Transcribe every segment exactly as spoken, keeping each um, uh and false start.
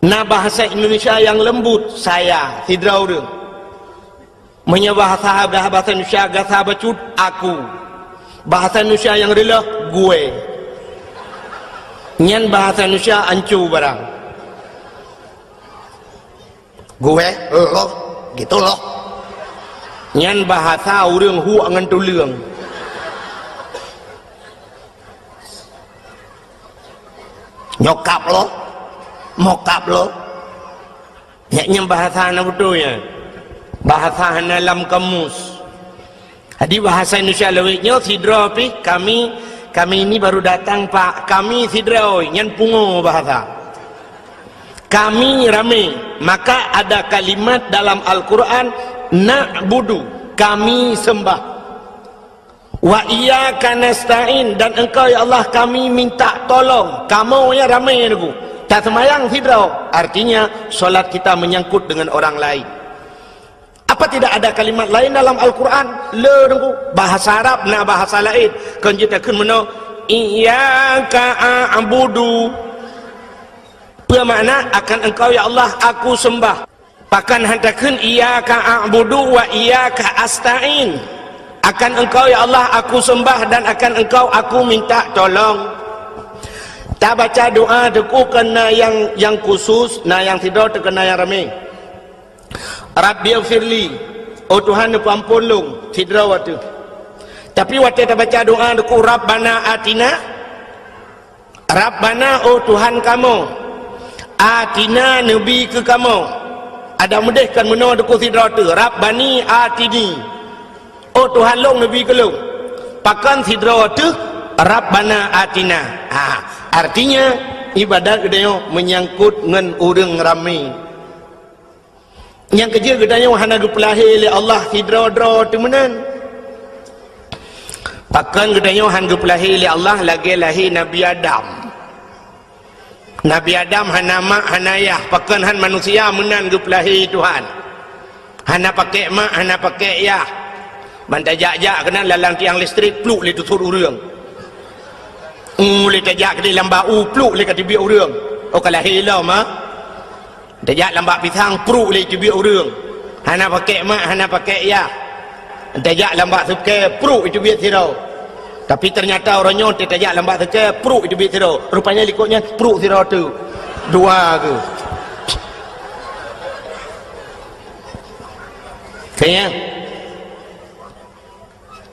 Na bahasa Indonesia nyang lembut, saya, sidroe ureuëng. Meunyoe bahasa, bahasa Indonesia gasa bacut, aku. Bahasa Indonesia nyang reuloh, gue. Nyan bahasa Indonesia ancu barang. Gue, loh, gitu loh. Nyan bahasa ureuëng huek ngon tuleueng. Nyokap loh, mokap loh. Nyan, nyan bahasa hana beutôi nyan. Bahasa hana lam kamus. Jadi bahasa Indonesia lewat nyoe sidroe pih kami, kami ini baru datang, Pak. Kami sidroe, nyan pungo bahasa. Kami ramé, maka ada kalimat dalam Al-Quran, na'budu, kami sembah. Wa iyyaka nasta'in, dan Engkau ya Allah kami minta tolong. Kamoe nyan ramé, Teungku. Taseumayang sidroe, artinya solat kita menyangkut dengan orang lain. Apa tidak ada kalimat lain dalam Al-Quran? Le, Teungku. Bahasa Arab na bahasa laén. Kon jeuet takheun meunoe, "Iyyaka a'budu." Peue makna, "Akan Engkau, ya Allah, aku sembah." Pakon han takheun, "Iyyaka a'budu wa iyyaka asta'in." "Akan Engkau, ya Allah, aku sembah dan akan Engkau aku minta tolong." Tabaca doa, Teungku, keu na nyang, nyang khusus, na nyang sidroe, teuk na nyang ramé. "Rabbighfirli," oh Tuhan, neupeuamphon lôn, sidroe watée. Tapi watée tabaca doa, Teungku, "Rabbana atina," Rabbana, oh Tuhan kamoe, "atina," neubi keu kamoe. Adak meudeh kon meunoe, Teungku, sidroe teuh, "Rabbani atini," oh Tuhan lôn, neubi keu lôn. Pakon sidroe teuh, "Rabbana atina." Ha, artinya, ibadat geutanyoe menyangkut ngon ureuëng ramé. Nyang keujeuet, geutanyoe hana geupeulahé lé Allah sidroe-droe teumeunan. Pakon geutanyoe han geupeulahé lé Allah lagée lahé Nabi Adam? Nabi Adam hana mak, hana yah, pakon han manusia meunan geupeulahé Tuhan. Hana pakék mak, hana pakék yah. Ban tajak-jak keunan lalang tiang listrik, pluk lé teusut ureuëng. Ulée tajak keudeh lam bak u, pluk lé ka teubiet ureuëng. Oh, ka lahé lom, ha? Tajak lam bak pisang, pruk lé teubiet ureuëng. Hana pakék mak, hana pakék yah. Tajak lam bak sukée, pruk teubiet sidroe. Tapi ternyata uroe nyoe tajak lam bak sukée, pruk teubiet sidroe. Rupanya likot nyan pruk sidroe teuh. Dua keuh. Kaya.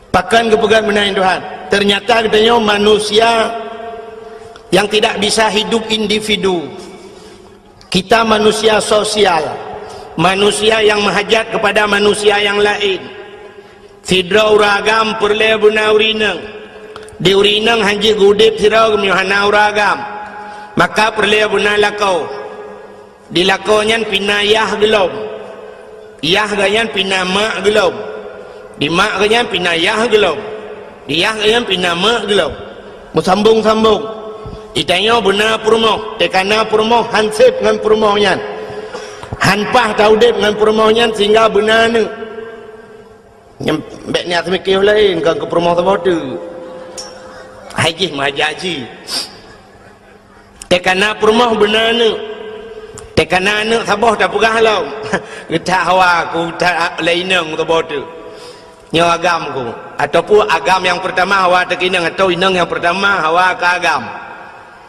Pakon geupeugah meunan Tuhan? Ternyata geutanyoe manusia yang tidak bisa hidup individu. Kita manusia sosial, manusia yang meuhajat kepada manusia yang laén. Sidroe ureuëng agam peureulée beuna ureuëng inong. Di ureuëng inong hana jeuet geuudeb sidroe geumeunyoe hana ureuëng agam. Maka peureulée beuna lakoe. Di lakoe nyan pih na yah geulom. Yah geuh nyan pih na mak geulom. Di mak geuh nyan pih na yah geulom. Di yah geuh nyan pih na mak geulom. Meusambong-sambong. Geutanyoe beuna peurumoh, teuka na peurumoh han seb ngon peurumoh nyan. Han paih taudeb ngon peurumoh nyan sehingga beuna aneuëk. Nyang bék niat seumiké laén, kon keu peurumoh saboh teuk. Hai jih meuhajat jih. Teuka na peurumoh beuna aneuëk. Teuka na aneuëk saboh tapeugah lom. Geutak hawa ku that lé inong saboh teuk. Nyoe agam ku. Ataupun agam nyang peurtama hawa teuka inong, atau inong nyang peurtama hawa keu agam.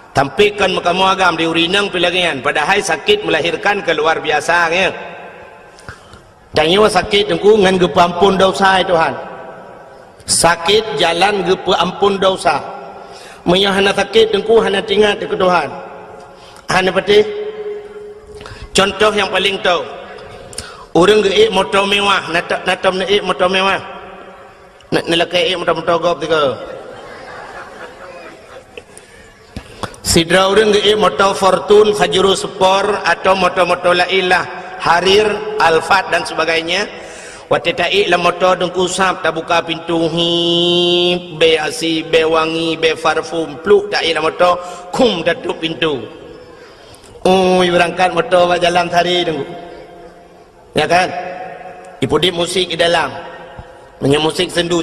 Tapi kon meukamoe agam di ureuëng inong pih lagée nyan. Padahai sakét melahirkan keu luar biasa, ya. Tanyoe sakét Teungku ngon geupeuamphon desya, ya Tuhan. Sakét jalan geupeuamphon desya. Meunyoe hana sakét Teungku hana teuingat keu Tuhan. Hana patéh. Contoh nyang paleng tho. Ureuëng geuék moto mewah, na to-, na tom neuék moto mewah. Na, neulakée ék moto-moto gob tiga. Sidroe ureuëng geuék moto Fortuner, Pajero Sport, atau moto-moto laén lah, Harrier, Alphard dan sebagainya. Watée taék lam moto Teungku sab tabuka pintu, hip, bée asi, bée wangi, bée parfum, pluk taék lam moto, khum tatôb pintu. Ui, beurangkat moto bak jalan sehari Teungku. Ya kan? Ipeuudeb musik di dalam. Meunyoe musik sendu,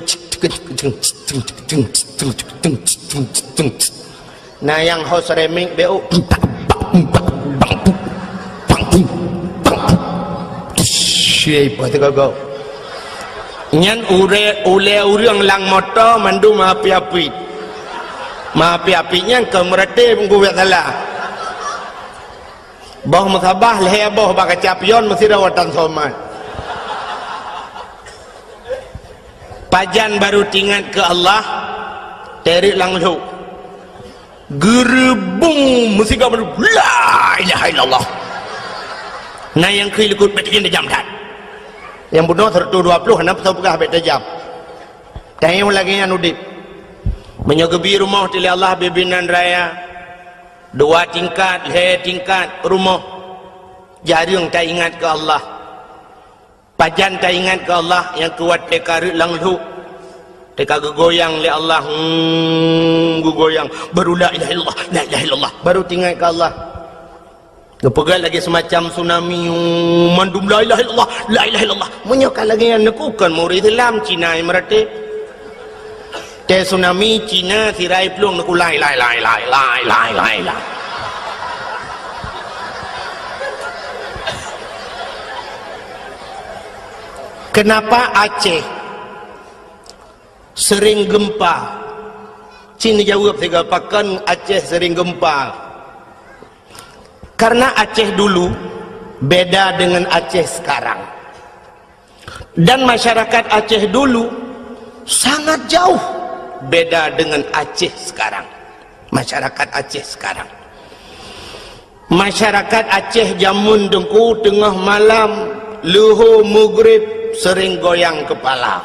na nyang ho ceramic beu. Piye ipoh teugogo. Nyan ure-, ulée ureuëng lam moto mandum api-api. Api-api nyan keu meuratéb geubiet salah. Boh meusabah lhée boh bak kaca pion meusidroe watang somat. Pajan barô teuingat keu Allah, teurik lam lhok. Geureubong meusigoe mandum, "La ilaha illallah." Na nyang kheun likot, "Bèk tajam that." Nyang bunoe seratus dua puluh, hana peue peugah bèk tajam. Tanyoe lagèe nyan udép. Meunyoe geubi rumoh teuh lé Allah bibinan raya, dua tingkat, lhée tingkat rumoh, jareueng taingat keu Allah. Pajan taingat keu Allah nyang keu watée ka rhot lam lhok, teuka geugoyang lé Allah, hmm, geugoyang, baru la ilaha illallah, la ilaha illallah, baru teuingat keu Allah. Geupeugah lagèe seumacam tsunami, hmm, mandum la ilaha illallah, la ilaha illallah. Meunyoe ka lagèe nyan, neukheun kon ureuëng Islam, Cina nyang meuratéb. Teuh tsunami, Cina, sira iplueng neukheun la ilaha illallah. Kenapa Aceh sering gempa? Cit neujaweueb sigoe, pakon Aceh sering gempa? Karena Aceh dulu beda dengan Aceh sekarang. Dan masyarakat Aceh dulu sangat jauh beda dengan Aceh sekarang. Masyarakat Aceh sekarang. Masyarakat Aceh jameun teungku teungoh malam, leuhô meugrib sering goyang kepala.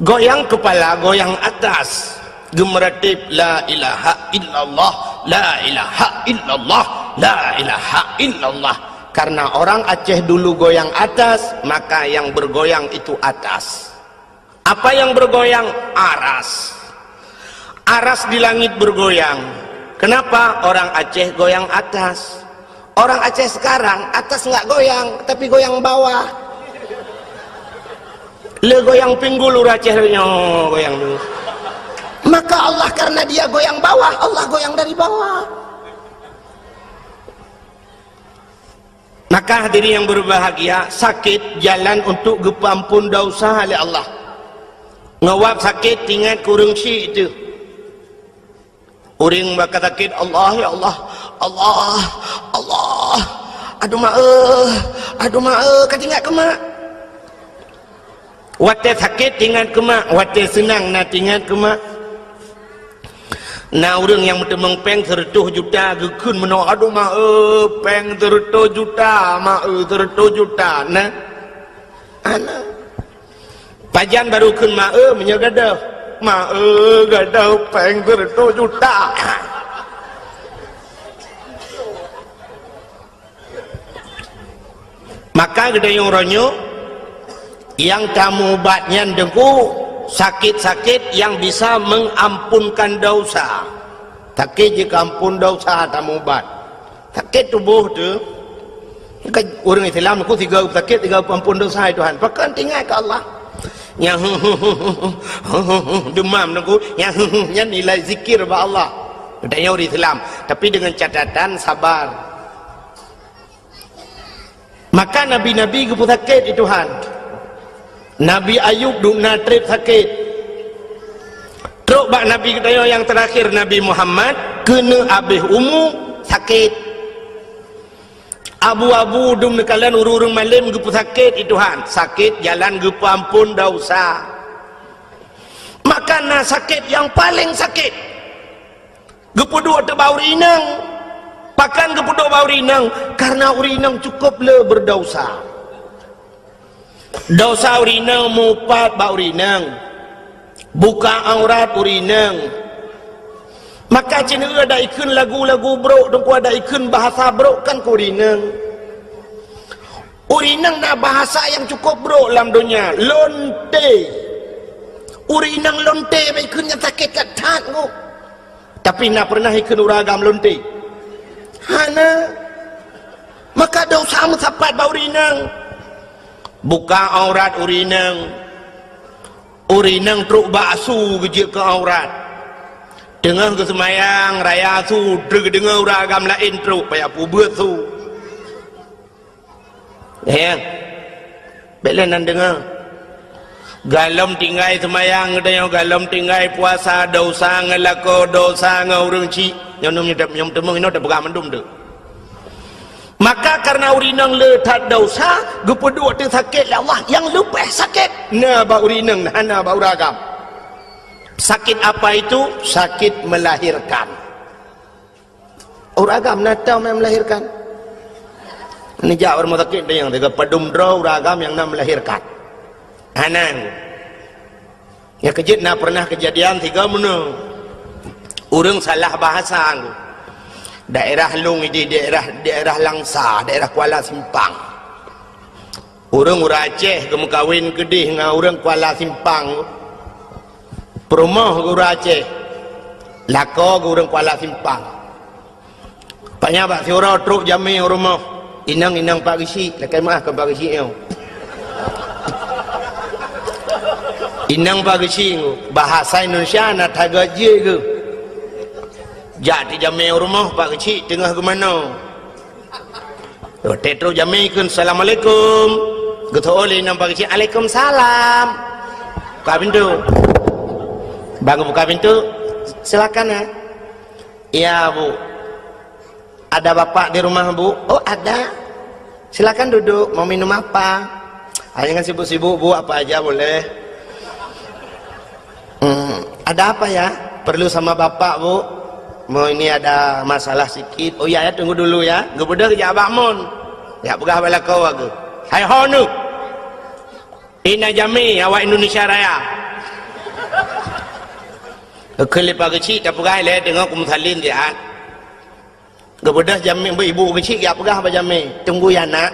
Goyang kepala, goyang atas. Geumeuratib, "La ilaha illallah, la ilaha illallah, la ilaha illallah." Karena orang Aceh dulu goyang atas, maka yang bergoyang itu atas. Apa yang bergoyang? Aras. Aras di langit bergoyang. Kenapa orang Aceh goyang atas? Orang Aceh sekarang, atas enggak goyang, tapi goyang bawah. Le goyang pinggul ureuëng Aceh nyoe goyang tu. Maka Allah, karena dia goyang bawah, Allah goyang dari bawah. Maka hadirin yang berbahagia, sakét jalan untuk geupeuampon dosa lé Allah. Ngon wab sakét teuingat keu ureuëng syik teuh. Ureuëng bak sakét, "Allah, ya Allah, Allah, Allah, aduh mak eh, aduh mak eh," ka teuingat keu mak. Watée sakét teuingat keu mak, watée seunang na teuingat keu mak. Na ureuëng nyang meuteumong péng seureutôh juta geukheun meunoe, "Aduh mak eh, péng seureutôh juta, mak eh, seureutôh juta." Na? Hana. Pajan barô kheun mak eh meunyoe gadôh? "Mak eh, gadôh péng seureutôh juta." Maka geutanyoe uroe nyoe nyang tameuubat nyan teungku sakét-sakét nyang bisa mengampunkan dosa. Sakét jikeuampon dosa tameuubat. Sakét tuboh teuh, kan ureuëng Islam ku sigoe sakét, sigoe peuampon dosa, "Hai Tuhan." Pakon teuingat keu Allah. Nyang demam teungku, nyang nyan nilai zikir bak Allah. Geutanyoe ureuëng Islam, tapi dengan catatan sabar. Maka nabi-nabi geupeusakét, "Ya Tuhan." Nabi Ayub duek na trép sakét. Trok bak nabi geutanyoe nyang teurakhir, Nabi Muhammad, keuneuk abéh umu, sakét. Abu-abu dum neukalon ureuëng-ureuëng malém geupeusakét, "Ya Tuhan." Sakét jalan geupeuampon dosa. Maka na sakét nyang paleng sakét. Geupeuduek teubak ureuëng inong. Pakon geupeuduek bak ureuëng inong? Karena ureuëng inong cukup le berdosa. Dosa ureuëng inong meupat bak ureuëng inong. Buka aurat ureuëng inong. Maka cit nyoe ada ikheun lagu-lagu brok, teungku, ada ikheun bahasa brok kan keu ureuëng inong. Ureuëng inong na bahasa nyang cukup brok lam donya, lonte. Ureuëng inong lonte bak ikheun nyan sakét that-that nyoe. Tapi na pernah ikheun ureuëng agam lonte? Hana. Maka dosa meusapat bak ureuëng inong. Buka aurat ureuëng inong. Ureuëng inong trok bak asu geujeuet keu aurat. Teungoh geuseumayang raya asu, trok geudeungoe ureuëng agam laén trok, payah peubeuet su. Ya. Bék lé nan deungoe. Galom tinggai seumayang geutanyoe, galom tinggai puasa, dosa ngon lakoe, dosa ngon ureuëng chik. Nyoe nyoe nyoe teumeung inoe teupeugah mandum tu. Maka karena ureuëng inong le that dosa, geupeuduek teu sakét lé Allah nyang leubeh sakét na bak ureuëng inong, hana bak ureuëng agam. Sakit apa itu? Sakit melahirkan. Ureuëng agam na tom nyang melahirkan. Nijak ureuëng sakét nyang teuga padum droe ureuëng agam nyang na melahirkan. Hana. Nyang keujeuet na pernah kejadian tiga meunoe. Ureuëng salah bahasa nggu. Daerah lung di daerah, daerah Langsa, daerah Kuala Simpang. Ureuëng ureuëng Aceh geumeukawen keudeh ngon ureuëng Kuala Simpang. Peurumoh geu ureuëng Aceh. Lakoe geu ureuëng Kuala Simpang. Paknya bak siuroe trok jamé u rumoh. Inong-inong Pak Geuchik, lakée meuah keu Pak Geuchik nyoe. Inong Pak Geuchik nyoe, bahasa Indonesia na that gét jih geuh. Jak tijamé u rumoh Pak Geuchik teungoh geumanoe. Watée trok jamé kheun, "Assalamualaikum." Geuteu'oh lé inong Pak Geuchik, "Alaikumsalam." Buka pintu. Bang buka pintu, "Silakan ya." "Iya, Bu." "Ada Bapak di rumah, Bu?" "Oh, ada." "Silakan duduk, mau minum apa?" "Ah, jangan sibuk-sibuk, Bu, apa aja boleh." "Hmm, ada apa ya?" "Perlu sama Bapak, Bu. Mau ini ada masalah sikit." "Oh iya ya, tunggu dulu ya." Geubeudôh geujak bak mon. Jak peugah bak lakoe geuh. "Hai ho neuk. Ina jamé awak Indonesia Raya." Kheun lé Pak Geuchik, tapeugah lé deungoe kumeusalin siat. Geubeudôh jamé, ibu Geuchik geujak peugah bak jamé, "Tunggu ya, Nak,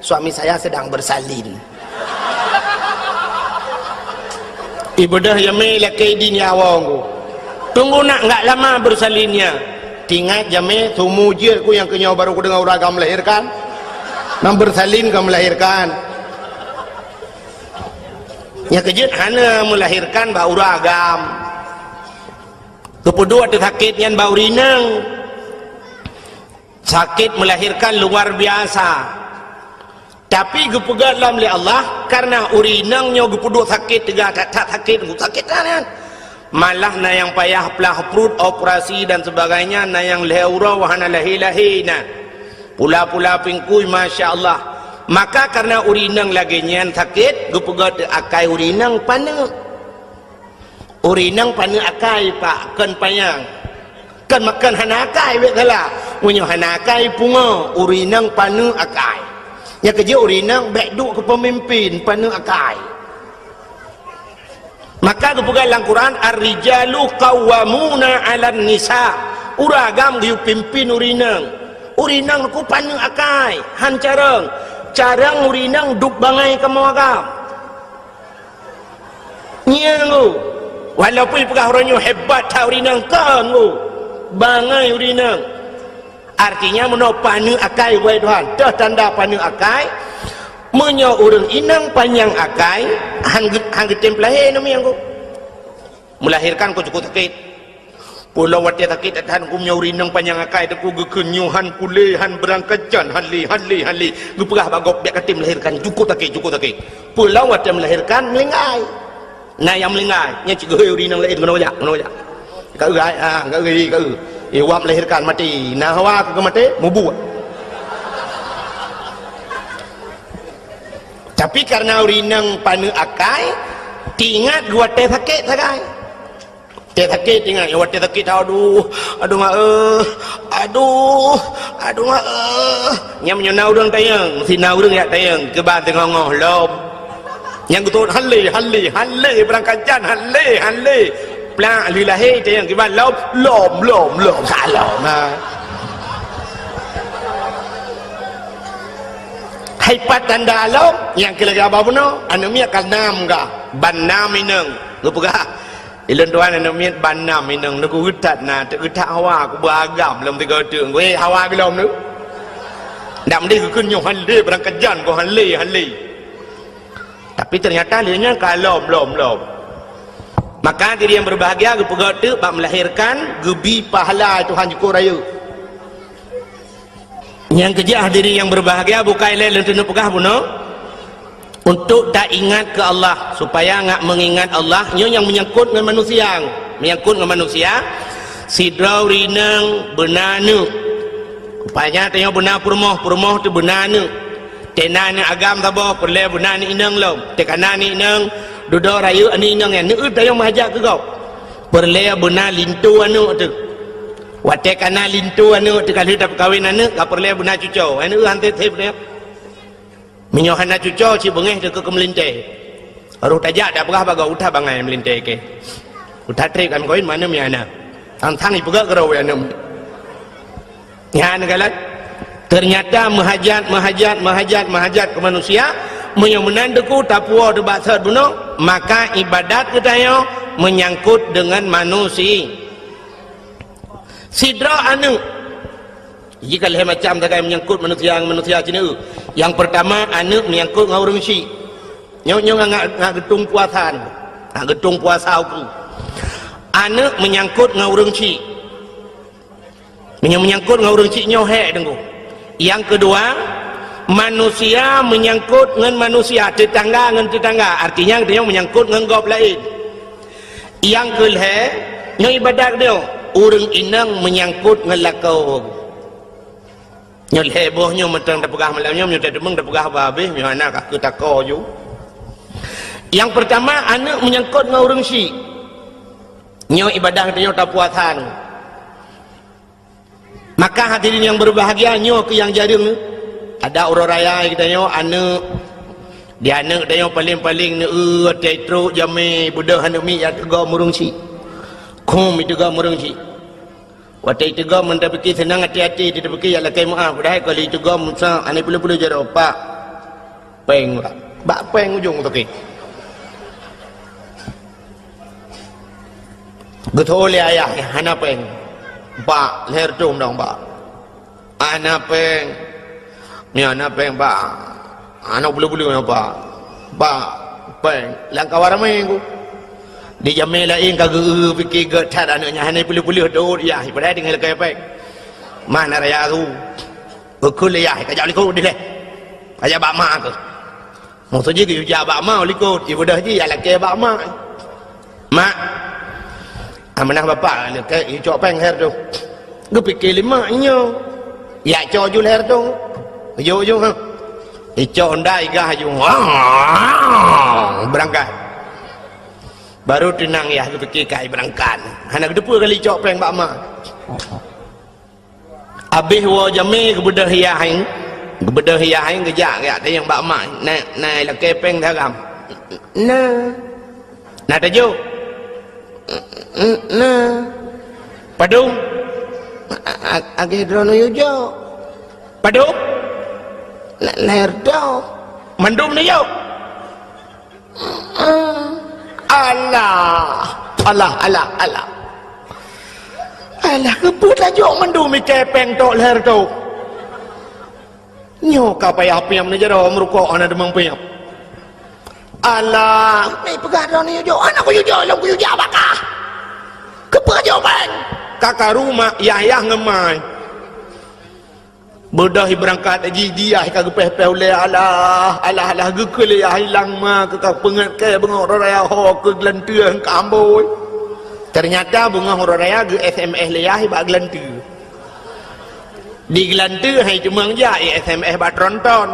suami saya sedang bersalin." Ibeudôh jamé lakée idin ya awong ku. "Tunggu, Nak, enggak lama bersalinnya." Tingat jamé, sumu jeuet ku nyang keunyoe baru kudeungoe ureuëng agam melahirkan. Nyang bersalin ka melahirkan. Nyang keujeuet hana melahirkan bak ureuëng agam. Geupeuduek teu sakét nyan bak ureuëng inong. Sakét melahirkan luar biasa. Tapi geupeugah lom lé Allah, karena ureuëng inong nyoe geupeuduek sakét teuga that-that sakét, sakét that nyan. Malah na nyang payah plah pruet, operasi dan sebagainya, na nyang lhée uroe hana lahé-lahé na. Pula-pula pingkui, masya Allah. Maka karena ureuëng inong lagée nyan sakét, geupeugah teu akai ureuëng inong paneuk. Ureuëng inong paneuk akai, Pak, kon panyang. Kon makon hana akai, bék salah. Meunyoe hana akai, pungo, ureuëng inong paneuk akai. Nyang keujeuet ureuëng inong bék duek keu peumimpin, paneuk akai. Maka geupeugah lam Quran, "Ar-rijalu qawwamuna 'alan nisa." Ureuëng agam geuyue pimpin ureuëng inong. Ureuëng inong ku paneuk akai, han carông. Carông ureuëng inong duek bangai kamoe agam. Nyan ngu. Walaupun peugah uroe nyoe hebat that ureuëng inong, kon ngu. Bangai ureuëng inong. Artinya, meunoe paneuk akai, wahai Tuhan. Toh tanda paneuk akai, meunyoe ureuëng inong panyang akai, han geu-, han geutem peulahé namiet ngu. Melahirkan ku cukup sakét. Peue lom watée sakét that-that ku meunyoe ureuëng inong panyang akai, teungku geukheun nyoe han kulé, han beurangkat jan, han lé, han lé, han lé. Geupeugah bak gob, bék katem melahirkan, cukup sakét, cukup sakét. Peue lom watée melahirkan, meulinggai. Na nyang meulinggai, nyan cit geuhôi ureuëng inong laén, keunoe jak, keunoe jak. Ka eu, ai, ha, ka eu, ka eu. Eh, wab melahirkan maté. Na hawa keu maté, mubuet. Tapi karena ureuëng inong paneuk akai, tingat geuwatée sakét sagai. Watée sakét, ingat, watée sakét, aduh, aduh mak, eh, aduh, aduh mak, eh. Nyang meunyoe na ureuëng tayang, si na ureuëng jak tayang, keuban teungoh-ngoh lom. Nyang geutot, han lé, han lé, han lé, beurangkat jan, han lé, han lé. Plak, lheueh lahé, tayang, keuban lom, lom, lom, lom, ka lom, ha. Hai pat tanda lom, nyang keu lagée abah bunoe, aneuk miet ka nam ka, ban nam inong, geupeugah. Ilôn tuan aneuk miet ban nam inong, neugeutat na, teugeutat hawa, kuba agam lom tiga teuk. Weh, hawa geulom tu. Ndak meudeh geukheun nyoe han lé, beurangkat jan ko han lé, han lé. Tapi ternyata lé nyan ka lom, lom, lom. Maka diri yang berbahagia geupeugah teuk bak melahirkan, geubi pahala Tuhan jukuk rayeuk. Nyang keujah diri yang berbahagia bukai lé lôn teuneuk peugah bunoe. Untuk taingat keu Allah, supaya ngat meungingat Allah, nyoe nyang meunyangkot ngon manusia. Meunyangkot ngon manusia, sidroe ureueng inong beuna aneuk. Rupanya tanyoe beuna peurumoh, peurumoh teuh beuna aneuk. Teuh na aneuk agam saboh, peureulée beuna aneuk inong lom. Teuh ka na aneuk inong, dudoe rayeuk aneuk inong nyan, neueu tanyoe meuhajat keu gob. Peureulée beuna linto aneuk teuh. Watée ka na linto aneuk teuh, ka lheueh tapeukawen aneuk, ka peureulée beuna cucoe. Aneuk han teuh-teuh. Meunyoe hana cucoe, cit beungéh teuh keu meulintée. Roh tajak dak peugah bak gob, uta bangai meulintée keu. Uta trép kan koin mana mi hana. Tang-tang ipeugah keudroe aneuk. Nyan galak. Ternyata meuhajat, meuhajat, meuhajat, meuhajat keu manusia, meunyoe meunan teuku tapuwoe teuh bak sot bunoe, maka ibadat geutanyoe meunyangkot deungon manusia. Sidroe aneuk. Jih ka lhée macam sagai meunyangkot manusia ngon manusia cit. Nyang peurtama, aneuk meunyangkot ngon ureueng chik. Nyoe, nyoe ngat, ngat geutung puasa nyoe. Ngat geutung puasa ukeue. Aneuk meunyangkot ngon ureueng chik. Meunyoe meunyangkot ngon ureueng chik nyoe hék teungku. Nyang keudua, manusia meunyangkot ngon manusia, teutangga ngon teutangga. Artinya, geutanyoe meunyangkot ngon gob laén. Nyang keulhée, nyoe ibadat nyoe, ureueng inong meunyangkot ngon lakoe. Nyoe lhée boh nyoe mantong tapeugah malam nyoe, meunyoe tateumeung tapeugah bah habéh, meunyoe hana ka keu takoe ju. Nyang peurtama, aneuk meunyangkot ngon ureueng chik. Nyoe ibadat geutanyoe tapuasa nyoe. Maka hadirin yang berbahagia, nyoe keuh nyang jareueng. Ada uroe raya geutanyoe aneuk, di aneuk geutanyoe paléng-paléng neueu watée trok jamé beudôh aneuk miet jak teugom ureueng chik. Khum iteugom ureueng chik. Watée iteugom meunan tapike seunang até-até, tapike jak lakée meuáh, padahai ka lheueh iteugom sa aneuk peuleueh-peuleueh jaroe, Pak. Péng bak, bak péng ujong toke. Geutho lé ayah, hana péng. Bak, lhée reutôh dong bak. Hana péng. Nyoe hana péng bak. Hana peuleueh-peuleueh nyoe bak. Bak, péng. Lam kawan ramé ku. Di jamé laén ka geu-eu pike gét that aneuk nyan hana peuleueh-peuleueh dot yah. Padahai tinggai lakée péng. Mana raya tu. Geukheun lé yah, ka jak likot dilée. Ka jak bak mak keuh. Maksud jih geuyue jak bak mak likot, ibeudôh jih jak lakée bak mak. Mak, amanah bapak lakée icok péng lhée reutôh. Geupike lé mak nyoe. Jak cok ju lhée reutôh. Ujong-ujong ha. Icok honda igah ju. Beurangkat. Baru teunang yah geupike kai beurangkat. Hana geuteupeue kali icok péng bak mak. Abéh woe jamé geubeudôh yah, geubeudôh yah geujak, geujak tanyong bak mak, "Na, na lakée péng saram?" "Na." "Na tajok?" "Na." "Padum?" "A-, a-, agée droeneuh yue jok." "Padum?" "Na, lhée reutôh." "Mandum neujok?" "Alah, alah, alah, alah. Alah, keupeue tajok mandum ikée péng tok lhée reutôh? Nyoe ka payah piep neujaroe meurukok hana teumang piep. Alah, meupeugah droeneuh jok, hana kuyue jok lom, kuyue jak bak kah. Keupeue jok péng?" Ka karu mak, yah-yah ngon mai. Beudôh ibeurangkat jih, di yah ka geupéh-péh ulée, alah, alah, alah, geukheun lé yah ilang ma keu ka peungét kée beungoh uroe raya ho keu geulanteue ka ambôi. Teunyata beungoh uroe raya geu-S M S lé yah bak geulanteue. Di geulanteue hai teumang jak i-S M S bak tronton.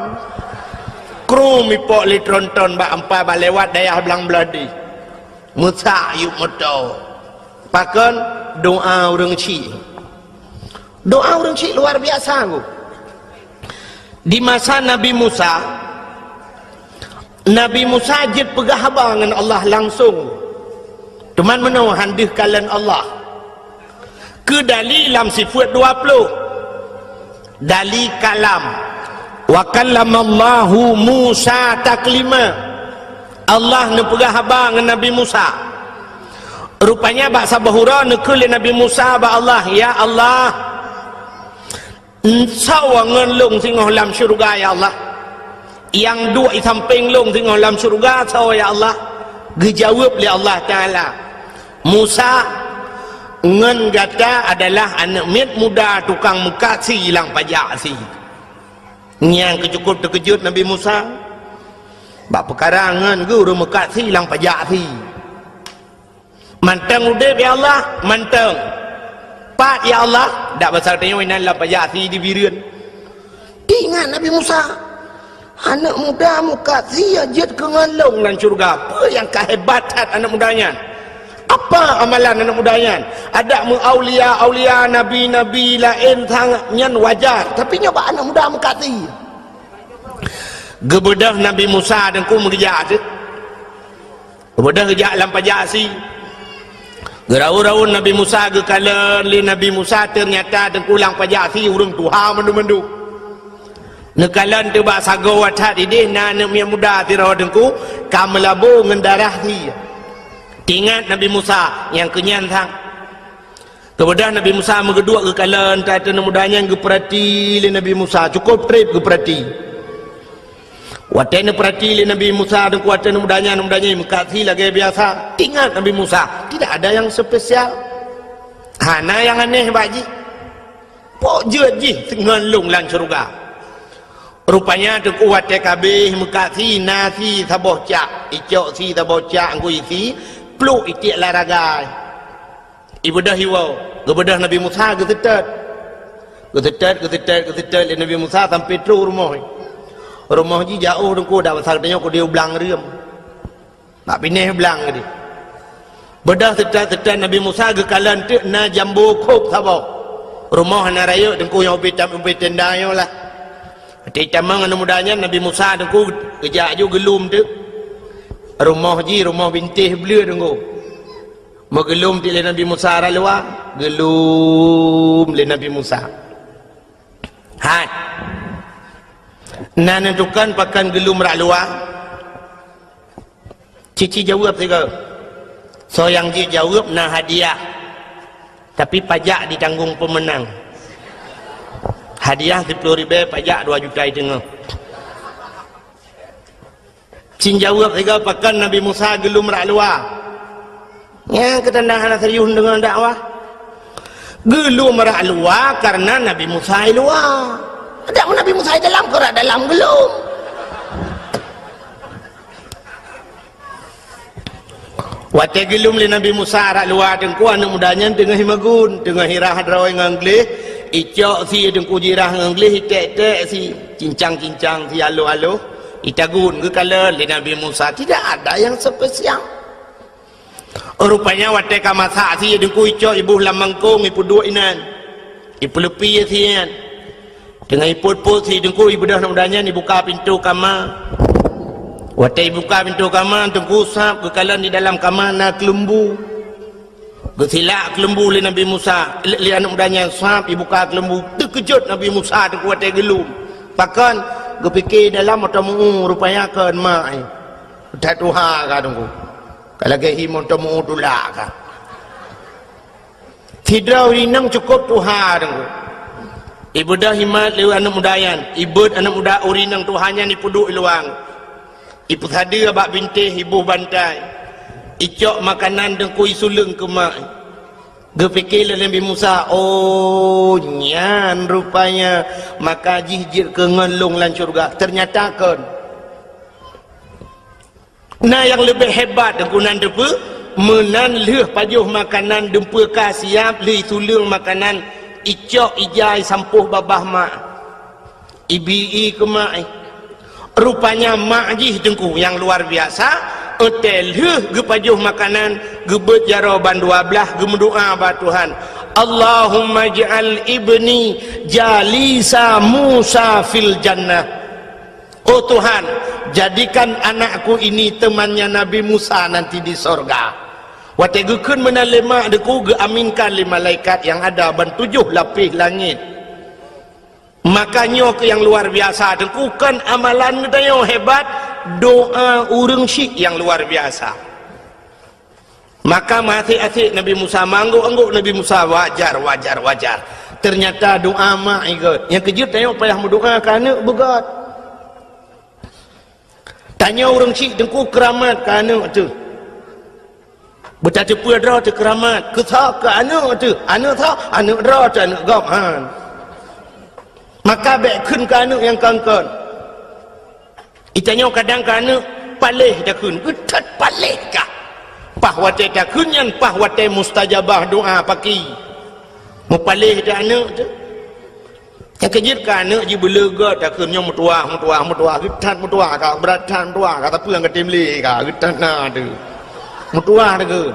Krum ipok lé tronton bak ampa bak lewat dayah blang beuladi. Meusak yup moto. Pakon? Doa ureuëng chik. Doa ureuëng chik luar biasa, Bu. Di masa Nabi Musa, Nabi Musa jeuet peugah haba ngon Allah langsong. Teuma meunoe han deuh kalon Allah. Keu dali lam sifeuet dua ploh. Dali kalam. "Wa kallamallahu Musa taklima." Allah neupeugah haba ngon Nabi Musa. Rupanya bak saboh uroe neukheun lé Nabi Musa bak Allah, "Ya Allah, soe ngon lôn singoh lam syeuruga, ya Allah? Nyang duek i sampéng lôn singoh lam syeuruga soe, ya Allah?" Geujaweueb lé Allah Taala, "Musa, ngon gata adalah aneuëk miet muda tukang meukat sie lam pajak sie." Nyang keucukôp teukeujot Nabi Musa. Bak peukara ngon geuh ureuëng meukat sie lam pajak sie. Mantong udeb, ya Allah, mantong. Pat, ya Allah, dak basa tanyoe inan lam pajak sie di Bireuen. Teuingat Nabi Musa, aneuëk muda meukat sie jeuet keu ngon lôn lam syeuruga. Peue nyang ka hebat that aneuëk muda nyan? Apa amalan aneuëk muda nyan? Adak meu aulia-aulia, nabi-nabi laén sangat nyan wajar, tapi nyoe bak aneuëk muda meukat sie. Geubeudôh Nabi Musa deungon meugeujak teuh. Geubeudôh geujak lam pajak sie. Geuraun-raun Nabi Musa, geukalon lé Nabi Musa, teunyata deungon lam pajak sie ureuëng tuha mandum-mandum. Neukalon teuh bak sagoe that ideh na aneuëk miet muda sidroe deungon ka meulabô ngon darah sie. Teuingat Nabi Musa nyang keu nyan sang. Geubeudôh Nabi Musa meugeuduek geukalon that aneuëk muda nyan, geupeurati lé Nabi Musa, cukup treb geupeurati. Watée neupeurati lé Nabi Musa deungon watée aneuëk muda nyan, aneuëk muda nyan meukat sie lagée biasa. Teuingat Nabi Musa, tidak ada yang spesial. Hana nyang aneh bak jih. Pok jeuet jih ngon lôn lam syeuruga. Rupanya deungon watée ka abéh meukat sie, na sie saboh cak, icok sie saboh cak ngon isi, pluek itiek lam ragai. Ibeudôh iwoe, geubeudôh Nabi Musa geuseutôt. Geuseutôt, geuseutôt, geuseutôt lé Nabi Musa sampoe troh rumoh. Rumoh jih jiôh deungon dak basa tanyoe keudeh u blang reuem. Bak binéh blang keudeh. Beudôh seutôt-seutôt Nabi Musa geukalon teuk na jambo khôb saboh. Rumoh hana rayeuk deungon nyang ubé tam-, ubé tenda nyoe lah. Watée tamong aneuëk muda nyan Nabi Musa deungon geujak ju geulom teuk. Rumoh jih rumoh bintéh bleue deungon. Meugeulom teuk lé Nabi Musa rot luwa, geulom lé Nabi Musa. Hai. Na neutukan pakon geulom rot luwa? Cici jaweueb sigoe. Soe nyang jeuet jaweueb na hadiah. Tapi pajak ditanggong peumeunang. Hadiah siplôh ribée, pajak dua juta teungoh. Cin jaweueb sigoe, pakon Nabi Musa geulom rot luwa? Nyang keutanda hana serius deungon dakwah. Geulom rot luwa karena Nabi Musa i luwa. Adak Nabi Musa i dalam, keu rot dalam geulom. Watée geulom lé Nabi Musa rot luwa teungku, aneuëk muda nyan teungoh imagun, teungoh irah droe ngon gleh, icok sie teungku jirah ngon gleh, iték-ték sie, cincang-cincang sie aloh-aloh, itagun geukalon lé Nabi Musa, tidak ada yang spesial. Rupanya watée ka masak sie deungku, icok iboh lam mangkong, ipeuduek inan. Ipeuleupi sie nyan. Teungoh ipot-pot sie deungku, ibeudôh aneuëk muda nyan ibuka pintoe kama. Watée ibuka pintoe kama, teungku sab geukalon di dalam kama na keuleumbu. Geusilak keuleumbu lé Nabi Musa, lé, lé aneuëk muda nyan sab ibuka keuleumbu. Teukeujot Nabi Musa teungku watée geulom. Pakon? Geupike dalam mata meu-ueh, rupanya kon mak, eh. That tuha ka teungku. Ka lagée hi mata meu-ueh tulak ka. Sidroe ureuëng inong cukôp tuha teungku. Ibeudôh imat lé aneuëk muda nyan, ibeuet aneuëk muda ureuëng inong tuha nyan ipeuduek i luwa. Ipeusadeue bak bintéh, iboh bantai. Icok makanan teungku, isuleueng keu mak. Geupike lé Nabi Musa, "Oh, nyan rupanya maka jih jeuet keu ngon lôn lam syeuruga." Teunyata kon. Na nyang leubeh hebat deungon nan teupeu, meunan lheueh pajoh makanan dumpeue ka siab, lheueh isuleueng makanan, icok ija isampôh babah mak. Ibi-i keu mak, eh. Rupanya mak jih teungku nyang luar biasa, watée lheueh geupajoh makanan, geubeuet jaroe ban dua blaih, geumeudoá bak Tuhan, "Allahumma ij'al ibni jalisa Musa fil jannah." Oh Tuhan, jadikan anakku ini temannya Nabi Musa nanti di sorga. Watée geukheun meunan lé mak teungku, geuaminkan lé malaikat nyang ada ban tujoh lapéh langét. Maka nyoe keuh nyang luar biasa teungku, kon amalan geutanyoe hebat, doá ureuëng syik nyang luar biasa. Maka meuasék-asék Nabi Musa, meuanggôk-anggôk Nabi Musa, wajar, wajar, wajar. Teunyata doá mak i gét. Nyang keujeuet tanyoe payah meudoá keu aneuëk beugét. Tanyoe ureuëng syik teungku keuramat keu aneuëk teuh. Beutateupeue droe teuh keuramat, keu soe, keu aneuëk teuh. Aneuëk soe, aneuëk droe teuh, aneuëk gob, han. Maka bék kheun keu aneuëk nyang kon-kon. Itanyoe kadang keu aneuëk, Paléh takheun, geutat paléh kah. Paih watée takheun nyan, paih watée mustajabah doa paki. Meupaléh teuh aneuk teuh. Nyang keujeuet ka aneuk jih beuleugot takheun nyoe meutuwah, meutuwah, meutuwah, geutat meutuwah ka, brat that meutuwah ka, tapi nyang geutem lé ka, geutat na teuh. Meutuwah takheun.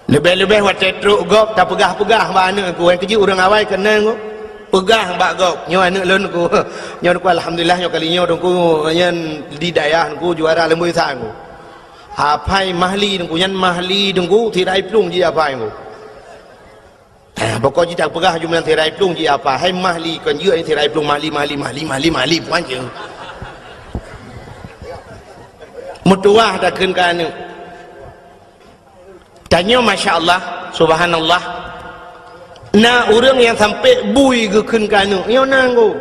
Leubeh-leubeh watée trok gob tapeugah-peugah bak aneuk ku, nyang keujeuet ureuëng awai keunan ku. Peugah bak gob, nyoe aneuk lôn ku. Nyoe ku alhamdulillah nyoe kali nyoe ku nyan di dayah ku juara leumboi sang ku. Apai Mahli ku, nyan Mahli ku, tirai plueng ji apai ku. Eh, pokok jih tapeugah jumlah tirai plueng ji apai, hai Mahli kon jeuet tirai plueng Mahli, Mahli, Mahli, Mahli, Mahli puan je. Meutuwah takheun ka aneuk. Tanyoe masya Allah, subhanallah. Na ureuëng nyang sampai bui geukheun keu aneuk, nyoe na nggo.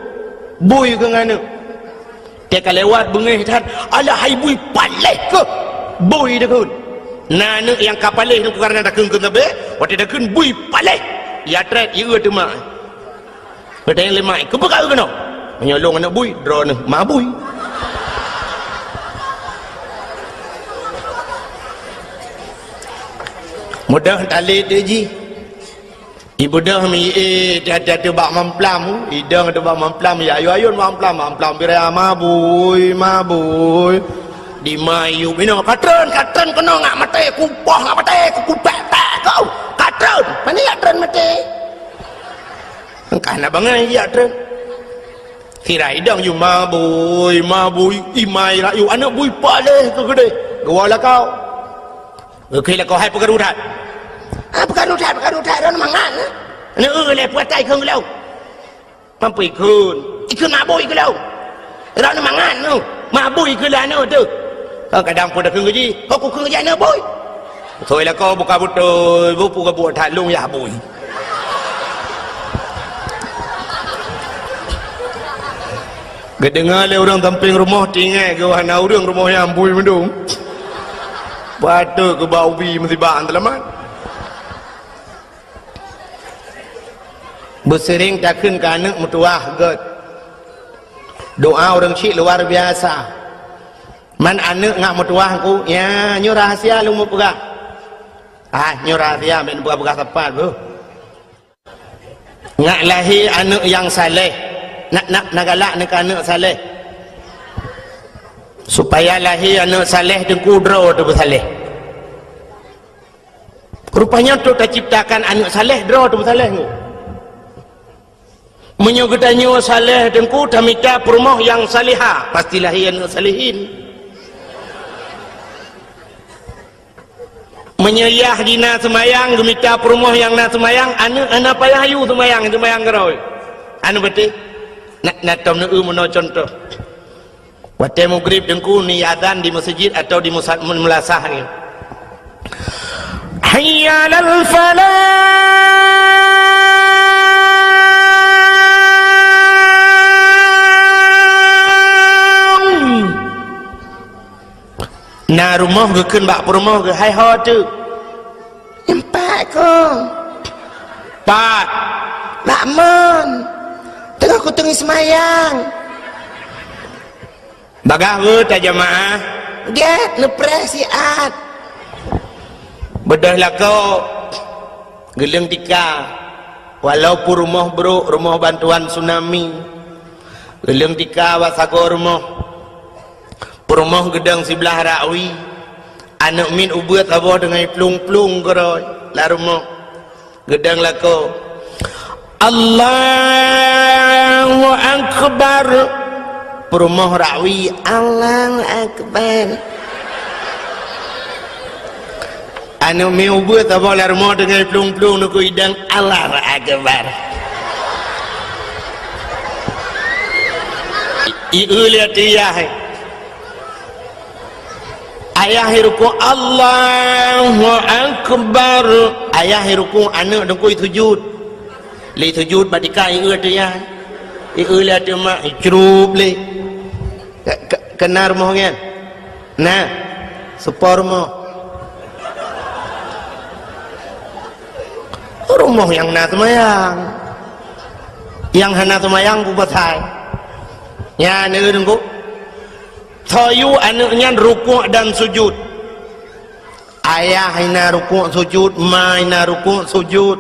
Bui keu aneuk. Teuka lewat beungéh that, alah hai bui paléh keuh. Bui takheun. Na aneuk nyang ka paléh nyoe karena takheun keu sabe, watée takheun bui paléh. Ya tret, ya teuma. Geutanyong lé mak, "Keupeue ka keunoe?" "Meunyoe lôn aneuk bui, droeneuh ma bui." Mudah talét deh jih. Ibeudôh mi, eh, tiap-tiap bak mamplam, idong teuh bak mamplam, ya ayun-ayun mamplam, mamplam birai ma bui, ma bui. Di ma yub inoe, "Ka treun, ka treun keunoe ngat maté, kupoh ngat maté, kukupek-pek kau, ka treun." Mana ya treun maté? Engkah na bangai jak treun. Sira idong yub mabui, mabui, imai rayu, aneuk bui paléh keu keudeh. Geuwoe lakoe. Geukheun lakoe hai peukaru that. Ah, peukaru that, peukaru that, droeneuh mangat, eh. Aneuk, eh, lé puatai kheun geulong. Mampu ikheun. Ikheun mabui keu lôn. Droeneuh mangat, eh. Mabui keu lôn aneuk teuh. Kadang pun takheun keu jih, kok kukheun keu jih aneuk bui. Soi lakoe buka beutôi, bupu gabuek that lôn yah bui. Geudeungoe lé ureuëng sampéng rumoh, tinggai geuh hana ureuëng rumoh nyan bui meudong. Patôt geuba ubi meusibak teulamat. Beuseuring takheun keu aneuk meutuwah gét. Doa ureuëng chik luar biasa. Man aneuk ngat meutuwah ku, ya, nyoe rahasia lôn meupeugah. Ah, nyoe rahasia, bèk neupeugah-peugah sapat beuh. Ngat lahé aneuk nyang saleh. Nak, nak, na galak neuka aneuk saleh. Supaya lahé aneuk saleh teungku droe teupeusaleh. Rupanya untuk taciptakan aneuk saleh, droe teupeusaleh nyoe. Meunyoe geutanyoe saleh teungku, tamita peurumoh nyang saleha, pasti lahé aneuk salehin. Meunyoe yah jih na seumayang, geumita peurumoh nyang na seumayang, aneuk hana payah yue seumayang, seumayang keudroe. Aneuk beuteh, na, na tom neueu meunoe contoh. Watée mugrib teungku ni azan di meuseujid atau di musa-, meulasah ni. Hayya 'alal falah. Na rumoh geukheun bak peurumoh geuh, "Hai ho teuk." "Nyan pat kong." "Pat?" "Bak mon. Teungoh kuteungi seumayang." Bagaih rhot tajamaah. Gét neupreh siat. Beudôh lakoe, geuleueng tika. Walaupun rumoh brôk, rumoh bantuan tsunami, geuleueng tika bak sagoe rumoh. Peurumoh geudong siblah rakui. Aneuk miet ubeuet saboh deungon plueng-plueng keudroe lam rumoh. Geudong lakoe, "Allahu Akbar." Peurumoh rakui, "Allahu Akbar." Aneuk miet ubeuet saboh lam rumoh deungon plueng-plueng nukui dang, "Allahu Akbar." Ieu lé ateueh yah. Ayah irukuk, "Allahu Akbar." Ayah irukuk, aneuk teungku isujud. Lé sujud bak tika, ieu ateueh yah. Ieu lé ateueh mak, icrup lé. Ke-, ke-, keunan rumoh nyan? Na. Seupôt rumoh. Rumoh nyang na seumayang. Nyang hana seumayang peue pasai? Nyan, eh, teungku. Soe yue aneuëk nyan rukuk dan sujud. Ayah hina rukuk sujud, ma hina rukuk sujud.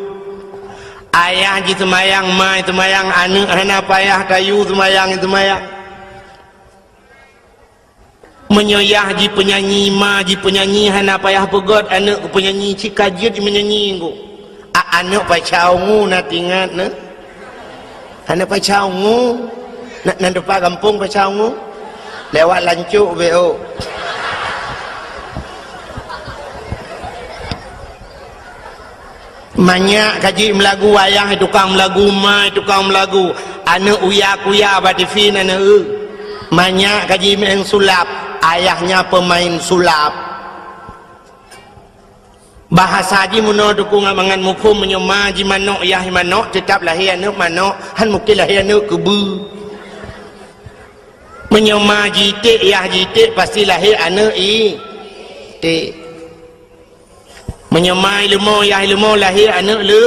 Ayah jiseumayang, ma jiseumayang, aneuëk hana payah tayue seumayang jiseumayang. Meunyoe yah jipeunyanyi, ma jipeunyanyi, hana payah peugét aneuëk keupeunyanyi, cit ka jeuet jimeunyanyi ngon. A, aneuëk Paca Ungu na tingat na? Aneuëk Paca Ungu? Na, na teumpat gampông Paca Ungu? Lewat Lancok beu. Manyak ka jeuet meulagu, ayah tukang meulagu, ma tukang meulagu. Aneuëk uya-kuya bak tivi na aneuëk. Manyak ka jeuet main sulap, ayahnya pemain sulap. Bahasa jih meunoe teungku ngon mangat muphom, meunyoe ma jih manok, yah manok, teutab lahé aneuëk manok, han mungken lahé aneuëk keubeue. Meunyoe ma jih iték, yah jih iték, pasti lahé aneuëk iték. Meunyoe ma ileumo, yah ileumo, lahé aneuëk le.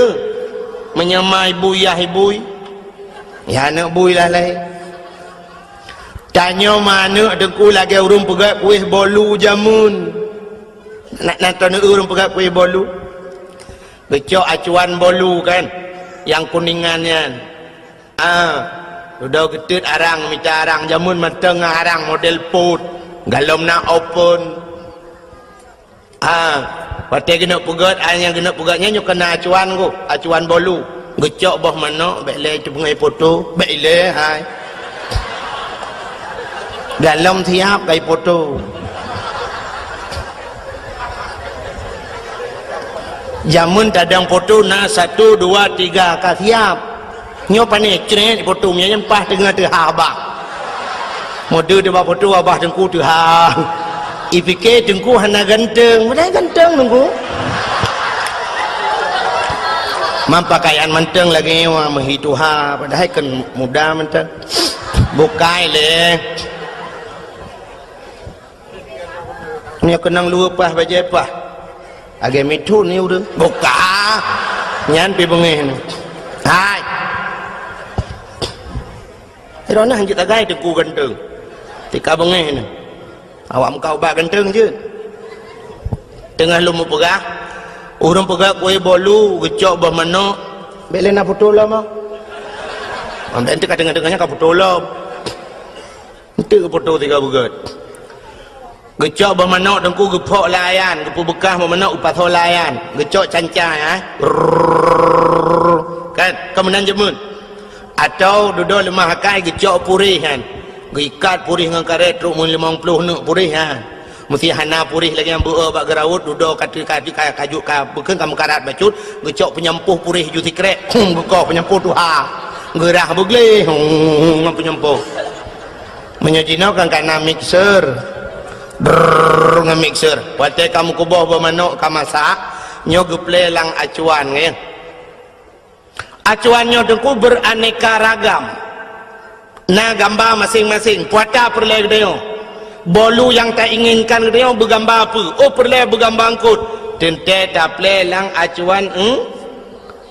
Meunyoe ma ibui, yah ibui, yah aneuëk bui lah lahé. Tanyoe ma aneuëk teungku lagée ureuëng peugét kueh bolu jameun. Na, na taneuk ureuëng peugét kueh bolu? Geucok acuan bolu kan, nyang kuningan nyan. Ah, dudoe geuteut arang, mita arang, jameun mantong ngon arang model pot, galom na open. Ah, watée geuneuk peugét, ai nyang geuneuk peugét nyan nyoe keunan acuan ku, acuan bolu. Geucok boh manok, bék lé teupeungai poto, bék ilée hai. Galom siab kai poto. Jameun tadong poto na satu, dua, tiga ka siab. Nyoe pane crét poto, meunyan paih teungoh teuhah abah. Mode teuba poto abah teungku teuhah. Ipike teungku hana ganteng, padahai ganteng teungku. Mam pakaian mantong lagée nyoe meuhi tuha, padahai kan muda mantong. Bukai lé. Nyoe keunong luweue paih bajée paih. Lagée mithon ni ureuëng. Buka. Nyan pi beungéh ni. Hai. Droeneuh hanjeuet tagai teungku ganteng. Tika beungéh ni. Awak muka ubat ganteng jeuet. Teungoh lôn meupeugah, ureuëng peugah kueh bolu, geucok boh manok. Bék lé na poto lom. Amben teuka teungoh-teungoh nyan ka poto lom. Enteuk poto tiga beugét. Geucok boh manok teungku geuphok lam ayan, geupeubeukah boh manok geupasoe lam ayan. Geucok canca, ya. Rrrr. Kan, ka meunan jameun. Atau dudoe leumah akai geucok puréh nyan. Geuikat puréh ngon karét trok meulimong ploh neuk puréh nyan. Meusé hana puréh lagée nyang beu-e bak geuraut, dudoe ka, ka, ka, ka, ka, ka bukon ka meukarat bacut, geucok peunyampôh puréh ju sikrek. Hum, geukoh peunyampôh tuha. Geurah beugleh. Hum, ngon peunyampôh. Meunyoe jinoe kan ka na mixer. Drrrr, ngon mixer. Watée ka meukuboh boh manok ka masak, nyoe geuplé lam acuan, nggih. Acuan nyoe teungku beraneka ragam. Na gamba maséng-maséng, puata peureulée geutanyoe. Bolu nyang tainginkan geutanyoe beugamba peue? Oh, peureulée beugamba eungkot. Teuntée taplé lam acuan, eh?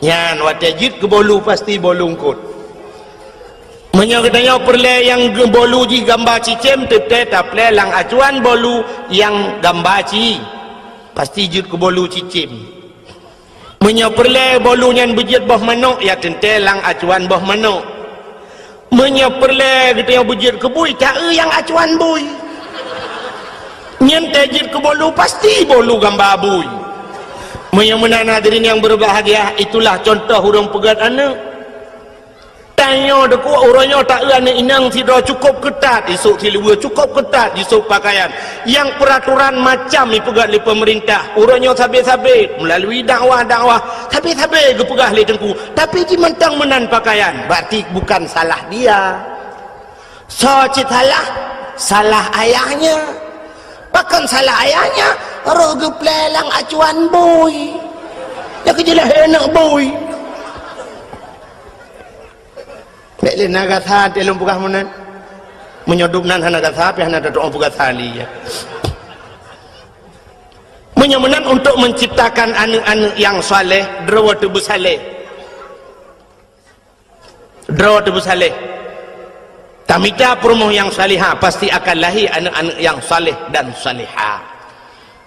Nyan watée jeuet keu bolu pasti bolu eungkot. Meunyoe geutanyoe peureulée nyang ge-, bolu jih gamba cicém, teuntée taplé lam acuan bolu nyang gamba ci. Pasti jeuet keu bolu cicém. Meunyoe peureulée bolu nyan beujeuet boh manok, ya teuntée lam acuan boh manok. Meunyoe peureulée geutanyoe beujeuet keu bui, ta-eu nyang acuan bui. Nyan tée jeuet keu bolu, pasti bolu gamba bui. Meunyoe meunan hadirin nyang berbahagia, itulah contoh ureuëng peugét aneuëk. Tanyoe teungku, uroe nyoe ta-eu aneuëk inong sidroe cukôp keutat, isôk siluweue cukôp keutat jisôk pakaian. Nyang peuraturan macam ipeugét lé peumeurintah. Uroe nyoe sabe-sabe, meulalui dakwah-dakwah, sabe-sabe geupeugah lé teungku. Tapi jimantong meunan pakaian, berarti bukan salah dia. Soe cit salah? Salah ayahnya. Pakon salah ayahnya? Roh geuplé lam acuan bui. Nyan keuh jeulaih aneuëk bui. Bék lé na gasa teuh lôn peugah meunan. Meunyoe dum nan hana gasa, pih hana tatu'oh peugasa lé, ya. Meunyoe meunan untuk menciptakan aneuëk-aneuëk nyang saleh, droe teuh beusaleh. Droe teuh beusaleh. Tamita peurumoh nyang salihah, pasti akan lahé aneuëk-aneuëk nyang saleh dan salihah.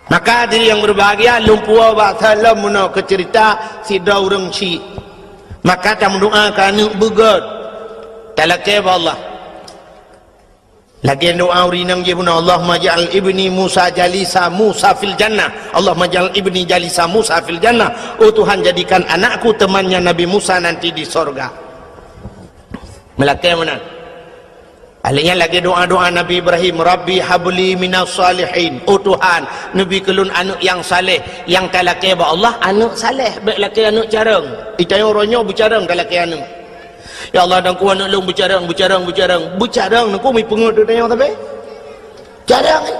Maka hadirin nyang berbahagia, lôn puwoe bak saleuem meunoe keu ceurita sidroe ureuëng chik. Maka tameudoá keu aneuëk beugét, talakée bak Allah. Lagée doá ureuëng inong jih bunoe, "Allahumma ja'al ibni Musa jalisa Musa fil jannah. Allahumma ja'al ibni jalisa Musa fil jannah." Oh Tuhan, jadikan anakku temannya Nabi Musa nanti di sorga. Meulakée meunan. Ahli nyan lagée doá-doá Nabi Ibrahim, "Rabbi habli minas salihin." Oh Tuhan, neubi keu lôn aneuëk nyang saleh. Nyang talakée bak Allah, aneuëk saleh, bék lakée aneuëk carông. Itanyoe uroe nyoe beucarông talakée aneuëk. "Ya Allah, Teungku, aneuëk lôn beucarông, beucarông, beucarông." Beucarông, Teungku, mi peungeuet teuh tanyoe sabe. Carông, eh.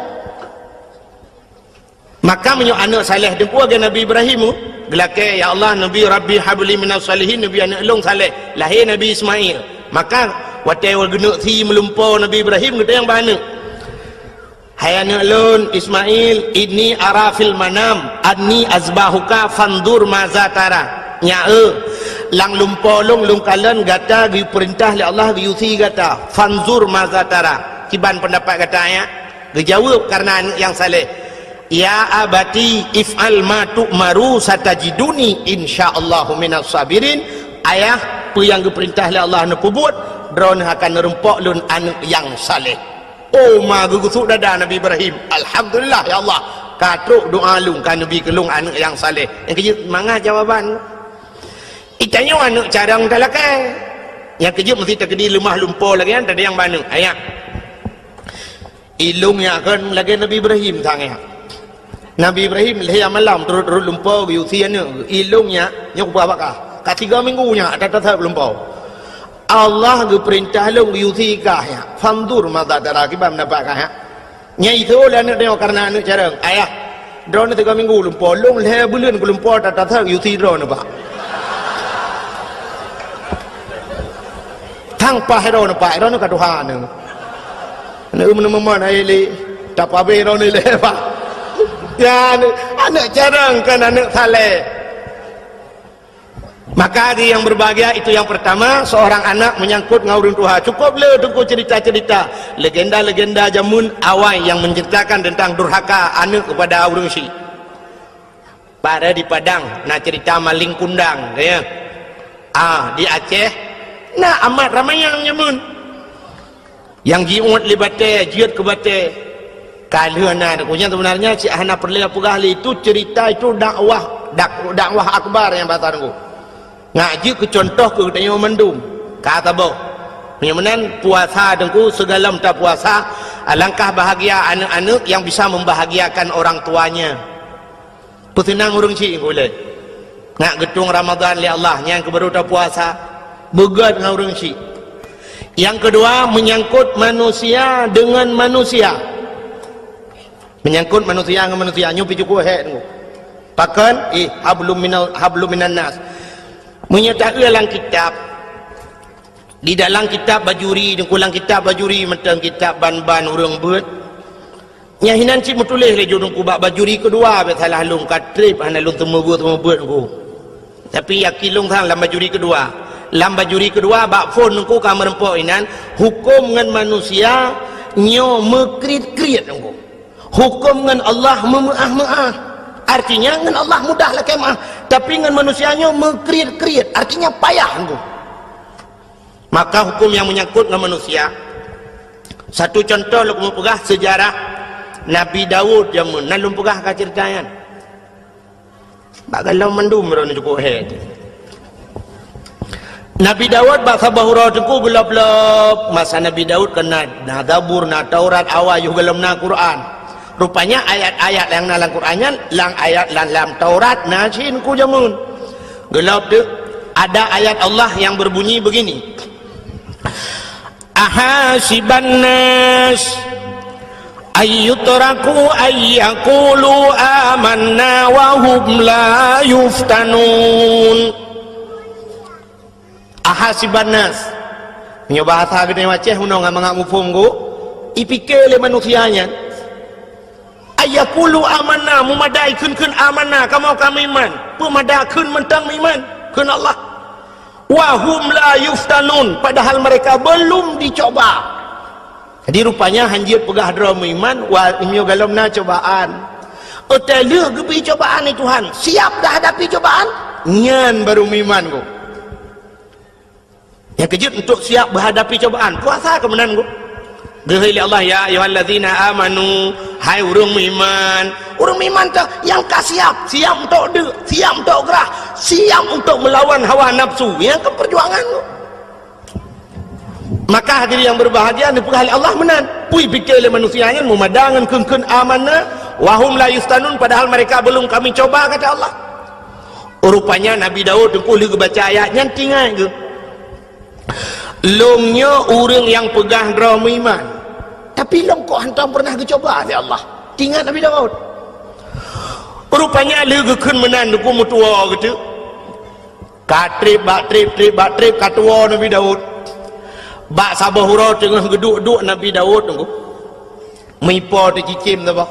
Maka meunyoe aneuëk saleh, Teungku, lagée Nabi Ibrahim, geulakée, "Ya Allah, neubi, Rabbi habli minas salihin, neubi aneuëk lôn saleh." Lahé Nabi Ismail. Maka watée geuneuk sie meulumpoe Nabi Ibrahim, geutanyong bak aneuëk, "Hai aneuëk lôn Ismail, inni ara fil manam anni azbahuka fanzur maza tara." Nyak, eh, lam lumpoe lôn, lôn kalon gata geupeurintah lé Allah geuyue sie gata. Fanzur maza tara. Kiban peundapat gata, ya? Geujaweueb kareuna aneuëk nyang saleh, "Ya abati, if'al ma tu'maru, satajiduni insyaallahu minas sabirin." Ayah, peue nyang geupeurintah lé Allah neupeubuet, droeneuh akan neureumpok lôn aneuëk nyang saleh. Oh, ma geugusut dada Nabi Ibrahim, "Alhamdulillah, ya Allah, ka trok doá lôn, ka neubi keu lôn aneuëk nyang saleh." Nyang keujeuet mangat jawaban. Itanyoe aneuëk carông talakée. Nyang keujeuet meusti takeudi leumah lumpoe lagée nyan, tadayang bak aneuëk. Ayah. Ilôn nyak kon lagée Nabi Ibrahim sang nyak. Nabi Ibrahim lhée malam turot-turot lumpoe geuyue sie aneuëk. Ilôn nyak, nyoe kupeugah bak kah. Ka tiga minggu nyak that-that lumpoe. Allah geupeurintah lôn geuyue sie kah nyak. Fanzur maza tara, kiban peundapat kah nyak. Nyan iteue lé aneuëk tanyoe kareuna aneuëk carông. Ayah, droeneuh tiga minggu lumpoe, lôn lhée buleuen kulumpoe that-that geuyue sie droeneuh bak. Tang paih droeneuh, paih droeneuh ka tuha neuh. Aneuëk meuneumeumon hai lé, tapabeh droeneuh lé, Pak. Ya, aneuëk, aneuëk carông kon aneuëk saleh. Maka hadirin yang berbahagia, itu yang pertama, seorang anak menyangkut ngon ureuëng tuha. Cukup le Teungku cerita-cerita, legenda-legenda jameun awai yang menceritakan tentang durhaka aneuëk kepada ureuëng chik. Pada di Padang, na cerita maling kundang, ya. Ah, di Aceh, na amat ramai nyang nyamun. Nyang jiuet lé batée, jeuet keu batée. Ka lheueh na, nyan sebenarnya cit hana peureulée peugah lé, itu cerita, itu dakwah, dak-, dakwah akbar nyang bahasa Teungku. Nyak jeuet keu contoh keu geutanyoe mandum. Ka saboh. Meunyoe meunan puasa Teungku, sigohlom tapuasa, alangkah bahagia aneuëk-aneuëk yang bisa membahagiakan orang tuanya. Peuseunang ureuëng chik ulée. Nyak geutueng Ramadhan lé Allah, nyan keuh baru tapuasa. Beugét ngon ureuëng chik. Nyang keudua, menyangkut manusia dengan manusia. Menyangkut manusia ngon manusia, nyoe pih cukup hék Teungku. Pakon? Ih, hablum minal, hablum minan nas. Meunyoe taeu lam kitab, di dalam kitab Bajuri, Teungku, lam kitab Bajuri mantong kitab ban-ban ureuëng beuet. Nyan hinan cit meutuléh lé ju Teungku bak Bajuri keudua, bék salah lôn ka treb hana lôn teumeubuet-teumeubuet Teungku. Tapi yakin lôn sang lam Bajuri keudua. Lam Bajuri keudua bak phon Teungku ka meureumpok inan, huköm ngon manusia nyoe meukriet-kriet Teungku. Huköm ngon Allah meumeuáh-meuáh. Artinya ngon Allah mudah lakée meuáh, tapi ngon manusia nyoe meukriet-kriet, artinya payah Teungku. Maka huköm nyang meunyangkot ngon manusia. Satu contoh lôn keuneuk peugah seujarah Nabi Daud jameun, na lôn peugah ka ceurita nyan. Bak gohlom mandum droeneuh cukup hék. Nabi Daud bak saboh uroe Teungku geulob-lob, masa Nabi Daud kon na, na Zabur, na Taurat, awai yoh gohlom na Quran. Rupanya ayat-ayat nyang na lam Quran nyan, lam ayat lam, lam Taurat na cit Teungku jameun. Geulob teuk, ada ayat Allah yang berbunyi begini, "Ahasiban nas ayyutraku ayyakulu amanna wa hum la yuftanun." Ahasiban nas. Meunyoe bahasa geutanyoe Aceh, meunyoe ngon mangat muphom Teungku, ipike lé manusia nyan, ayyakulu amanna, meumada ikheun-kheun amanna, kamoe ka meuiman. Peumada kheun mantong meuiman kheun Allah. Wa hum la yuftanun, padahal mereka belum dicoba. Jadi rupanya hanjeuet peugah droe meuiman, wa, meunyoe gohlom na cobaan. Utai lheueh geubri cobaan lé Tuhan, siap dah hadapi cobaan, nyan baru meuiman gob. Nyang keujeuet untuk siap beuhadapi cobaan, puasa keu meunan gob. Geuhôi lé Allah, "Ya ayyuhallazina amanu," hai ureuëng meuiman. Ureuëng meuiman teuh nyang ka siap, siap untuk deuk, siap untuk grah, siap untuk meulawan hawa nafsu. Nyang keu perjuangan gob. Maka hadirin yang berbahagia, neupeugah lé Allah meunan. Pui pike lé manusia nyan meumada ngon kheun-kheun amanna, wa hum la yuftanun, padahal mereka belum kami coba, kata Allah. Rupanya Nabi Daud teungku lheueh geubaca ayat nyan tingat geuh. Lôn nyoe ureuëng nyang peugah droe meuiman, tapi lôn kok hantom pernah geucoba lé Allah. Tingat Nabi Daud. Rupanya lheueh geukheun meunan teungku meutuwoe geuteuk. Ka treb bak treb, treb bak treb, ka tuwoe Nabi Daud. Bak saboh uroe teungoh geuduek-duek Nabi Daud teungku, meuipo teuh cicém saboh.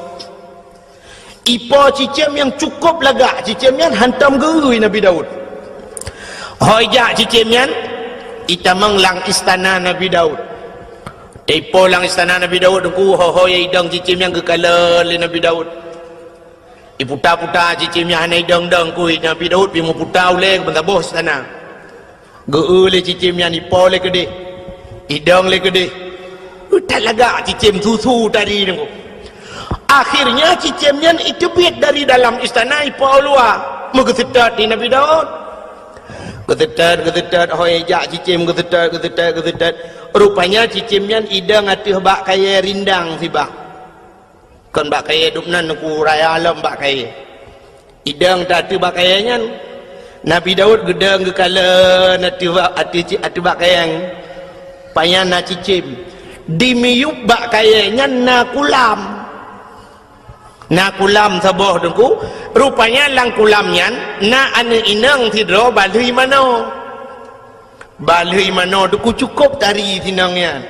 Ipo cicém nyang cukôp lagak, cicém nyan hantom geu-eu Nabi Daud. Ho ijak cicém nyan, itamong lam istana Nabi Daud. Teuipo lam istana Nabi Daud teungku, ho-ho nyang idong cicém nyan geukalon lé Nabi Daud. Iputa-puta cicém nyang hana idong-dong keu Nabi Daud, pih meuputa ulée keu bansaboh istana. Geu-eu lé cicém nyan, ipo lé keudeh, idong lé keudeh. That lagak cicém susu tadi teungku. Akhirnya cicém nyan iteubiet dari dalam istana ipo u luwa, meugeuseutôt di Nabi Daud. Geuseutôt, geuseutôt, ho ijak cicém geuseutôt, geuseutôt, geuseutôt. Rupanya cicém nyan idong ateueh bak kayée rindang sibak. Kon bak kayée dum nan, teungku, raya lom bak kayée. Idong teuh ateueh bak kayée nyan. Nabi Daud geudong geukalon ateueh bak, ateueh ci-, ateueh bak kayée nyan. Pajan na cicém. Di miyueb bak kayée nyan na kulam. Na kulam saboh teungku. Rupanya lam kulam nyan na aneuëk inong sidroe balheueh manoe. Balheueh manoe teungku cukôp tari sinong nyan.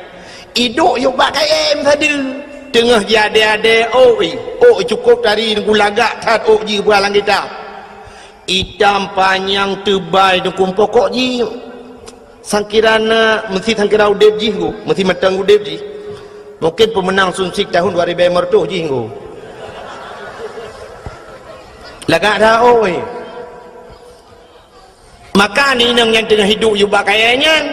Iduek yôh bak kayée meusadeue. Teungoh jiadée-adée ôk, ôk cukôp tari teungku, lagak that ôk jih bak lam kitab. Itam panyang teubai teungku, pokok jih sangkira na, meusti sangkira udeb jih teungku, meusti mantong udeb jih. Mungkin peumeunang Sunsik tahun dua ribu lima ratus jih teungku. Lagak that ôk. Maka aneuëk inong nyang teungoh iduek yôh bak kayée nyan,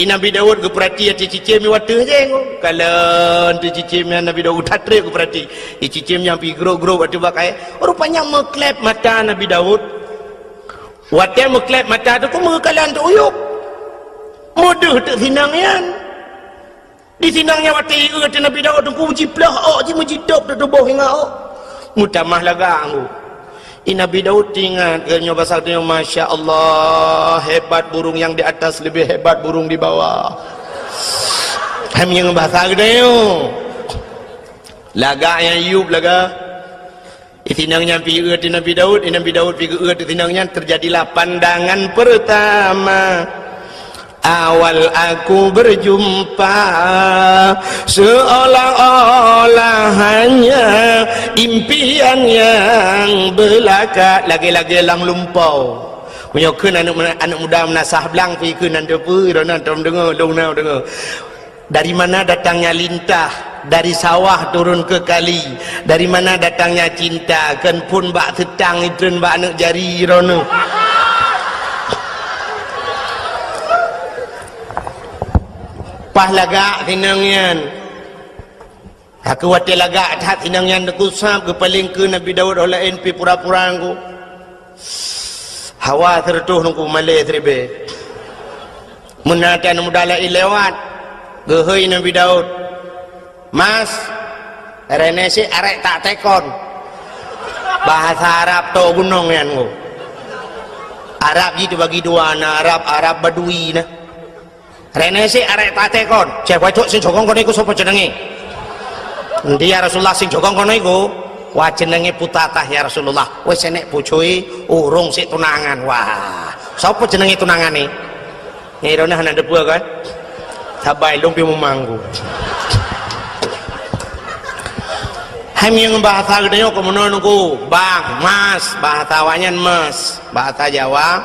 i Nabi Daud geupeurati ateueh cicém nyang ateueh jih teungku. Kalon ateueh cicém nyan Nabi Daud that treb geupeurati. I cicém nyan pih grôp-grôp ateueh bak kayée. Rupanya meukleb mata Nabi Daud. Watée meukleb mata teungku meukalon teuk u yueb. Meudeuh teuk sinong nyan. Di sinong nyan watée ieu ateueh Nabi Daud teungku, jiplôh ôk jih, meujitôb teutuboh ingat ôk. Meutamah lagak teungku. I Nabi Daud teuingat geutanyoe basa geutanyoe, "Masya Allah, hebat burung yang di atas lebih hebat burung di bawah." Hai meunyoe basa geutanyoe. Lagak nyang yueb lagak. Di sinong nyan pih geu-eu ateueh Nabi Daud, di Nabi Daud pih geu-eu ateueh sinong nyan, terjadilah pandangan pertama. Awal aku berjumpa, seolah-olah hanya impian yang belaka. Lagée-lagée lam lumpoe. Meunyoe kheun aneuëk, aneuëk muda meunasah blang pih kheun nan teupeu, droeneuh tom deungoe, lôn na deungoe. Dari mana datangnya lintah? Dari sawah turun ke kali. Dari mana datangnya cinta? Kon phon bak seutang itreun bak aneuëk jari droeneuh. Paih lagak sinong nyan. Aku watée lagak that sinong nyan teungku, sab geupaleng keu Nabi Daud, ho laén pih pura-pura teungku. Hawa sireutôh teungku, malée siribée. Meunan aneuëk muda laén lewat, geuhôi Nabi Daud, "Mas, reuneueh sit arek tak tekon." Bahasa Arab to gunong nyan teungku. Arab jih teubagi dua, na Arab, Arab Badui na. "Reuneueh sit arek tak tekon." "Ceh, wacok sing cokong keunoe ku soe peuceunenge?" "Eunteuk ya Rasulullah, sing cokong keunoe ku." "Wah, ceunenge putatah ya Rasulullah." "Weh, senek pucui, ureuëng sit tunangan." "Wah, soe peuceunenge tunangan ni?" Nyan droeneuh hana deupeu kan? Sabai lôn pih meumanggu. Hai meunyoe bahasa geutanyoe keu meunoe teungku, bang, mas, bahasa awaknyan mas, bahasa Jawa.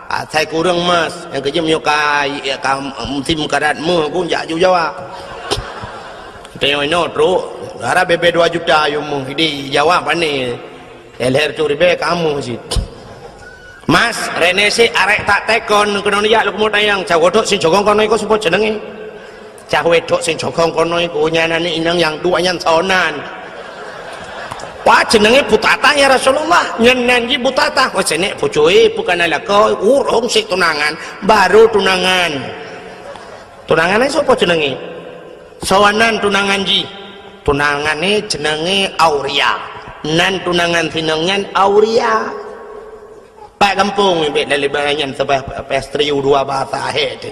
Asai kureueng mas, nyang keujeuet meunyoe ka, ka musim karat meuh pun jak ju Jawa. Tanyoe inoe trok, gara bebe dua juta yue meuh, di Jawa pane. Lhèe reutôh ribèe ka meuh cit. Mas, rene sik arek tak tekon keunoe jak leukumo tayang, cawoe thok sing cogong kono iko supo cenenge. Cawoe thok sing cogong kono iko nyan aneuk inong nyang duek nyan sonan. Wah, cenenge putatah ya Rasulullah. Nyan nan ji putatah. Wah, senek pucui, pukana lakoe, urong sik tunangan, baru tunangan. Tunangan ai sopo cenenge? Sonan tunangan ji. Tunangan ni cenenge Auria. Nan tunangan sinong nyan Auria. Pat gampông bek dari baranyan sabah pastri dua bahasa akhir tu.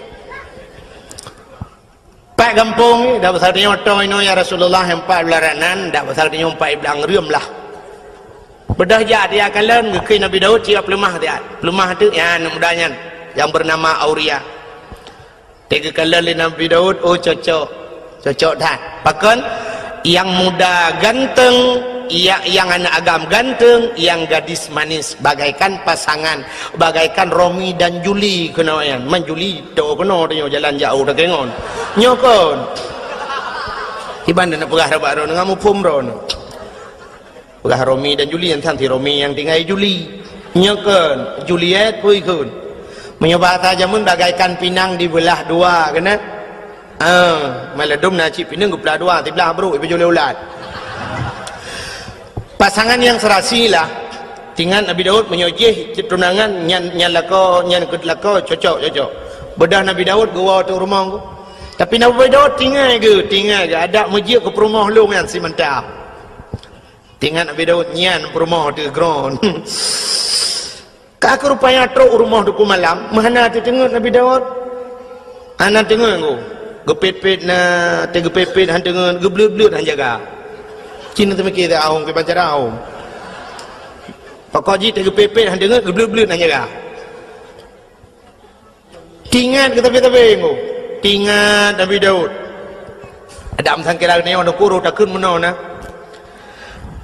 Pat gampông, dak pasal tanyoe toe inoe ya Rasulullah, empat belas ranan, dak pasal tanyoe empat belas reuem lah. Beudôh jak dia kalon, geukheun Nabi Daud siap peuleumah dia. Peuleumah tu, ya, aneuk muda nyan, yang bernama Auria. Teuka kalon lé Nabi Daud, oh, cocok. Cocok that. Pakon? Yang muda ganteng, ya, yang aneuk agam ganteng, yang gadis manis, bagaikan pasangan, bagaikan Romi dan Juli keunoe nyan. Man Juli, to keunoe tanyoe jalan jauh dak ngon. Nyoe kon. Iban na peugah rabat droeneuh, ngon muphom droeneuh. Peugah Romi dan Juli, nyan si Romi nyang tinggai Juli. Nyoe kon, Juliet pui kon. Meunyoe bahasa jameun bagaikan pinang dibeulah dua, keunan? Ah, maladum na cit pinang geupeulah dua, siblah brok ipeujulée ulat. Pasangan yang serasi lah. Tingat Nabi Daud meunyoe jih tunangan nyan, nyan lakoe, nyan keu lakoe cocok, cocok. Beudôh Nabi Daud geuwoe teuh rumoh. Tapi Nabi Daud tinggai geuh, tinggai geuh adak meujeuet keu peurumoh lôn nyan simanta. Tingat Nabi Daud nyan peurumoh teuh gron. Ka keu rupanya trok u rumoh Teungku Malam, meuhana teuteungeut Nabi Daud. Hana teungeut ku. Geupet-pet na, teugeupet-pet han teungeut, geubleuet-bleuet han jaga. Cina teumiki teu ahong kiban cara ahong. Pokok jih teugeupet-pet han teungeut, geubleuet-bleuet han jaga. Tingat keu tabe-tabe nyoe. Tingat Nabi Daud. Adam sangkira nyoe nukuru takheun meunoe na.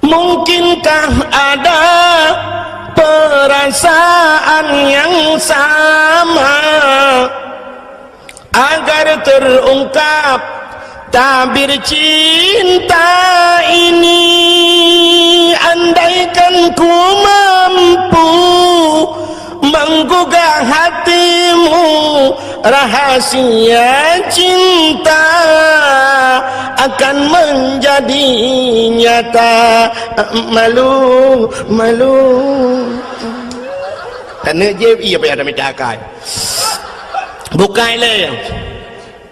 Mungkinkah ada perasaan yang sama agar terungkap tabir cinta ini, andaikan ku mampu menggugah hatimu, rahasia cinta akan menjadi nyata. Malu, malu. Tanda jeb iya payah dah minta akai. Bukai lé.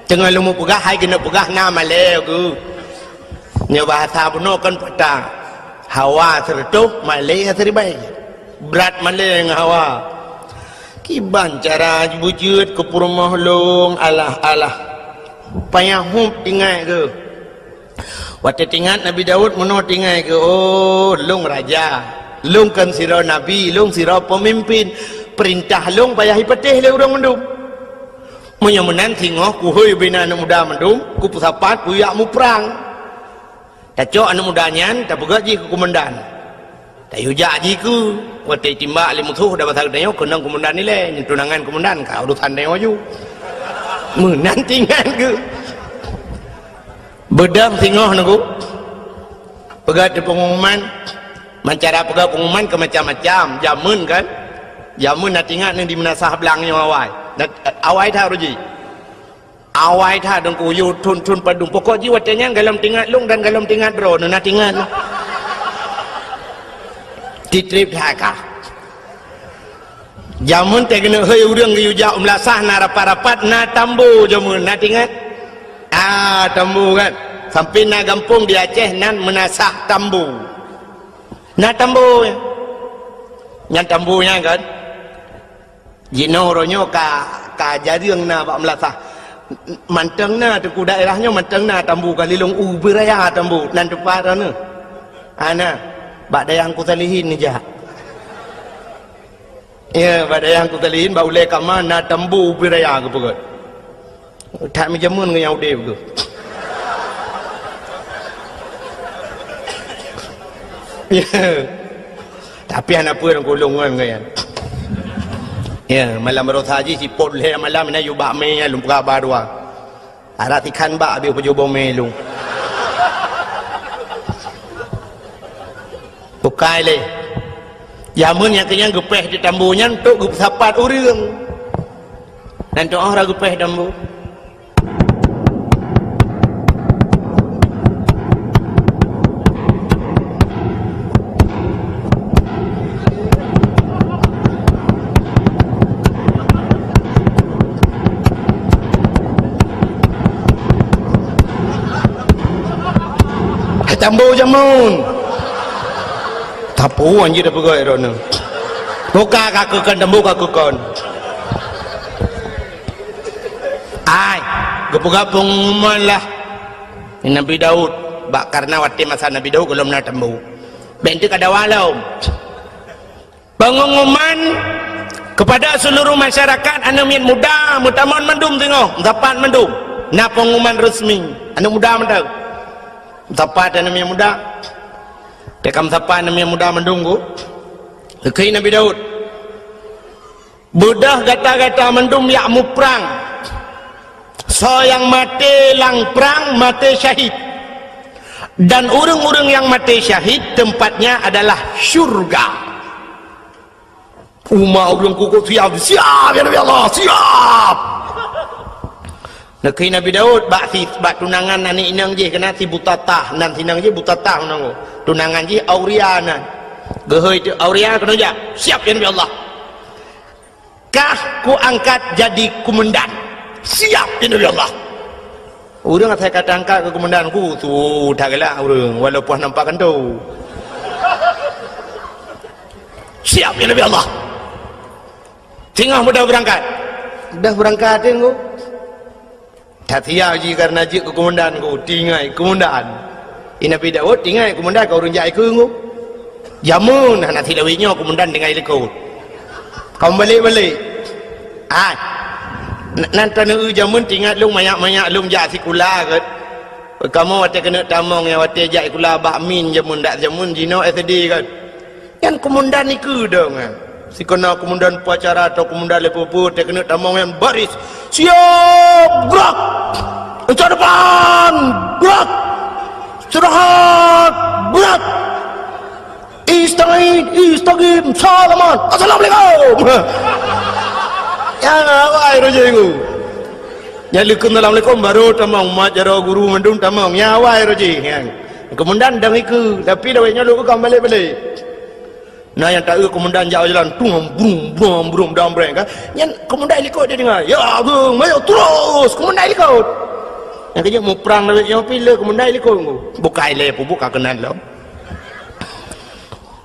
Teungoh lôn peugah, hai keuneuk peugah na malée geuh. Nyoe bahasa bunoe kon patah. Hawa sireutôh, malée siribée. Brat malée ngon hawa. Kiban cara beujeuet keu peurumoh lôn, alah, alah. Payah hub tingat geuh. Watée tingat Nabi Daud meunoe tingat geuh, oh, lôn raja. Lôn kon sidroe nabi, lôn sidroe peumimpin. Peurintah lôn payah ipatéh lé ureuëng mandum. Meunyoe meunan singoh kuhôi bina aneuëk muda mandum, kupeusapat kujak muprang. Tacok aneuëk muda nyan, tapeugét jih keu keumandan. Tayue jak jih keu, watée timbak lé musoh dak basa geutanyoe keunong keumandan ilée, nyan tunangan keumandan ka urosan tanyoe ju. Meunan tingat geuh. Beudôh singoh nunggu. Peugét di pengumuman, meucara peugét pengumuman keu macam-macam. Jameun kan? Jameun na tingat ni di meunasah blang nyoe awai. Na, awai that uroe jih. Awai that dong kuyue thon-thon padum. Pokok jih watée nyan galom tingat lôn dan galom tingat droe, na tingat. Titrip that ka. Jameun teuh keuneuk hôi ureuëng geuyue jak u meulasah na rapat-rapat na tambo jameun, na tingat? Ah, tambo kan. Sampai na gampông di Aceh nan meunasah tambo. Na tambo. Nyan tambo nyan kan. Jinoe uroe nyoe ka, ka jareueng na bak meulasah. Mantong na teungku daerah nyoe mantong na tambo ka lilong u beuraya tambo nan teumpat na. Ana bak dayang kusalihin nijak. Ya, bak dayang kusalihin bak ulée kama na tambo u beuraya geupeugét. That meujameun ngon nyang udeb geuh. Ya. Tapi hana peue lam kulong ngon nyan. Ya, malam baroesa jih sipot lhèe malam na yue bak mè lôn peugah ba dua. Arak tikhan bak habéh peujoh boh mè lôn. Bukai lé. Jameun nyang keunyan geupéh di tambo nyan untuk geupeusapat ureuëng. Nan tu'oh ra geupéh tambo. Hai tambo jameun. Tapu anjir dah peugah droeneuh. Buka ka keukon tambo ka keukon. Ai, geupeugah pengumuman lah. Nabi Daud, bak karena watèe masa Nabi Daud gohlom na tambo. Bèk teuk ka dawa lom. Pengumuman kepada seluruh masyarakat, aneuk miet muda, meutamong mandum singoh, meusapat mandum. Na pengumuman resmi, aneuk muda mantong. Meusapat aneuk miet muda. Teuka meusapat aneuk miet muda mandum ku. Geukheun Nabi Daud. Beudôh gata-gata mandum jak muprang. Soe nyang maté lam prang, maté syahid. Dan ureuëng-ureuëng nyang maté syahid, tempatnya adalah syurga. Umat ureuëng kukok siap, siap, ya Nabi Allah, siap. Neukheun Nabi Daud bak si, bak tunangan aneuk inong jih, keunan si Butatah, nan si inong jih Butatah nan. Tunangan jih Auria nan. Geuhôi teuk Auria keunoe jak. Siap, ya Nabi Allah. Kah kuangkat jadi komandan. Siap, ya Nabi Allah. Ureuëng asai ka tangkat keu komandan ku, su that galak ureuëng, walaupun nampak kantô. Siap, ya Nabi Allah. Singoh mudah beurangkat. Dah beurangkat, Teungku. That siap jih karena jeuet keu komandan ku, tinggai komandan. I Nabi Daud tinggai komandan ka ureuëng jak ikeu ku. Jameun hana silawét nyoe komandan tinggai likot. Ka meubalek-balek. Ah. N-, nan taneuk jameun teuingat lôn manyak-manyak lôn jak sikula kan. Kamoe watèe keuneuk tamong nyang watèe jak sikula bak min jameun dak jameun jinoe S D kan. Nyan komandan ikeu dong, eh. Sikeuna komandan upacara atau komandan level pun, teuh keuneuk tamong nyan baris. Siap, gerak! Uncak depan, gerak! Istirahat, gerak! Istagid, istagim, salaman, assalamualaikum! Ya, awai roh jih. Nyan leukeun assalamualaikum, baru tamong, mat jaroe guru mandum tamong. Ya, awai roh jih. Nyan. Komandan dong ikeu, tapi lawét nyoe lôn ka meubalek-balek. Na nyang taeu komandan jak jalan, tung, brum, brum, brum, dam breng kan. Nyan komandan likot dia dengar. Ya, bung, mayo terus, komandan likot. Nyang keu jeuet muprang lawét nyoe pih le komandan likot. Bukai lé pubuk ka keunan lom.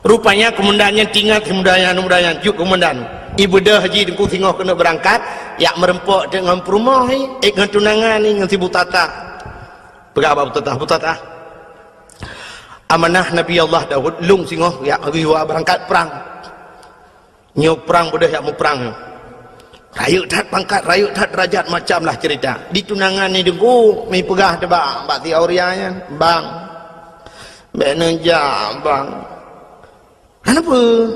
Rupanya komandan nyan teuingat si muda nyan, muda nyan, jeuet komandan. Ibeudôh jih Teungku singoh keuneuk beurangkat, jak meureumpok teuk ngon peurumoh, eh, ngon tunangan, ngon si Butatah. Peugah bak Butatah, Butatah. Amanah Nabi Allah Daud, lôn singoh jak riwa beurangkat prang. Nyoe prang beudôh jak muprang nyoe. Rayeuk that pangkat, rayeuk that derajat, macam lah cerita. Di tunangan ni Teungku, mi peugah teuh bak, bak si Auria nyan, "Bang, bèk neujak, Bang." "Hana peue?"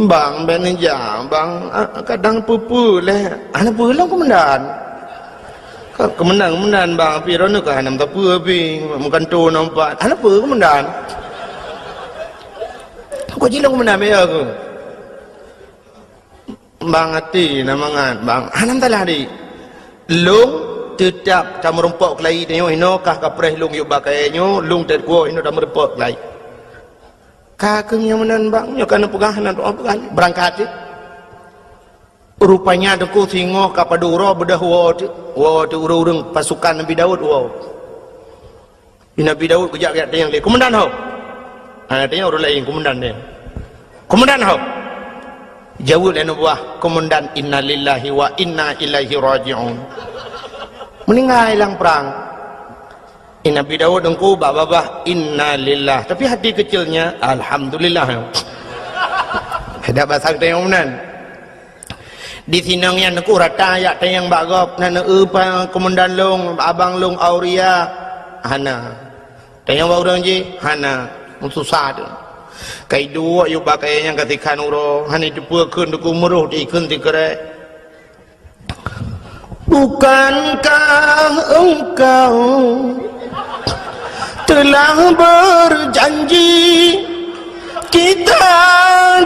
"Bang, bèk neujak, Bang. Ah, kadang peue-peue lé." "Hana peue lom, Komandan." Ka-, "Komandan, Komandan, Bang, pih droeneuh ka hana meusapeue pih, meugantoe nyoe pat." "Hana peue, Komandan." "Kok jilong, Komandan, bèk ya keuh." "Bang, até na mangat, Bang." "Hana masalah, Dik. Lôn teutap tameurumpok keulayi tanyoe, inoe kah kapreh lôn yub bak kayèe nyoe, lôn teukuwoe inoe tameurumpok keulayi." "Ka keuh nyang meunan, Bang, nyoe ka neupeugah, na doa peugah, beurangkat jih." Rupanya Teungku singoh ka padub uroe beudôh woe teuk, woe teuk ureuëng-ureuëng pasukan Nabi Daud woe. Di Nabi Daud geujak-jak tanyong lé, "Komandan ho?" Hana tanyong ureuëng laén, komandan nyan. "Komandan ho?" Jaweueb lé aneuk buah, "Komandan, innalillahi wa inna ilaihi raji'un." Meuninggai lam prang. Di Nabi Daud Teungku bak babah, "Innalillah." Tapi hati kecilnya, "Alhamdulillah." Dak basa tanyong meunan. Di sinong nyan Teungku rata jak tanyong bak gob, "Na neueu pa komandan lôn, abang lôn Auria?" "Hana." Tanyong bak ureuëng jih, "Hana." Meususah teuk. Ka iduek yub bak kayée nyan ka sikhan uroe, hana iteupeue kheun Teungku Meurôh di kheun sikrek. Bukankah engkau telah berjanji kita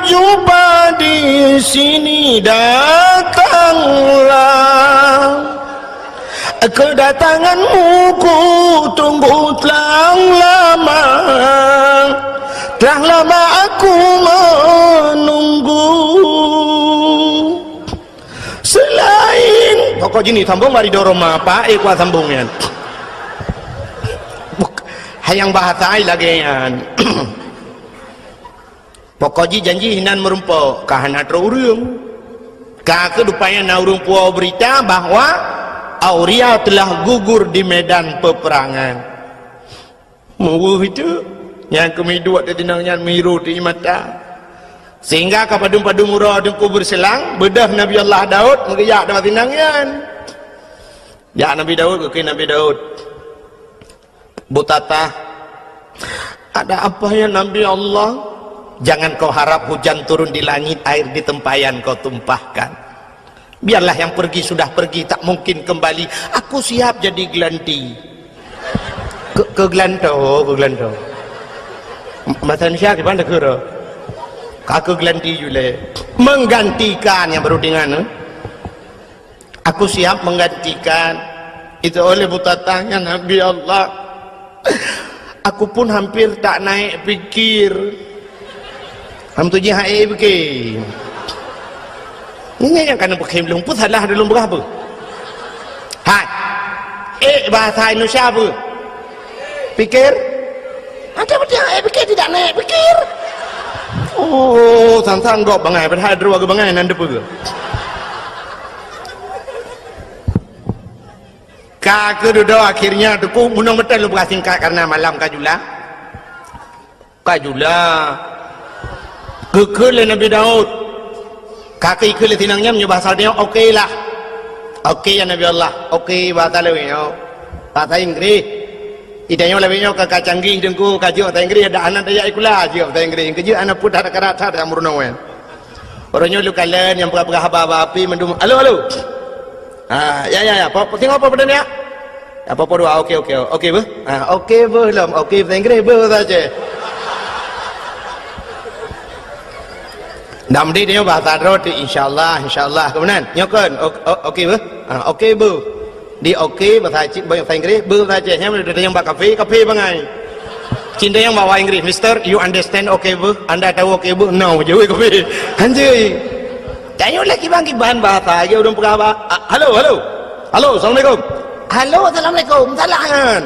jumpa di sini, datanglah. Kedatanganmu ku tunggu telah lama, telah lama aku menunggu. Selain pokok jini sambung bari dorong ma, apa eh kuat sambung nyan. Buk-, hayang bahasa ai lagée nyan. Pokok jih janji hinan meurumpok, ka hana troh ureuëng. Ka keuh rupanya na ureuëng puwoe beurita bahwa Auria telah gugur di medan peperangan. Meuweuh itu, nyang keumiduek di tinong nyan meuhiru di mata. Sehingga ka padum-padum uroe Teungku beureuselang, beudôh Nabi Allah Daud meugeujak dua tinong nyan. Jak Nabi Daud, geukheun Nabi Daud. Butatah, ada apa ya Nabi Allah? Jangan kau harap hujan turun di langit, air di tempayan kau tumpahkan. Biarlah yang pergi sudah pergi, tak mungkin kembali. Aku siap jadi gelanti. Ke, ke gelanto, ke gelanto. Bahasa Indonesia gimana kira? Ka ke gelanti jule. Menggantikan yang baru dengan, eh? Aku siap menggantikan. Itu oleh butatahnya Nabi Allah. Aku pun hampir tak naik pikir. Ham tu jih hai pikir. Ini yang kena pakai belum pun salah dulu berapa? Hai. Eh, bahasa Indonesia apa? Pikir? Ada betul eh pikir tidak naik pikir. Oh, sang-sang gok bangai padahal dua bangai nan depa. Ka keududoe akhirnya Teungku meunong beutôi lôn peugah singkat karena malam ka jula. Ka jula. Geukheun lé Nabi Daud. Ka keuh ikheun lé tinong nyan meunyoe bahasa dia oke lah. Oke ya Nabi Allah. Oke bahasa lewat nyoe. Bahasa Inggris. Itanyoe lewat nyoe ka, ka canggih Teungku ka jeuet bahasa Inggris ada anak tajak ikula jeuet bahasa Inggris. Keujeuet anak pun tak ada karat tak ada meurunoe. Uroe nyoe lôn kalon nyang peugah-peugah haba-haba api mandum. Halo, halo. Ha, ya, ya, ya. Po, po, singoh po peudeueng ya? Ya, po, po dua. Oke, oke. Oke beuh. Ha, oke beuh lom. Oke bahasa Inggris beuh bahasa Aceh. Dam di dia bahasa droe tu insyaallah, insyaallah. Kemudian, nyoe kan. O-, o-, oke beuh. Ha, oke beuh. Di oke bahasa Aceh, bahasa Inggris, beuh bahasa Aceh. Nyang ada yang bak kafe, kafe bangai. Cinta yang bawa Inggris, Mister, you understand oke beuh? Anda tahu oke beuh? No, jawab kafe. Anjay. Tanyoe lé kiban-kiban bahasa, aja ureuëng peugah ba-, a-, halo, halo. Halo, assalamualaikum. Halo, assalamualaikum. Salah kan?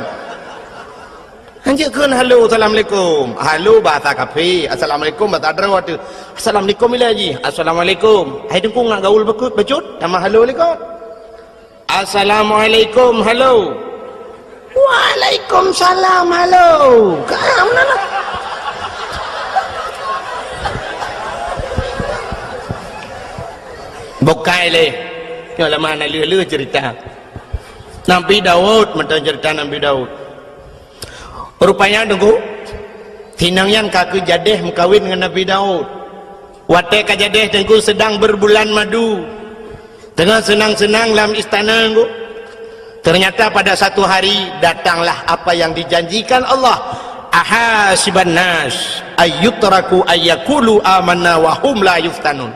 Hanjeuet kheun halo, assalamualaikum. Halo bahasa kafe, assalamualaikum bahasa droe tu. Assalamualaikum ila ji. Assalamualaikum. Hai Teungku ngak gaul bakut bacut, nama halo likot. Assalamualaikum, halo. Waalaikumsalam, halo. Ka meunan lah. Bukai lé. Nyoe lama na leuh-leuh cerita. Nabi Daud, mantong cerita Nabi Daud. Rupanya Teungku, tinong nyan ka keuh jadeh meukawen ngon Nabi Daud. Watée ka jadeh Teungku sedang berbulan madu. Teungoh seunang-seunang lam istana Teungku. Ternyata pada satu hari datanglah apa yang dijanjikan Allah. Ahasiban nas ayyutraku ayyakulu amanna wa hum la yuftanun.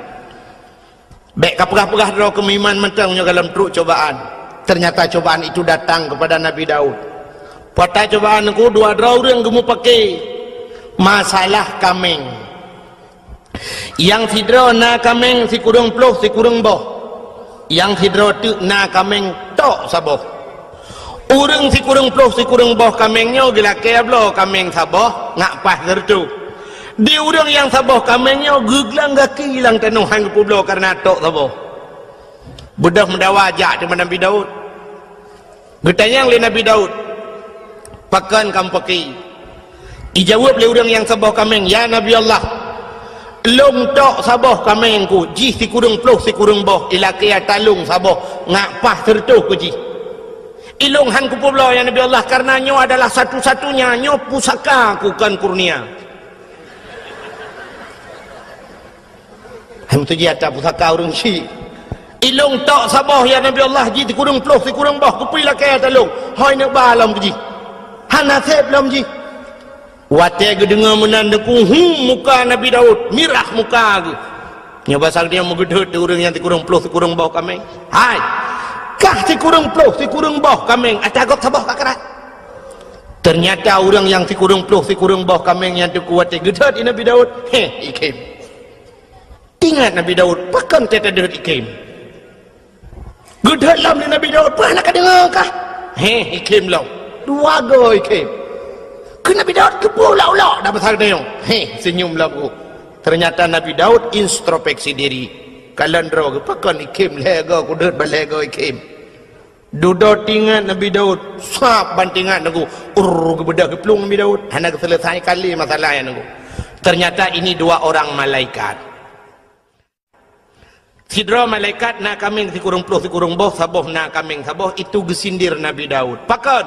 Bék ka peugah-peugah droe keu meuiman mantong nyoe gohlom trok cobaan. Ternyata cobaan itu datang kepada Nabi Daud. Pata cobaan Teungku dua droe ureuëng geumupake masalah kaméng. Nyang sidroe na kaméng sikureueng ploh sikureueng boh. Nyang sidroe teuk na kaméng tok saboh. Ureuëng sikureueng ploh sikureueng boh kaméng nyoe geulakée bloe kaméng saboh ngak paih sireutoh. Di ureuëng nyang saboh kaméng nyoe geuglang gaki lam tanoh han geupeubloe kareuna tok saboh. Beudôh meudawa jak teuma Nabi Daud. Geutanyong lé Nabi Daud, "Pakon kamoe peuki?" Ijaweueb lé ureuëng nyang saboh kaméng, "Ya Nabi Allah, lôn tok saboh kaméng ku jih sikureueng ploh sikureueng boh ilakée talong saboh ngak paih sireutoh ku jih. Ilôn han kupeubloe ya Nabi Allah kareuna nyoe adalah satu-satunya, nyoe pusaka ku kon kurnia." Meutuji ata pusaka ureuëng syik. Ilong tok saboh ya Nabi Allah ji sikureueng ploh sikureueng boh, geupui lakée ata lông. Hôi neuk ba lom jih. Hana seb lom jih. Watée geudeungoe meunan deungoe, hu, muka Nabi Daud, mirah muka geuh. Nyoe basa geutanyoe meugeudeuet di ureuëng nyang sikureueng ploh sikureueng boh kaméng. Hai, kah sikureueng ploh sikureueng boh kaméng, ata gob saboh ka krat. Teunyata ureuëng nyang sikureueng ploh sikureueng boh kaméng nyan teungku watée geudeuet di Nabi Daud, heh, ikhém. Ingat Nabi Daud, pakon teuh tadeuet ikhém. Geudeuet lom lé Nabi Daud, peue hana ka deungoe kah? Heh, ikhém lom. Dua goe ikhém. Keu Nabi Daud keupeue ulok-ulok dak basa geutanyoe? Heh, seunyum lom geuh. Teunyata Nabi Daud introspeksi diri. Kalon droe geuh, pakon ikhém lhée goe, kudeuet ban lhée goe ikhém. Dudoe tingat Nabi Daud, sab ban tingat nunggu. Urr, geubeudôh geuplueng Nabi Daud. Hana geuseuleusai kali masalah nyan nunggu. Teunyata ini dua orang malaikat. Sidroe malaikat na kaméng sikureueng ploh sikureueng boh, saboh na kaméng saboh, itu geusindir Nabi Daud. Pakon?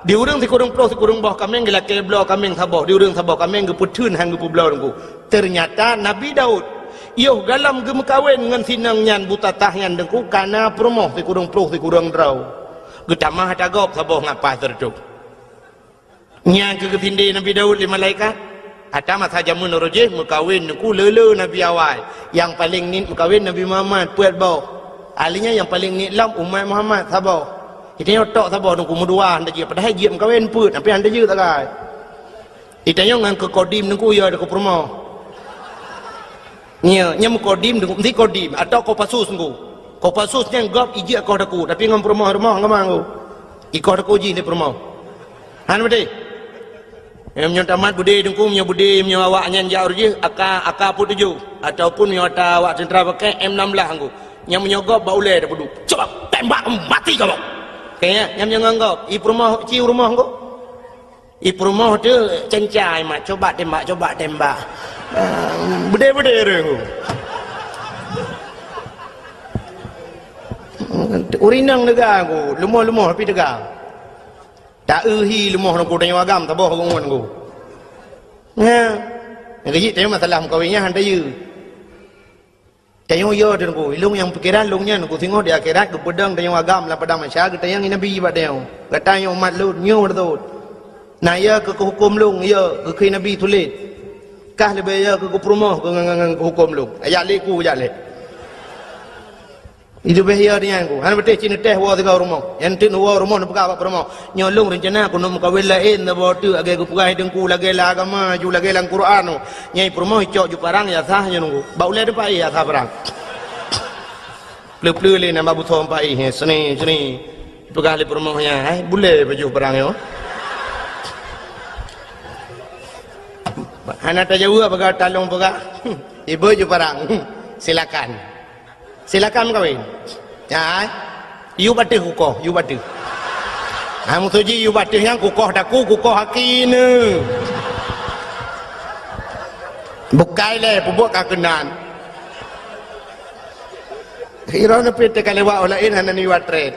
Di ureuëng sikureueng ploh sikureueng boh kaméng geulakée bloe kaméng saboh, di ureuëng saboh kaméng geupeutheun han geupeubloe teungku. Teunyata Nabi Daud, yoh galom geumeukawen ngon sinong nyan butatah nyan teungku, kana peurumoh sikureueng ploh sikureueng droe. Geutamah ata gob saboh ngat paih sireutôh. Nyan keuh geusinde Nabi Daud lé malaikat. Ata masa jameun uroe jih meukawen teungku le-le nabi awai. Nyang paleng niet meukawen Nabi Muhammad, peuet boh. Ahli nyan nyang paleng niet lom umat Muhammad, saboh. Geutanyoe tok saboh teungku meudua hana jeuet, padahai jeuet meukawen peuet, tapi hana jeuet sagai. Geutanyoe ngon keu kodim teungku ya keu peurumoh. Nya, nya meukodim teungku, meusti kodim atau Kopassus teungku. Kopassus nyan gob ijeuet koh daku, tapi ngon peurumoh-rumoh ngon teungku. Ikoh daku jih lé peurumoh. Han beutôi? Meunyoe tamat beudé teungku, meunyoe beudé, meunyoe awak nyan jak uroe jih, aka, aka peuet tujoh. Ataupun meunyoe ata awak teuntara pakai M enam belas teungku. Nyang meunyoe gob bak ulée tapeuduek. Coba tembak mati kamoe. Kayaknya, nyang meunyoe ngon gob, i peurumoh, ci u rumoh teungku. I peurumoh teuh cencai mat, coba tembak, coba tembak. Ah, beudé-beudé ureuëng. Urinang teuga ku, lumoh-lumoh pi teuga. Tak euhi lumoh ku tanyoe agam, taboh ngon ku. Nya. Nyang keujiek tanyoe masalah meukawen nyan han tayue. Tanyoe yo teungku, ilong nyang pikiran lôn nyan ku singoh di akhirat geupeudong tanyoe agam lam padang mahsyar geutanyong nabi bak tanyoe. Gata nyoe umat lôn, nyoe beutôi. Na yo keu huköm lôn, yo keu nabi tuléh. Kah leubeh yo keu peurumoh keu ngan, ngan, ngan huköm lôn. Ajak lé ku, ajak lé. Itu beh yo nyan ku. Hana beuteh cit neuteh woe sigoe rumoh. Nyan teuk neuwoe rumoh neupeugah bak peurumoh. Nyoe lôn reuncana keuneuk meukawen laén saboh teuk lagée geupeugah teungku lagée lam agama ju lagée lam Quran. Nyai peurumoh icok ju parang ya sah nyoe nunggu. Bak ulée teumpat ya sah parang. Pleu-pleu lé nama buthom pai he seni seni. Peugah lé peurumoh nya, "Hai, bulée baju parang nyoe." Hana tajaweueb peugah talong peugah. Ibu ju parang. Silakan. Silakan meukawen. Ya, eh? Yub ateueh kukoh, yub ateueh. Ha, meutuji yub ateueh nyang kukoh daku, kukoh aki ne. Bukai lé, peubuet ka keunan. Iro neupit teuka lewat orang lain hana niwat tret.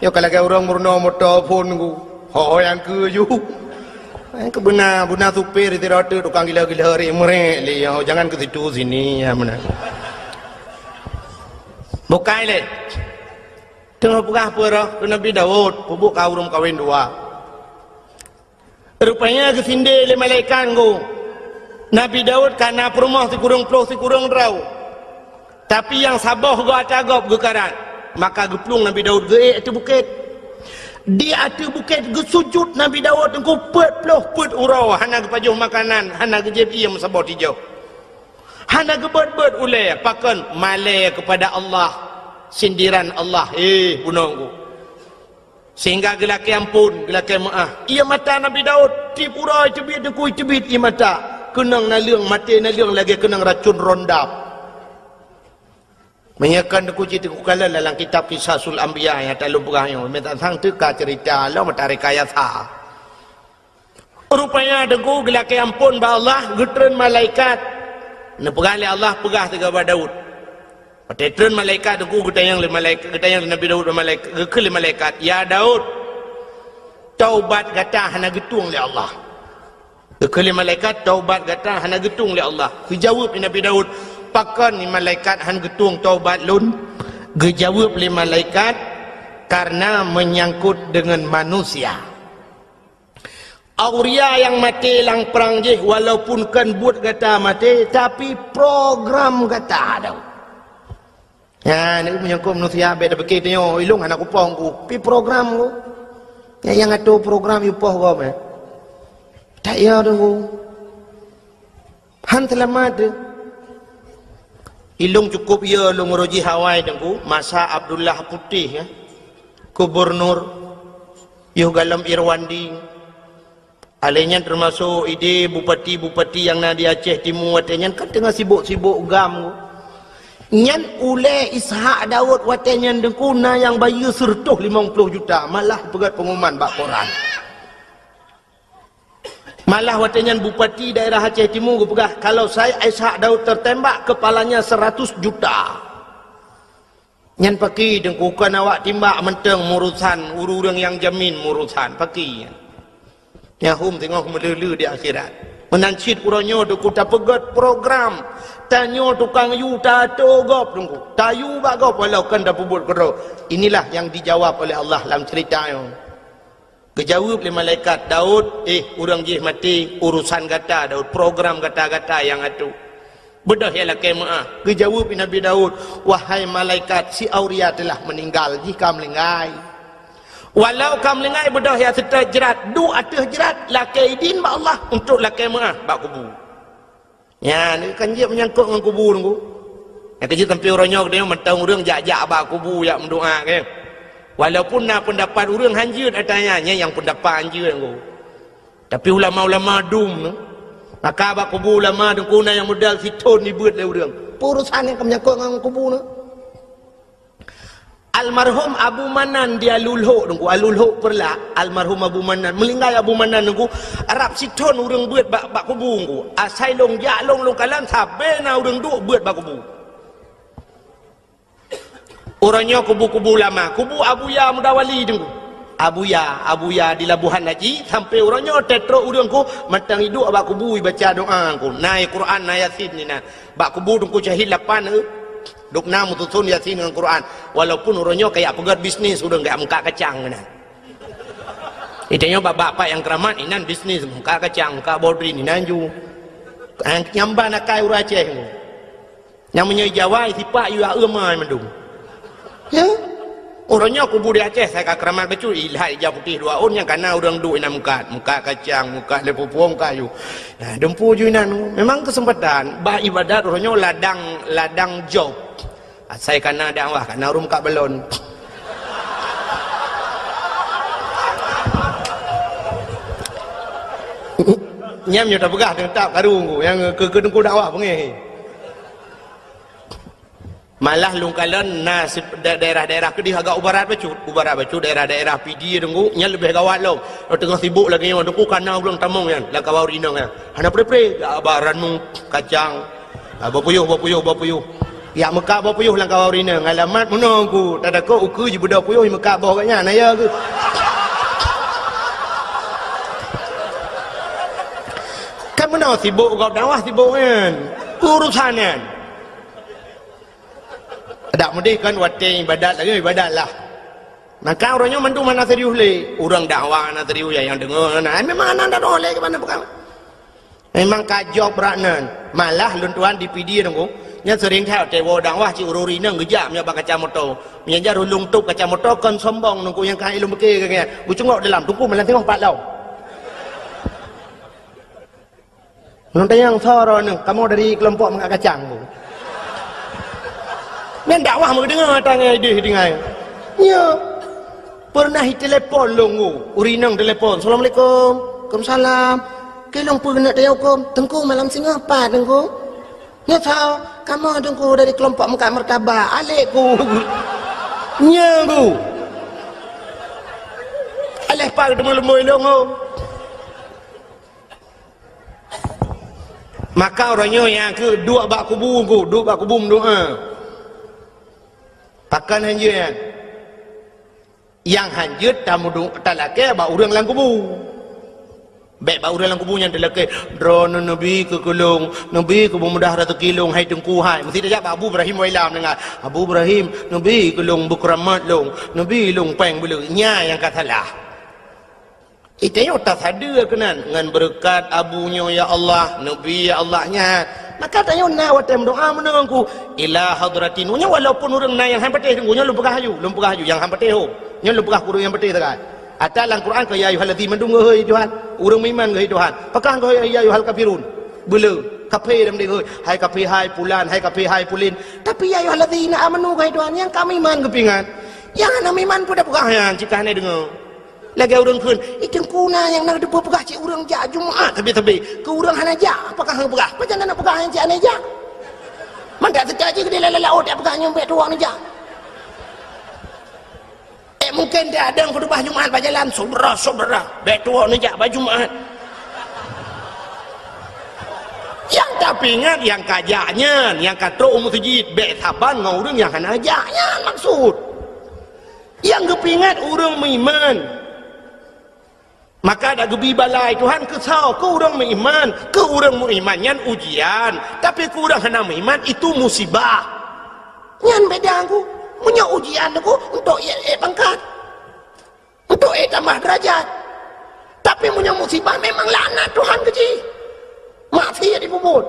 Nyoe ka lagée ureuëng meurunoe moto phon ku. Ho nyang keu ju. Nyang keu beuna, beuna supir di rot tukang gila-gila ri merek lé, "Yo, jangan ke situ, sini," ya beuna. Bukai lé. Teungoh peugah peue roh keu Nabi Daud, peubuet ka ureuëng kawen dua. Rupanya geusinde lé malaikat nggu. Nabi Daud ka na peurumoh sikureueng ploh sikureueng droe. Tapi nyang saboh goe ata gob geukarat. Maka geuplueng Nabi Daud geuék ateueh bukét. Di ateueh bukét geusujut Nabi Daud teungku peuet ploh peuet uroe, hana geupajoh makanan, hana geujieb ié meusaboh tijoh. Hana geubeuet-beuet ulée, pakon? Malée keupada Allah, sindiran Allah, "Hé, bunoe nggu." Sehingga geulakée amphon, geulakée meuáh. Ié mata Nabi Daud, tieb uroe teubiet, teungku teubiet ié mata. Keunong naleueng, maté naleueng lagée keunong racun rondap. Meunyoe kon teungku cit teungku kalon lam kitab Qisasul Anbiya nyang talôn peugah nyoe, meutatang teuka ceurita lom meutareka yasa. Rupanya teungku geulakée amphon bak Allah, geutreun malaikat. Neupeugah lé Allah, peugah sigoe bak Daud. Watée treun malaikat teungku geutanyong lé malaikat, geutanyong lé Nabi Daud bak malaikat, geukheun lé malaikat, "Ya Daud, taubat gata hana geutueng lé Allah." Geukheun lé malaikat, "Taubat gata hana geutueng lé Allah." Geujaweueb lé Nabi Daud, "Pakon ni malaikat han geutueng taubat lôn?" Geujaweueb lé malaikat, "Karena menyangkut dengan manusia." Auria nyang maté lam prang jih, walaupun kon buet gata maté, tapi program gata ada. Nyan, menyangkut manusia, bèk tapike tanyoe, ilong hana kupoh ku, pi program ku. Nyang, nyang atur program yue poh gob, eh. Tak ya, Teungku. Han seulamat, eh. Ilong cukup ya, ilong uroe jih awai, Teungku. Masa Abdullah Putih, ya. Gubernur, yoh galom Irwandi. Alèh nyan teumasok ide bupati-bupati nyang na di Aceh Timu watèe nyan kan teungoh sibok-sibok gam. Nyan ulèe Ishak Daud watèe nyan Teungku na nyang bayeue seureutôh limong ploh juta, malah peugöt pengumuman bak koran. Malah watèe nyan bupati daerah Aceh Timu geupeugah, "Kalau saya Ishak Daud tertembak, kepalanya seratus juta." Nyan pakri Teungku, kon awak timbak mantong meurusan, ureueng-ureueng nyang jamin meurusan, pakri nyan. Nyan hom teungoh meuleu-leu di akhirat. Meunan cit uroe nyoe Teungku tapeugöt program. Tanyoe tukang yue tato gob Teungku. Tayue bak gob walau kon tapeubuet keudroe. Inilah nyang dijawab oleh Allah lam ceurita nyoe. Geujaweueb lé malaikat, "Daud, eh, ureueng jih maté, urusan gata, Daud, program gata-gata nyang atur. Beudôh ya lakèe meu'ah." Geujaweueb lé Nabi Daud, "Wahai malaikat, si Auria telah meninggal, jih ka meuninggai. Walau ka meuninggai, beudôh ya seutôt jrat, duek ateueh jrat, lakèe idin bak Allah untuk lakèe meu'ah bak kubu." Nyan, kan jeuet meunyangkot ngon kubu Teungku. Nyang keujeuet sampoe uroe nyoe geutanyoe mantong ureueng jak-jak bak kubu jak meudoa, kan? Walaupun na peundapat ureueng hanjeuet ata nyan, nyan nyang peundapat hanjeuet Teungku. Tapi ulama-ulama dum nyoe, maka bak kubu ulama Teungku na nyang modal sithon jibeuet lé ureueng. Peue urusan nyang ka meunyangkot ngon kubu nyoe? Almarhum Abu Manan di Alulhok Teungku, Alulhok Peureulak, almarhum Abu Manan, meuninggai Abu Manan Teungku, rab sithon ureueng beuet bak, bak kubu Teungku. Asai lôn jak lôn, lôn kalon sabe na ureueng duek beuet bak kubu. Uroe nyoe kubu-kubu lama, kubu Abuya Mudawali Teungku. Abuya, Abuya di Labuhan Haji, sampoe uroe nyoe teutrok ureueng ku mantong iduek bak kubu ibaca doa Teungku. Na Quran, na Yasin inan. Bak kubu Teungku Syahid lapan, eh. Dum na meususon Yasin ngon Quran. Walaupun uroe nyoe kajak peugöt bisnis, ureueng kajak meukat kacang inan. Itanyoe bak-bak pat nyang keuramat inan bisnis, meukat kacang, meukat bodrin inan ju. Nyang ban akai ureueng Aceh. Nyang meunyoe Jawa sipak yue aeu mai mandum. Ya. Uroe nyoe kubu di Aceh sai ka keuramat bacut, ilat ija putéh dua ôn nyang kana ureueng duek inan meukat, meukat kacang, meukat lé pupueng kayu. Nah, dumpu ju inan. Memang keuseumpatan bah ibadat uroe nyoe ladang, ladang job. Asai kana dakwah, kana ureueng meukat balon. Nyan nyoe tapeugah teutab karu Teungku nyang keu, keu Teungku dakwah beungéh. Malah lôn kalon na sip-, da-, daerah-daerah keudéh agak u barat bacut. U barat bacut daerah-daerah Pidie Teungku, nyan leubeh gawat lom. Teungoh sibok lagèe nyoe Teungku, kana ureueng tamong nyan lam kawan ureueng inong nyan. Hana pre-pre, jak ba ranub, kacang. Ah, boh puyôh, boh puyôh, boh puyôh. Jak meukat boh puyôh lam kawan ureueng inong. Alamat meunoe Teungku, tatakot ukeue jibeudôh puyôh, jimeukat boh gobnyan. Nah, ya keuh. Kan meunoe sibok gob dakwah sibok nyan. Urusan nyan. Dak meudeh kan watèe ibadat lagèe ibadat lah. Maka uroe nyoe mandum hana serius lé. Ureueng dakwah hana serius, ya, nyang deungö hana. Ai memang hana, hana deungö lé keu mana peukara. Memang ka jok brat nan. Malah lôn tuan di Pidie Teungku, nyan sering that watèe woe dakwah cit ureueng inong geujak meunyoe bak kaca moto. Meunyoe jak rulung tôp kaca moto kon sombong Teungku nyang ka ilôn beuke geuh nyan. Geucungok dalam Teungku malam singoh pat lom. Ngon tanyong soe droeneuh, kamoe dari keulompok meukat kacang, Bu. Nyan dakwah meudeungoe tangai deh dengai. Nyo. Pernah itelepon lôn, Bu. Ureueng inong telepon, "Assalamualaikum." "Waalaikumsalam." "Keu lôn peue keuneuk tanyong huköm?" "Teungku, malam singoh pat, Teungku." "Nyo soe?" "Kamoe, Teungku, dari keulompok meukat martabak." "Alek ku." Nyo, Bu. Alek pat teuma lôn boi lôn, Bu. Maka uroe nyoe nyang keu duek bak kubu, duek bak kubu meudoa. Pakon hanjeuet nyan? Nyang hanjeuet tameudu-, talakèe bak ureueng lam kubu. Bèk bak ureueng lam kubu nyan teulakèe, "Droeneuh neubi keu keu lôn, neubi keu beumudah raseuki lôn, hai Teungku hai." Meusti tajak bak Abu Ibrahim Wailam deungon, "Abu Ibrahim, neubi keu lôn beukeramat lôn, neubi lôn péng beuleueh." Nyan nyang ka salah. Itanyoe tasadeue keunan, "Ngon beureukat abu nyoe ya Allah, neubi ya Allah," nyan. Maka tanyoe na watèe meudoa meunan Teungku, "Ila hadratin." Nyoe walaupun ureueng na nyang han patéh Teungku, nyoe lôn peugah aju, lôn peugah aju nyang han patéh hom. Nyoe lôn peugah keu ureueng nyang patéh sagai. Ata lam Quran keu ya ayyuhallazina mandum geuhôi Tuhan. Ureueng meuiman geuhôi Tuhan. Pakon geuhôi ya ayyuhal kafirun? Beuleueh. Kafé lam deh geuhôi. Hai kafé hai pulan, hai kafé hai pulin. Tapi ya ayyuhallazina amanu geuhôi Tuhan, nyang ka meuiman geupeuingat. Nyang hana meuiman peue tapeugah nyan, cit ka hana deungö. Lagèe ureueng kheun, "Ih, Teungku na nyang na teupeue peugah cit ureueng jak Jumat sabe-sabe. Keu ureueng hana jak, pakon hana peugah? Pajan na peugah nyang cit hana jak?" Mandak seutôt jih keudéh lam laôt jak peugah nyoe bèk tuwoe neujak. Eh, mungken dia ada khutubah Jumat bak jalan, "Saudara-saudara, bèk tuwoe neujak bak Jumat." Nyang tapeuingat nyang ka jak nyan, nyang ka trok u meuseujid, bèk saban ngon ureueng nyang hana jak nyan maksud. Nyang geupeuingat ureueng meuiman. Maka dak geubi bala Tuhan keu soe? Keu ureueng meuiman. Keu ureueng meuiman nyan ujian, tapi keu ureueng hana meuiman itu musibah. Nyan beda Teungku. Meunyoe ujian Teungku, untuk ék, ék pangkat, untuk ék tamah derajat. Tapi meunyoe musibah, memang laknat Tuhan keu jih. Maksiat jipeubuet.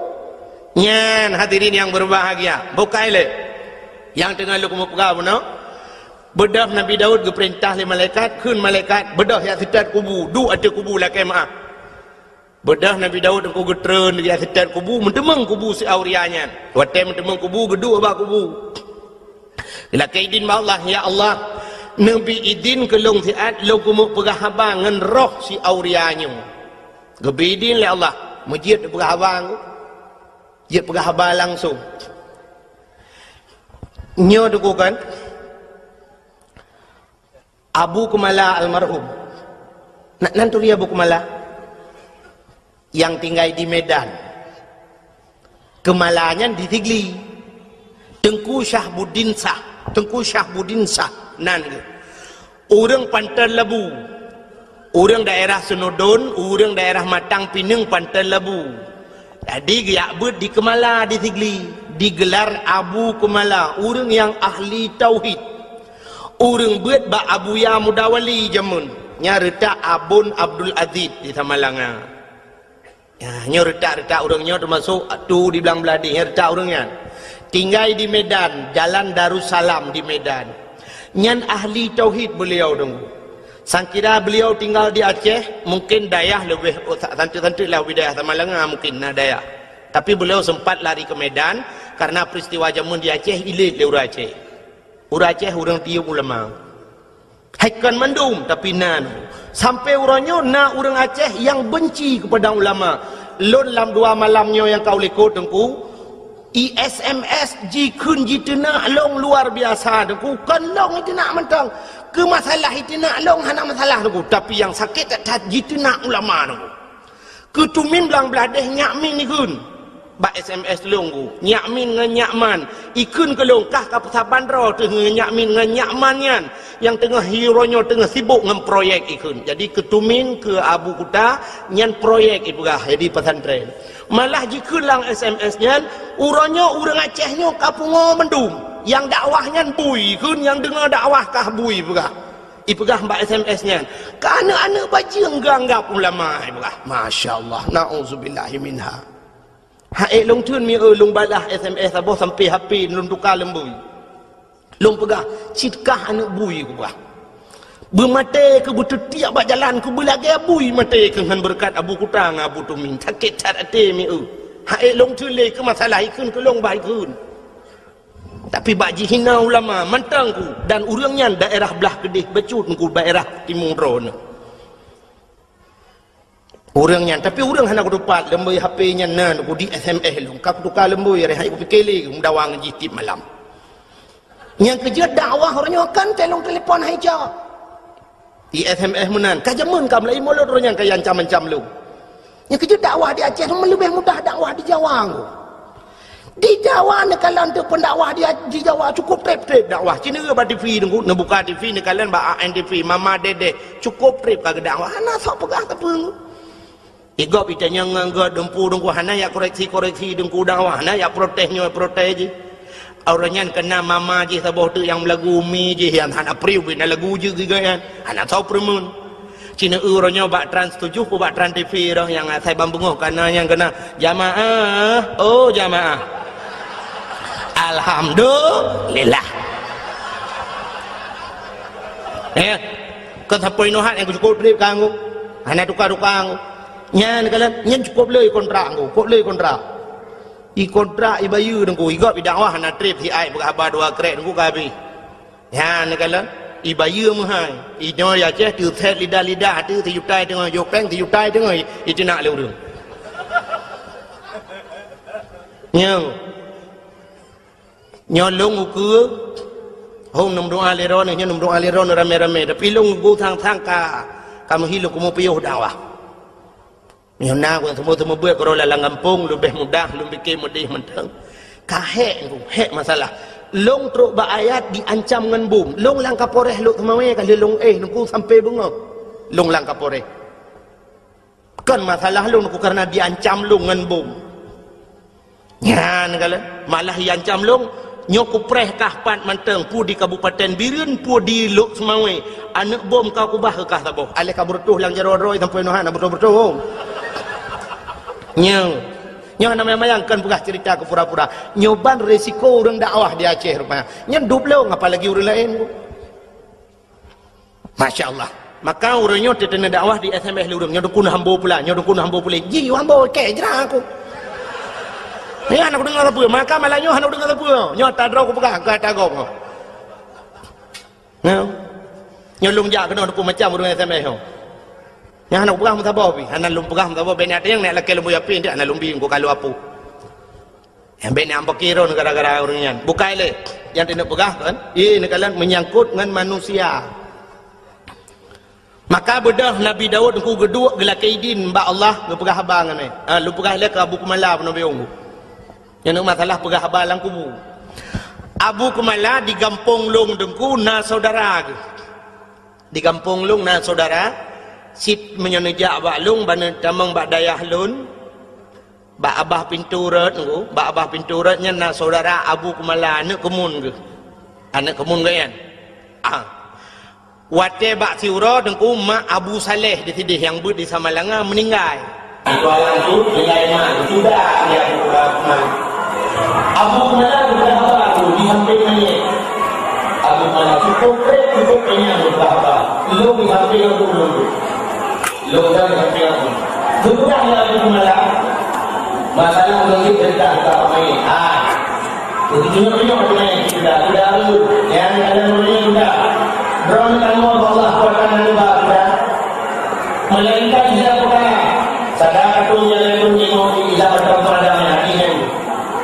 Nyan hadirin yang berbahagia, bukai lé. Nyang teungoh lôn keumeung peugah bunoe, beudôh Nabi Daud geupeurintah lé malaikat, kheun malaikat, "Beudôh jak seutôt kubu, duek ateueh kubu lakèe meu'ah." Beudôh Nabi Daud Teungku geutreun jak seutôt kubu, meuteumeung kubu si Auria nyan. Watèe meuteumeung kubu, geuduek bak kubu. Lakèe idin bak Allah, "Ya Allah, neubi idin keu lôn siat lôn keumeung peugah haba ngon roh si Auria nyoe." Geubi idin lé Allah, meujeuet peugah haba Teungku. Jeuet peugah haba langsung. Nyoe Teungku kan, Abu Keumala almarhum. Na, nan turi Abu Keumala? Nyang tinggai di Medan. Keumala nyan di Sigli. Teungku Syahbuddin Syah. Teungku Syahbuddin Syah nan geuh. Ureueng Panton Labu. Ureueng daerah Seunodon, ureueng daerah Matang Pineung, Panton Labu. Jadi geujak beuet di Keumala di Sigli, digelar Abu Keumala, ureueng nyang ahli tauhid. Ureueng beuet bak Abuya Mudawali jameun, nyang reutak Abon Abdul Aziz di Samalanga. Ya, nyoe reutak-reutak ureueng nyoe teumasok tu di Blang Bladeh, nyoe reutak ureueng nyan. Tinggai di Medan, Jalan Darussalam di Medan. Nyan ahli tauhid beliau Teungku. Sangkira beliau tinggal di Aceh, mungkin dayah leubeh, oh, sa-, santeuk-santeuk lah wilayah Samalanga mungkin na dayah. Tapi beliau sempat lari ke Medan karena peristiwa jameun di Aceh ilét lé ureueng Aceh. Ureueng Aceh ureueng tiyeum ulama. Hai kon mandum, tapi na. Sampai uroe nyoe na ureueng Aceh nyang benci kepada ulama. Lôn lam dua malam nyoe nyang ka u likot Teungku, i S M S jikheun jiteunak lôn luar biasa Teungku. Kon lôn jiteunak mantong. Keu masalah jiteunak lôn hana masalah Teungku, tapi nyang sakét that-that jiteunak ulama Teungku. Keu tumin Blang Bladeh Nyak Min ikheun. Bak S M S lôn Teungku. Nyak Min ngon Nyak Man. Ikheun keu lôn kah ka peusaban droe teuh ngon Nyak Min ngon Nyak Man nyan. Nyang teungoh hi uroe nyoe teungoh sibok ngon proyek ikheun. Jadi keu tumin keu Abu Kuta nyan proyek ipeugah jadi pesantren. Malah jikheun lam S M S nyan, uroe nyoe ureueng Aceh nyoe ka pungo mandum. Nyang dakwah nyan bui ikheun, nyang deungoe dakwah kah bui peugah. Ipeugah bak S M S nyan, "Keu aneuk-aneuk bajeueng geuanggab ulama," ipeugah. Masya Allah, na'udzubillahi minha. Hai lôn theun mi eu lôn balah S M S saboh sampai H P lôn tuka lom bui. Lôn peugah, "Cit kah aneuk bui," kupeugah. "Beumaté keu beuteubiet bak jalan keu beulagèe bui maté keu ngon beureukat Abu Kuta ngon Abu Tumin. Sakét that até mi eu. Hai lôn theun lé keu masalah ikheun keu lôn bah ikheun." Tapi bak jihina ulama mantong Teungku, dan ureueng nyan daerah blah keudeh bacut Teungku, daerah timu droeneuh. Ureueng nyan, tapi ureueng hana kutupat, lom bui H P nyan na Teungku di S M S lôn, ka kutuka lom bui, hai kupike lé meudawa ngon jih tiep malam. Nyang keujeuet dakwah uroe nyoe kan telong telepon hai jak. Di S M S meunan, ka jameun ka meulaie mulod uroe nyan ka iancam-ancam lôn. Nyang keujeuet dakwah di Aceh nyoe leubeh mudah dakwah di Jawa Teungku. Di Jawa neukalon teuk pendakwah di, di Jawa cukup treb-treb dakwah. Ci neue bak T V Teungku, neubuka T V neukalon bak A N T V, Mama Dedeh, cukup treb ka geudakwah. Hana sok peugah sapeue Teungku. Di gob itanyong ngon gob dumpu dengku hana yak koreksi-koreksi dengku dakwah, hana yak protes nyoe protes jih. Orang nyan kena mama jih saboh teuk nyang meulagu umi jih nyang hana priu bina lagu jih giga nyan. Hana soe peureumeun. Cina eu uroe nyoe bak Trans tujuh pu bak Trans T V roh nyang asai ban beungoh kana nyang kena, "Jamaah, oh jamaah." Alhamdulillah. Eh, keu sapoe inohat nyang cukup trip kanggo. Hana tukar-tukar. Nyan kalon, nyan cukup le kontrak ngku, cukup le kontrak. I kontrak i bayeue dengku, i gob i dakwah hana trip si ai peugah haba dua krek dengku ka habéh. Nyan kalon, i bayeue meuhai. Inoe ya Aceh teuset lidah-lidah tu sijuta teungoh jopeng, sijuta teungoh i, i teunak lé ureueng. Nyoe. Nyoe lôn ukeue, hom neumeudoa lé droeneuh, nyoe neumeudoa lé droeneuh ramé-ramé. Tapi lôn ukeue sang-sang ka, ka meuhi lôn keumeung piôh dakwah. Nyoe na ku teumeu-teumeu beuet keudroe lam gampông, leubeh mudah lôn pike meudeh mantong. Ka hék ku, hék masalah. Lôn trok bak ayat diancam ngon bom. Lôn lam Kapolres Lhokseumawe ka lheueh lôn éh, nungku sampoe beungoh. Lôn lam Kapolres. Kon masalah lôn, nungku, karena diancam lôn ngon bom. Nyan kalon, malah iancam lôn, nyoe kupreh kah pat mantong, peue di Kabupaten Bireuen, peue di Lhokseumawe, aneuk bom ka kubah keu kah saboh. Aléh ka beureutoh lam jaroe droe sampoe nyoe hana beureutoh-beureutoh. Nyoe, nyoe hana mayang-mayang kon peugah cerita keu pura-pura. Nyoe ban resiko ureueng dakwah di Aceh rupanya. Nyan dub lôn apalagi ureueng laén. Masya Allah. Maka ureueng nyoe teuteuna dakwah di S M S lé ureueng, nyoe dukun hambo pula, nyoe dukun hambo pula. Ji hambo kek jra aku. Nyoe hana kudeungoe sapeue, maka malam nyoe hana kudeungoe sapeue. Nyoe tadroe kupeugah, ka tagong. Nyoe. Nyoe lôn jak keunoe dukun macam ureueng S M S nyoe. Nyoe hana kupeugah meusaboh pih, hana lôn peugah meusaboh, bèk neutanyong, neulakèe lôn buya pih, hana lôn bi, engko ka lôn apui. Nyang bèk neupike droen gara-gara ureueng nyan. Bukai lé. Nyang teuneuk peugah kan? Ié neukalon meunyangkot ngon manusia. Maka beudôh Nabi Daud engku geuduek geulakèe idin bak Allah geupeugah haba ngon nyan. Ha, lôn peugah lé keu Abu Kumala peunoh biyong. Nyan masalah peugah haba lam kubu. Abu Kumala di gampông lôn teungku na saudara geuh. Di gampông lôn na saudara, cit meunyoe neujak bak lôn, ban neutamong bak dayah lôn, bak abah pintoe rot nyoe, bak abah pintoe rot nyan na saudara Abu Kumala, aneuk keumun geuh. Aneuk keumun geuh nyan. Ah. Watèe bak siuroe teungku mak Abu Saleh di sidéh nyang beuet di Samalanga meuninggai. Di Kuala Lumpur, tinggai mak, sudah dia Abu Rahman. Abu Kumala geupeugah haba tu di sampéng manyét. Abu Kumala cukup trép, cukup kenyang geupeugah haba. Lôn di sampéng Abu lôn tu. Lôn dan di sampéng Abu. Geupeugah lé Abu Kumala, masalah lôn jeuet teuntang ka manyét. Ah. Beujeuet-jeuet meunyoe keuneuk kita, kita harus, nyang ada meunyoe kita. Droeneuh tanyoe bak Allah kuasa neuba kita. Melainkan dia peukara. Sadaka tu nyang laén pun jinoe di Isa batang padang nyang hati nyan.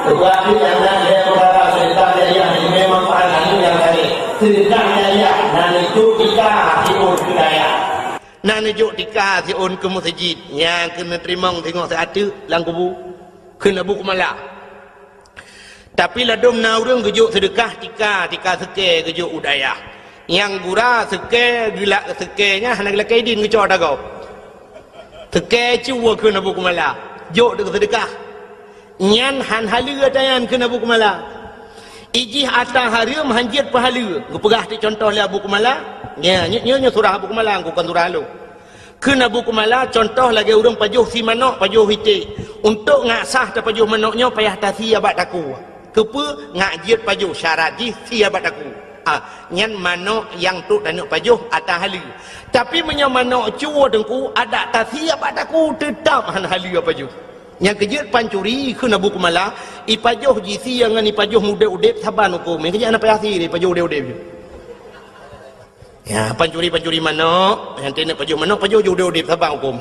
Ketua tu nyang na dia peukara sedekah jariah nyang memang pahala nyang saleh. Sedekah jariah na neujok tika siôn keu dayah. Na neujok tika siôn keu meuseujid. Nyang keuneuk teurimong singoh siat teuk lam kubu. Kheun Abu Kumala. Tapi ladôm na ureueng geujok seudeukah tika, tika seukée geujok u dayah. Nyang gura seukée geulak seukée nyan hana geulakée idin geucok ata gob. Seukée cue kheun Abu Kumala, jok deuk seudeukah. Nyan han haleue ata nyan kheun Abu Kumala. Ijih ata hareuem han jeuet peuhaleue, geupeugah teuk cuntoh lé Abu Kumala. Nya, nyoe, nyoe, nyoe surah Abu Kumala, kon surah lôn. Kheun Abu Kumala, cuntoh lagée ureuëng pajoh sie manök, pajoh iték. Untuk ngak sah tapajoh manök nyoe payah tasie bak takue. Keupeue? Ngak jeuet pajoh, syarat jih sie bak takue. Ah, nyan manök nyang trok taneuk pajoh ata haleue. Tapi meunyoe manök cue teungku, adak tasie bak takue, teutab han haleue pajoh. Nyang keujeuet pancuri kheun Abu Kumala, ipajoh jisie ngon ipajoh udeb-udeb saban hukôm. Nyang keujeuet hana payah sie, ipajoh udeb-udeb. Ya, pancuri-pancuri manök, nyang teuneuk pajoh manök, pajoh jih udeb-udeb saban hukôm.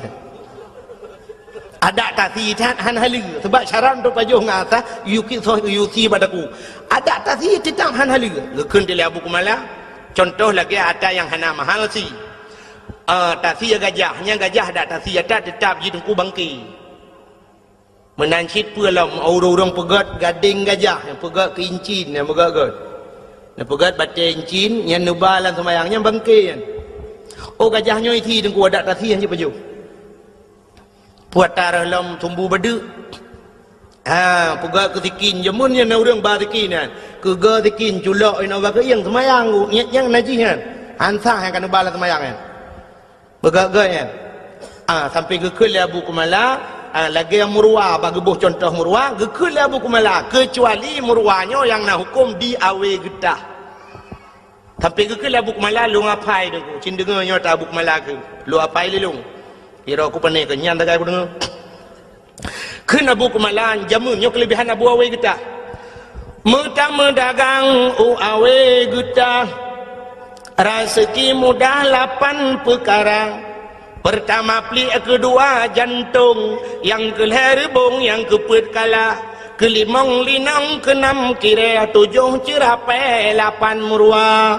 Adak tasie that han haleue, sabab syarat untuk pajoh ngon ata, yuki soh yusi bak takue. Adak tasie teutab han haleue. Geukheun lé Abu Kumala, cuntoh lagée ata nyang hana mahal sie. Ah, tasie gajah, nyang gajah adak tasie ata teutab jih teungku bangke. Meunan cit peue lom, ureuëng-ureuëng peugét gadeng gajah, nyang peugét keu incin, nyang peugét-gét. Nyang peugét batée incin, nyang neuba lam seumayang, nyang bangke nyan. Oh, gajah nyoe isie teungku adak tasie han jipajoh. Puata roh lom sumbu badeuk. Ha, peugah keu sikin, jameun nyan na ureuëng ba sikin nyan. Keuga sikin, culok inoe bak keuieng seumayang, nyang najih nyan. Ansah nyang ka neuba lam seumayang nyan. Beugöt-göt nyan. Ah, sampai geukheun lé Abu Kumala, ah, lagèe murwa, bak geuboh cuntoh murwa, geukheun lé Abu Kumala, keucuali murwa nyoe nyang na huköm di awé geutah. Sampai geukheun lé Abu Kumala, lôn apai deungoe, cit deungoe nyoe ta Abu Kumala kheun, lôn apai lé lôn. Kira ku pane keu nyan tagai ku deungoe. Kheun Abu Kumala, jameun nyoe keuleubihan Abu Awé Geutah. Meutameudagang u Awé Geutah, raseuki mudah lapan peukara. Peurtama pliek, keudua jantong, nyang keulhèe reubong, nyang keupeuet kala, keulimong linong, keunam kirèe, tujoh ceurapèe, lapan meuruwa.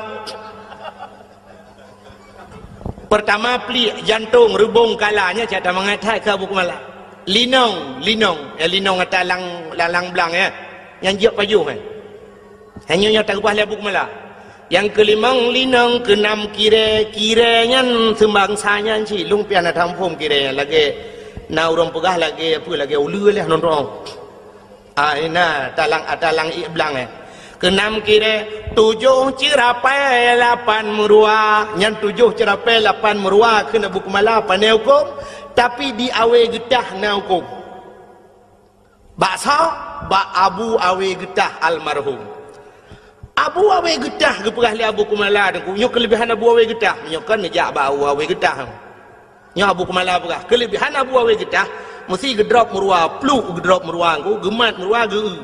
Peurtama pliek, jantong, reubong, kala, nyan cit that mangat that keu Abu Kumala. Linong, linong, eh, linong ata lang, lang, lang blang, eh. Nyang jeuet pajoh, eh. Hanya nyang takeubah lé Abu Kumala. Nyang keulimong linong, keunam kirèe, kirèe nyan seumbangsa nyan cit. Lôn pih hana taphom kirèe nyan lagèe na ureuëng peugah lagèe apa, lagèe uleue lé nonton. Ah, ina, talang, talang ié blang, eh. Keunam kirèe, tujoh ceurapèe lapan meuruwa. Nyan tujoh ceurapèe lapan meuruwa kheun Abu Kumala pane huköm, tapi di Awé Geutah na huköm. Bak soe? Bak Abu Awé Geutah almarhum. Abu Awé Geutah geupeugah lé Abu Kumala, Teungku, nyoe keuleubihan Abu Awé Geutah. Nyoe kan neujak bak Abu Awé Geutah. Nyoe Abu Kumala peugah, keuleubihan Abu Awé Geutah, meusti geudrop meuruwa, pluk geudrop meuruwa, Teungku, geumat meuruwa, geu-eu.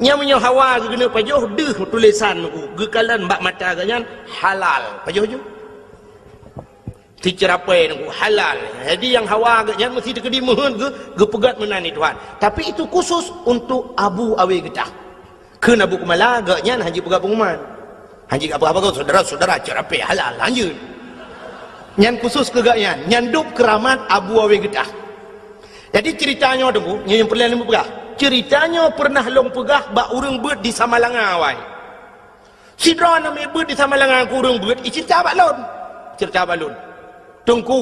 Nyan meunyoe hawa geukeuneuk pajoh, deuh tulésan, Teungku, geukalon bak mata geuh nyan halal. Pajoh ju. Siceurapèe Teungku, halal. Jadi nyang hawa geuh nyan meusti teukeudi meuheuet geu-, geupeugöt meunan lé Tuhan. Tapi itu khusus untuk Abu Awé Geutah. Kheun Abu Kumala, geuh nyan hana jipeugah pengumuman. Hana jipeugah apa-apa, saudara-saudara, ceurapèe halal, lanjut. Nyan khusus keu geuh nyan, nyan dub keuramat Abu Awé Geutah. Jadi ceurita nyoe Teungku, nyoe nyang peureulèe lôn peugah. Ceurita nyoe peureunah lôn peugah bak ureuëng beuet di Samalanga awai. Sidroe aneuk miet beuet di Samalanga keu ureuëng beuet, iceurita bak lôn. Ceurita bak lôn. Teungku,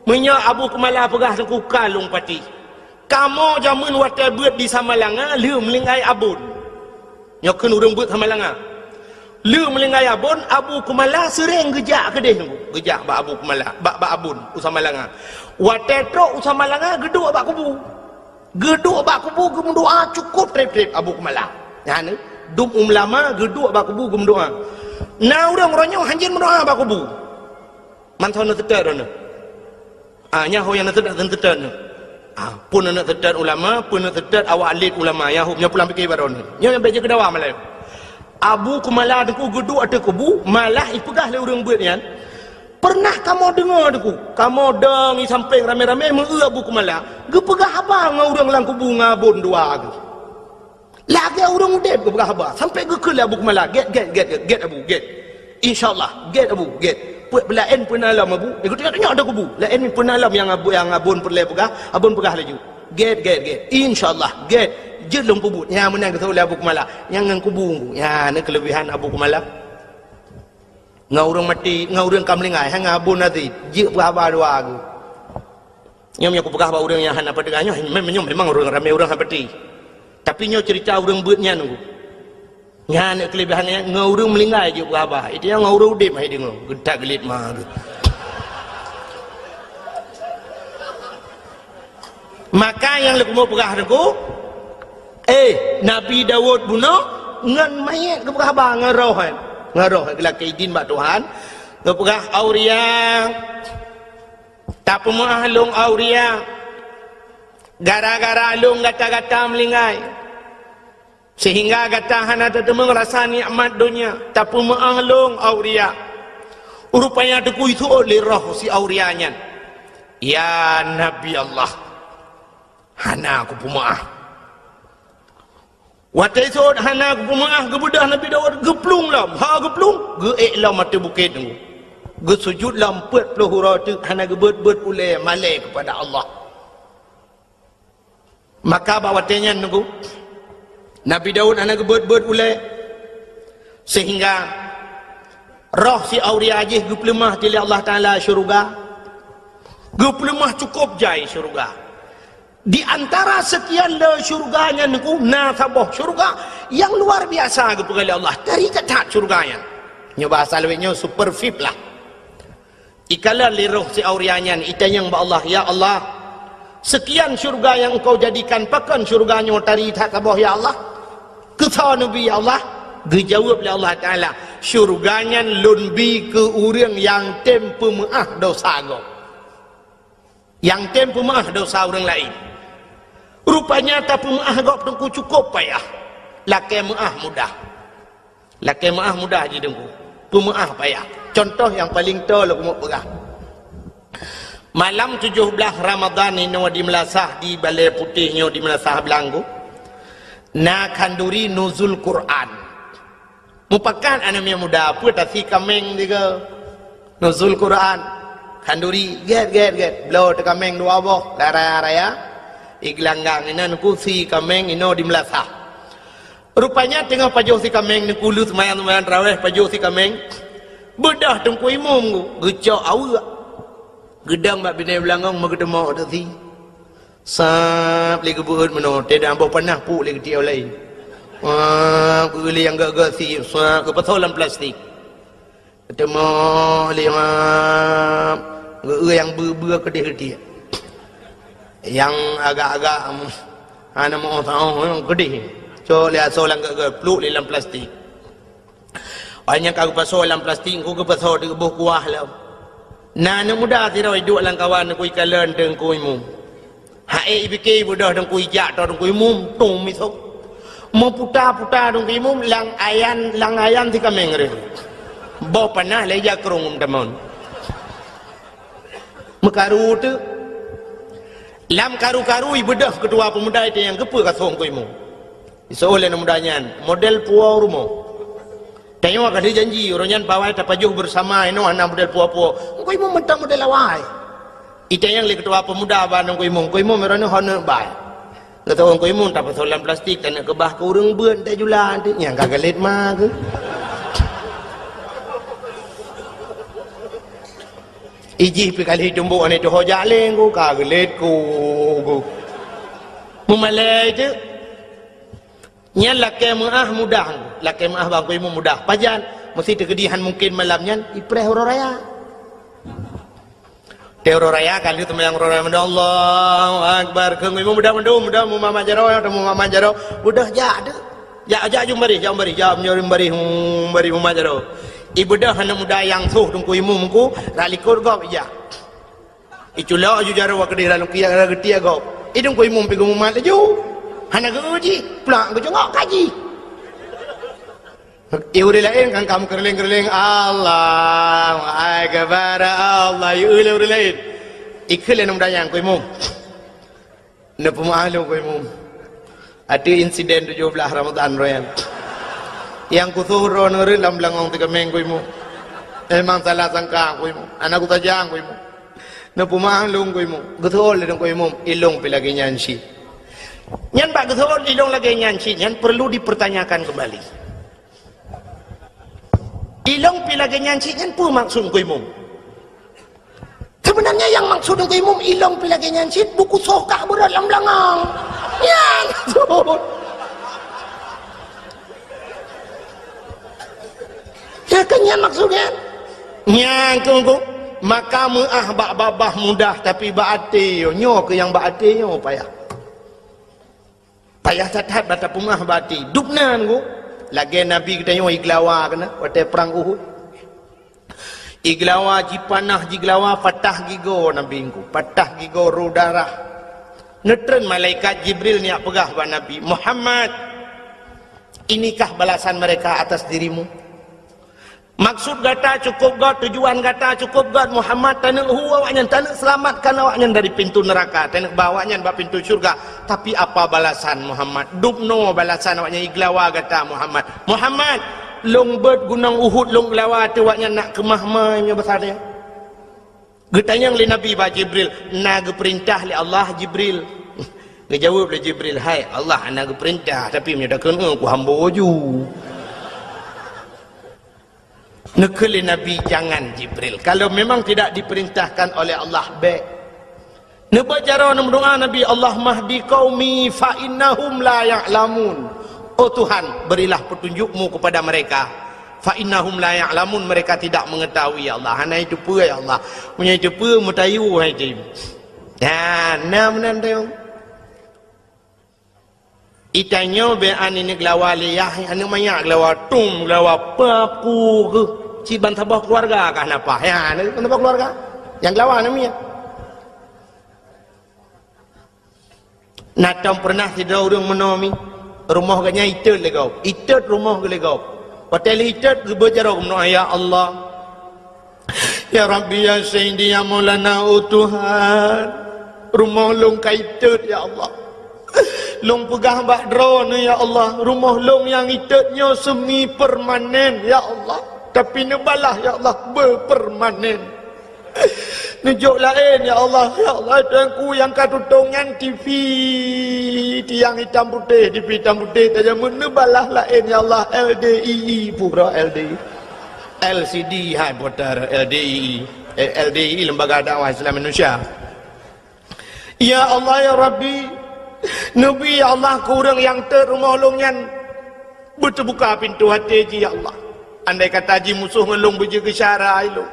meunyoe Abu Kumala peugah Teungku ka lôn patéh. Kamoe jameun watèe beuet di Samalanga lheueh meulinggai abon. Nyoe kheun ureuëng beuet Samalanga. Lheueh meulinggai abon, Abu Kumala seuréng geujak keudeh Teungku. Geujak bak Abu Kumala, bak, bak abon u Samalanga. Watèe trok u Samalanga, geuduek bak kubu. Geuduek bak kubu geumeudoa cukôp trép-trép Abu Kumala. Nyan, dum ulama geuduek bak kubu geumeudoa. Na ureuëng uroe nyoe hanjeuet meudoa bak kubu. Mantong na teutet droeneuh. Ah, nyan ho nyang na teutet, na teutet nyoe. Ah, pun na teutet ulama, pun na teutet awak lét ulama, nyan ho nyang pulang pike bak droeneuh. Nyoe nyang bèk jeuet keu dawa malam. Abu Kumala Teungku geuduek ateueh kubu, malah ipeugah lé ureuëng beuet nyan, Peureunah kamoe deungoe Teungku, kamoe dong i sampéng ramé-ramé meu-eu Abu Kumala, geupeugah haba ngon ureuëng lam kubu ngon abon dua geuh. Lagèe ureuëng udép geupeugah haba, sampoe geukheun lé Abu Kumala, "Gèt, gèt, gèt, gèt, gèt Abu, gèt. Insya Allah, gèt Abu, gèt. Peuet beulaén peue na lom Abu." Eh, geutanyoe-tanyoe di kubu. Laén peue na lom nyang Abu, nyang abon peureulèe peugah, abon peugah laju. "Gèt, gèt, gèt. Insya Allah, gèt. Jeuet lôn peubuet." Nyan meunan geuseuôt lé Abu Kumala. Nyan ngon kubu, nyan na keuleubihan Abu Kumala. Ngon ureuëng maté, ngon ureuëng ka meuninggai, hana abon até, jeuet peuhaba dua geuh. Nyoe meunyoe kupeugah bak ureuëng nyang hana peugah nyoe, mem-, nyoe memang ureuëng ramé ureuëng hana peuti. Tapi nyoe ceurita ureuëng beuet nyan nunggu. Nyan keuleubihan nyan, ngon ureuëng meuninggai jeuet peuhaba. Itu nyang ngon ureuëng udép hai deungoe, geutak geulit ma geuh. Maka nyang leukumu peugah teungku, eh, Nabi Daud bunoe ngon manyét geupeugah haba ngon roh, eh. Ngon roh, eh, geulakée idin bak Tuhan. Geupeugah, "Auria, tapeumeuáh lôn, Auria. Gara-gara lôn gata-gata meulinggai. Sehingga gata hana tateumeung rasa nikmat donya, tapeumeuáh lôn, Auria." Rupanya teukui seuôt lé roh si Auria nyan, "Ya Nabi Allah, hana kupeumeuáh." Watée seuôt hana kupeumeuáh, geubeudôh Nabi Daud geuplueng lom. Ha geuplueng, geuék lom ateueh bukét nunggu. Geusujut lom peuet ploh uroe teuk hana geubeuet-beuet ulée malée keupada Allah. Maka bak watée nyan nunggu, Nabi Daud hana geubeuet-beuet ulée, sehingga roh si Auria jih geupeuleumah lé Allah Taala syeuruga. Geupeuleumah cukôp jai syeuruga. Di antara sekian le syurga nyan Teungku, na saboh syurga nyang luar biasa geupeugah lé Allah. Tari that-that syurga nyan. Nyoe bahasa lawét nyoe super V I P lah. Ikalon lé roh si Auria nyan, itanyong bak Allah, "Ya Allah, sekian syurga nyang Engkau jadikan, pakon syurga nyoe tari that saboh, ya Allah?" Keusoe neubi, "Ya Allah," geujaweueb lé Allah Taala, "Syurga nyan Lôn bi keu ureuëng nyang tem peumeuáh dosa gob." Nyang tem peumeuáh dosa ureuëng laén. Rupanya tapeumeuáh gob Teungku cukôp payah. Lakée meuáh mudah. Lakée meuáh mudah jih Teungku. Peumeuáh payah. Cuntoh nyang paleng toe lôn keumeung peugah. Malam tujoh blaih Ramadhan inoe di Meulasah, di Balée Putéh nyoe di Meulasah Blang Teungku, na khanduri nuzul Quran. Mupakat aneuk miet muda, peue tasi kaméng tiga. Nuzul Quran. Khanduri, gét, gét, gét. Bloe teukaméng dua boh, lam raya-raya. Igeulanggang inan kusi kaméng inoe di Meulasah. Rupanya teungoh pajoh si kaméng, neukuleuh seumayang-seumayang tarawéh, pajoh si kaméng. Beudôh Teungku Imum geucok aweuek. Geudong bak binéh beulangong meugeuteumok tasi. Sab lé geubeuet meunoe, teudah boh panah puk lé geutiek laén. Wah, geueu lé nyang geuh-geuh sie, sab geupasoe lam plastik. Teumoh lé, wah, geueu nyang beu-beu keudeh geutiek. Nyang agak-agak, em, hana meu-oh saôh, nyang keudeh. Cok lé asoe lam geuh-geuh, pluek lé lam plastik. Óh nyang ka geupasoe lam plastik, Teungku, geupasoe di boh kuah lom. Na aneuk muda sidroe iduek lam kawan Teungku, ikalon Teungku Imum. Hai ipike beudôh Teungku, ijak toe Teungku Imum, tum misok. Meuputa-puta Teungku Imum lam ayan, lam ayan si kaméng reuh. Boh panah lé ija krông tamon. Meukaru teuk. Lam karu-karu ibeudôh keutua peumuda itu nyang geupeu ka soe Teungku Imum. Iseuôt lé aneuk muda nyan, model puwoe rumoh. Tanyoe ka lheueh janji, uroe nyan bawai tapajoh beusama inoe hana model puwoe-puwoe. Teungku Imum mantong model awai. Itanyong lé keutua peumuda bak Teungku Imum, "Teungku Imum, uroe nyoe ho neuk bai?" Geutanyong Teungku Imum, "Tapasoe lam plastik, taneuk keubah keu ureuëng beuet, tajula." Nyang ka galét ma keuh. Ijih pi kali tumbok aneuk tuho jaleng ku, ka galét ku, ku. Meumalée teuk. Nyan lakée meuáh mudah, lakée meuáh bak Teungku Imum mudah. Pajan, meusi teukeudi han mungken malam nyan, ipreh uroe raya. Teuh uroe raya ka lheueh seumayang uroe raya, Allahu Akbar. Keu Teungku Imum mudah mandum, mudah mumat jaroe, mumat jaroe. Beudôh jak teuk. Jak, jak jumeubareh, jak jumeubareh, jak jumeubareh, jumeubareh mumat jaroe. Ibeudôh aneuk muda nyang soh Teungku Imum ku, rot likot gob ijak. Iculok aju jaroe keudeh lam kiyak geutiek gob. I Teungku Imum pi geumumat laju. Hana geu jih, plak geucongok kaji. I ureuëng laén kan ka meukeureuléng-keureuléng, "Allahu Akbar, Allah." I ureuëng laén. Ikheun lé aneuk muda nyan, "Teungku Imum, neupeumeuáh lôn Teungku Imum. Ateueh insiden tujoh blaih Ramadhan uroe nyan. Nyang kusoh droeneuh reuet lam beulangong teukeumeng Teungku Imum. Memang salah sangka Teungku Imum. Hana kusaja Teungku Imum. Neupeumeuáh lôn Teungku Imum." Geuseuôt lé Teungku Imum, "Ilôn pi lagée nyan cit." Nyan bak geuseuôt ilôn lagée nyan cit nyan perlu dipertanyakan kembali. Ilôn pi lagée nyan cit nyan peue maksud Teungku Imum? Sebenarnya nyang maksud Teungku Imum, ilôn pi lagée nyan cit, buku soh kah beurot lam beulangong. Nyan maksud. Ya kan nyan maksud nyan? Nyan keuh, maka meuáh bak babah mudah, tapi bak até nyoe keuh nyang bak até nyoe payah. Payah that-that bak tapeumeuáh bak até. Dubna Teungku, lagée Nabi geutanyoe igeulawa keunan watée prang Uhud. Igeulawa, jipanah jigeulawa, patah gigoe Nabi Teungku, patah gigoe rô darah. Neutreun malaikat Jibril neujak peugah bak Nabi, "Muhammad, inikah balasan mereka atas dirimu? Maksud gata cukup göt, tujuan gata cukup göt, Muhammad, taneuk hu awaknyan, taneuk seulamatkan awaknyan dari pintu neuraka, taneuk ba awaknyan bak pintu syurga. Tapi apa balasan, Muhammad? Dubnoe balasan awaknyan igeulawa gata, Muhammad. Muhammad, lôn beuet gunong Uhud lôn geulawa ateueh awaknyan nak keumah mai meunyoe basa teuh." Geutanyong lé Nabi bak Jibril, "Na geupeurintah lé Allah, Jibril?" Geujaweueb lé Jibril, "Hai Allah, hana geupeurintah, tapi meunyoe takheun, eh, kuhambo ju." Neukheun lé Nabi, "Jangan, Jibril. Kalau memang tidak diperintahkan oleh Allah, bék. Neubaca droe neumeudoa Nabi, "Allahumma hdi qaumi fa innahum la ya'lamun." Oh Tuhan, berilah petunjuk-Mu kepada mereka. "Fa innahum la ya'lamun," mereka tidak mengetahui, ya Allah. Hana jiteupeue, ya Allah. Meunyo jiteupeue, meutayue hai jih. Nah, na meunan tayong. Itanyoe bèk aneuk geulawa lé yah, aneuk manyak geulawa tum, geulawa papu keuh. Cit ban saboh keuluwarga kah na paih. Ya, aneuk ban saboh keuluwarga. Nyang geulawa aneuk manyak. Na tom peureunah sidroe ureueng meunoe mi, rumoh geuh nyan itot lé gob. Itot rumoh geuh lé gob. Watèe lheuh itot geubeuet jaroe geumeudoa, "Ya Allah, ya Rabbi, ya Sayyidi, ya Maulana, oh Tuhan, rumoh lôn ka itot, ya Allah. Lôn peugah bak Droeneuh, ya Allah, rumoh lôn nyang itot nyoe semi permanen, ya Allah. Tapi neubalah, ya Allah, beupermanen." Neujok laén, ya Allah. Ya Allah, Tuhanku, nyang ka tutong nyan T V, tiang itam putéh, T V itam putéh tajamut, neubalah laén, ya Allah, L D I I, pura L D I. L C D hai putar, L D I I. Eh, L D I I, Lembaga Dakwah Islam Indonesia. Ya Allah, ya Rabbi, neubi, ya Allah, keu ureueng nyang tot rumoh lôn nyan beuteubuka pintoe até jih, ya Allah. Andai kata jih musoh ngon lôn beujeuet keu syara lôn,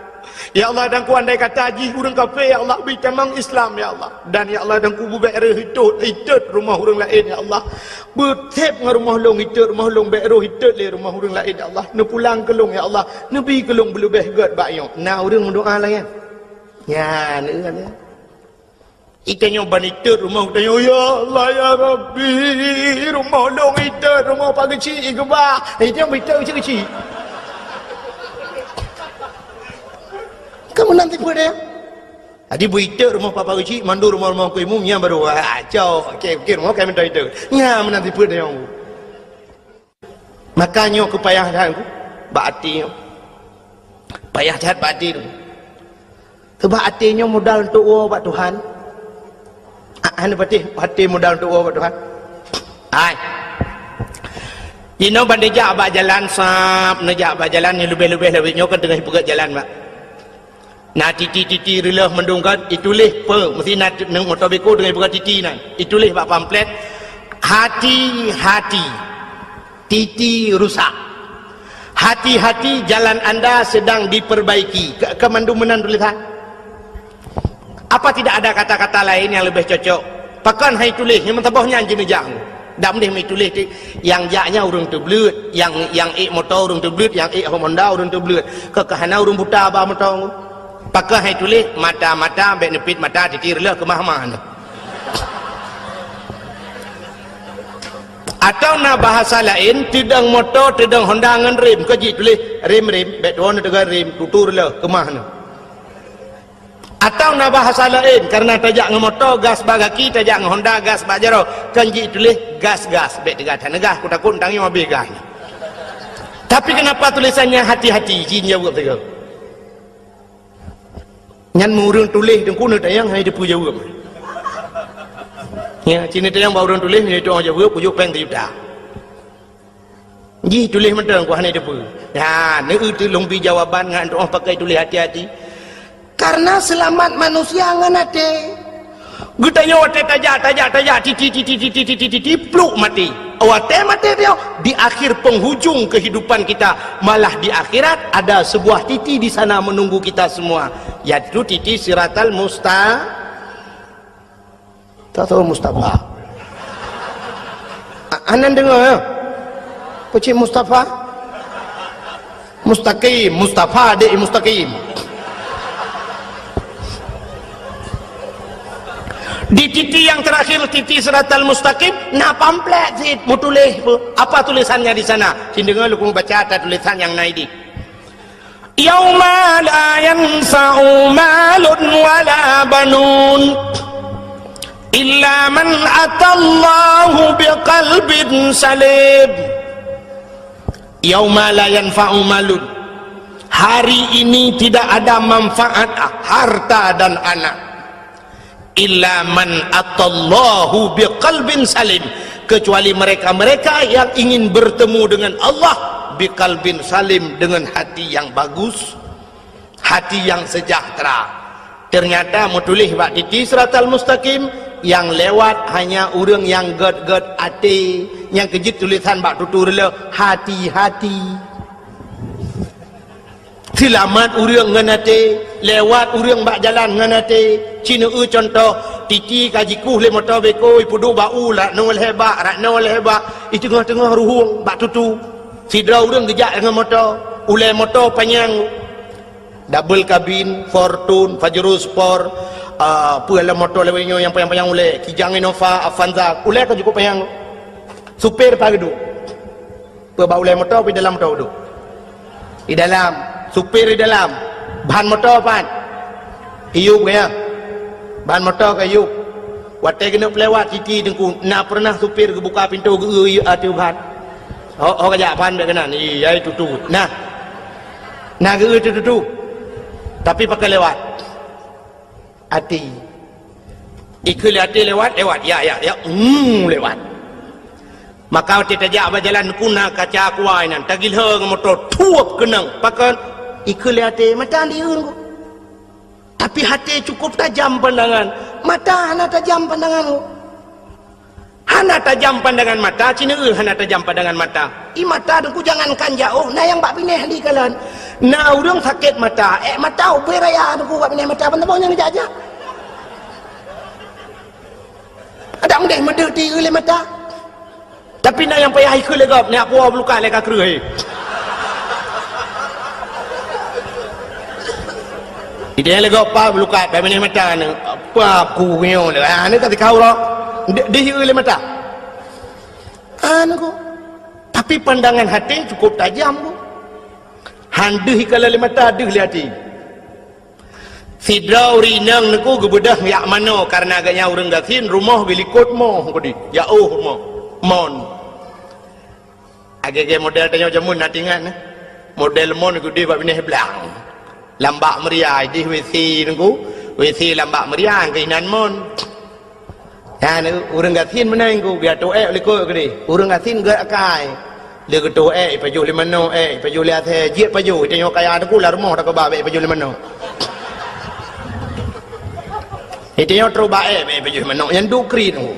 ya Allah, dan ku andai kata jih ureueng kafé, ya Allah, bri tamong Islam, ya Allah. Dan, ya Allah, dan ku beubèk reuh itot, itot rumoh ureueng laén, ya Allah. Beutép ngon rumoh lôn itot, rumoh lôn bèk rôh itot lé rumoh ureueng laén, ya Allah. Neupulang keu lôn, ya Allah. Neubi keu lôn beuleubèh gèt bak nyoe. Na ureueng meudoa lagèe nyan? Nyan, ureueng nyan. Itanyoe ban itot rumoh, itanyoe, "Ya Allah, ya Rabbi, rumoh lôn itot, rumoh Pak Geuchik igeubah." Itanyoe beuitot keuchik-keuchik. Ka meunan tipe deh. Jadi beuitot rumoh Pak Geuchik, mandum rumoh-rumoh Teungku Imum, nyan baru, ah, cok, oke, oke, rumoh kami minta itot. Nyan meunan tipe deh. Maka nyoe keu payah that bak até nyoe. Payah that bak até tu. Sabab até nyoe modal untuk woe bak Tuhan. Ah, hana patéh até modal untuk woe bak Tuhan. Hai. Jinoe ban neujak bak jalan sab, neujak bak jalan nyang leubeh-leubeh lawét nyoe kan teungoh jipeugöt jalan bak. Na titi-titi reuloh mandum kan, ituléh peue, meusti na t-, moto beko deungon buka titi nan. Ituléh bak pamflet, "Hati-hati, titi rusak. Hati-hati, jalan anda sedang diperbaiki." Ka, ka mandum meunan tulésan. Apa tidak ada kata-kata lain yang lebih cocok? Pakon hai tuléh, nyang meusaboh nyan jineujak. Dak meudeh meutuléh ti, nyang jak nyan ureueng teubleuet, nyang, nyang ék moto ureueng teubleuet, nyang ék Honda ureueng teubleuet. Keu ka hana ureueng buta ba moto. Pakon hai tuléh, mata-mata, bèk neupit mata, titi reuloh keumah-mah nyoe. Atau na bahasa laén, teudong moto, teudong Honda ngon rem, keu jituléh rem-rem, bèk tuwoe neuteuga rem, tutu reuloh keumah nyoe. Atau na bahasa laén, karena tajak ngon moto, gas bak gaki, tajak ngon Honda, gas bak jaroe, kan jituléh gas-gas, bèk teuga that neugas, kutakot tangieng habéh gas. Tapi kenapa tulisannya hati-hati, jin jaweueb sigoe. Nyan meu ureueng tuléh teungku neutanyong hana jiteupeue jaweueb. Ya, ci neutanyong bak ureueng tuléh, nyan jiteupeue jaweueb, kujok péng sijuta. Jih tuléh mantong ku hana jiteupeue. Ha, neueu teuh lôn bi jawaban ngon tu'oh pakai tuléh hati-hati. Karena seulamat manusia ngon até. Geutanyoe watèe tajak, tajak, tajak, titi, titi, pluk maté. Watèe maté nyoe, di akhir penghujung kehidupan kita, malah di akhirat ada sebuah titi di sana menunggu kita semua, yaitu titi Siratal Musta-, tak tahu Mustafa. A-, anan deungoe, ya? Peucit Mustafa? Mustaqim, Mustafa dek mustaqim. Di titi nyang terakhir, titi Siratal Mustaqim, na pamflet cit meutuléh. Apa tulisannya di sana? Ci deungoe lôn baca ata tulisan nyang na idéh. "Yauma la yanfa'u malun wala banun illa man atallaha biqalbin salim." "Yauma la yanfa'u malun." Hari ini tidak ada manfaat harta dan anak. "Illa man atallaha biqalbin salim." Kecuali mereka-mereka yang ingin bertemu dengan Allah biqalbin salim, dengan hati yang bagus, hati yang sejahtera. Ternyata meutuléh bak titi siratal mustaqim, nyang lewat hanya ureuëng nyang gét-gét até, nyang keujeuet tulésan bak tutoe reuloh, hati-hati. Seulamat ureuëng ngon até, lewat ureuëng bak jalan ngon até. Ci neueu cuntoh, titi ka jikueh lé moto beko, ipeuduek bak u, rak noe lhée bak, rak noe lhée bak, i teungoh-teungoh ruhueng bak tutoe. Sidroe ureuëng geujak ngon moto, ulée moto panyang. Double kabin, Fortuner, Pajero Sport, ah, peue lom moto lawét nyoe nyang panyang-panyang ulée, Kijang Innova, Avanza, ulée ka cukup panyang. Supir pat geuduek? Peue bak ulée moto, peue dalam moto geuduek? Di dalam. Supir di dalam. Ban moto pat? Iyup gaya. Ban moto ka iyup. Watée geuneuk lewat titi teungku, na pernah supir geubuka pintoe geu-eu ateueh ban? Ho, ho ka jak ban bék keunan. Ih, ai tutu. Nah. Na geu-eu tutu. Tapi pakon lewat? Até. Ikheun lé até lewat, lewat. Ya, ya, ya. Hmm, lewat. Maka watée tajak bak jalan teungku na kaca kuai nan, tagilhö ngon moto, thuep keunong. Pakon? Ikheun lé até, mata dieun ku. Tapi até cukup tajam pandangan, mata hana tajam pandangan. Hana tajam pandangan mata, ci neueu hana tajam pandangan mata. I mata teungku jangankan jaoh, na nyang bak binéh di kalon. Na ureuëng sakét mata, ék mata ubé raya teungku bak binéh mata, ban saboh nyang jak-jak. Adak meudeh meudeuh di lé mata. Tapi na nyang payah ikheun lé gob, nyak puwoe bulukat lé ka kreueh. Ideh lé gob pa bulukat, pai meuneh mata ni. Apa aku nyoe lé? Ah, ni ka tikau roh. Di, di lé mata. Anu ko. Tapi pandangan hati cukup tajam ko. Han deuh ikala lé mata, deuh lé hati. Sidroe ureuëng inong neuku geubeudôh jak manoe, kareuna gobnyan ureuëng gasien, rumoh geulikot moh keudeh, jak ôh rumoh. Mon. Agée-agée model tanyoe jameun na teuingat na. Model mon keudeh bak binéh blang. Lam bak meuria, ideh WC neuku, WC lam bak meuria keuh inan mon. Nyan, ureuëng gasien meunan ku, geutôh ék likot keudeh. Ureuëng gasien gét akai. Lé geutôh ék, ipajoh lé manoe ék, ipajoh lé asèe, jeuet pajoh. Tanyoe kaya teungku lam rumoh takeubah bék ipajoh lé manoe. Tanyoe trok bak ék bék ipajoh lé manoe. Nyan duek kri teungku.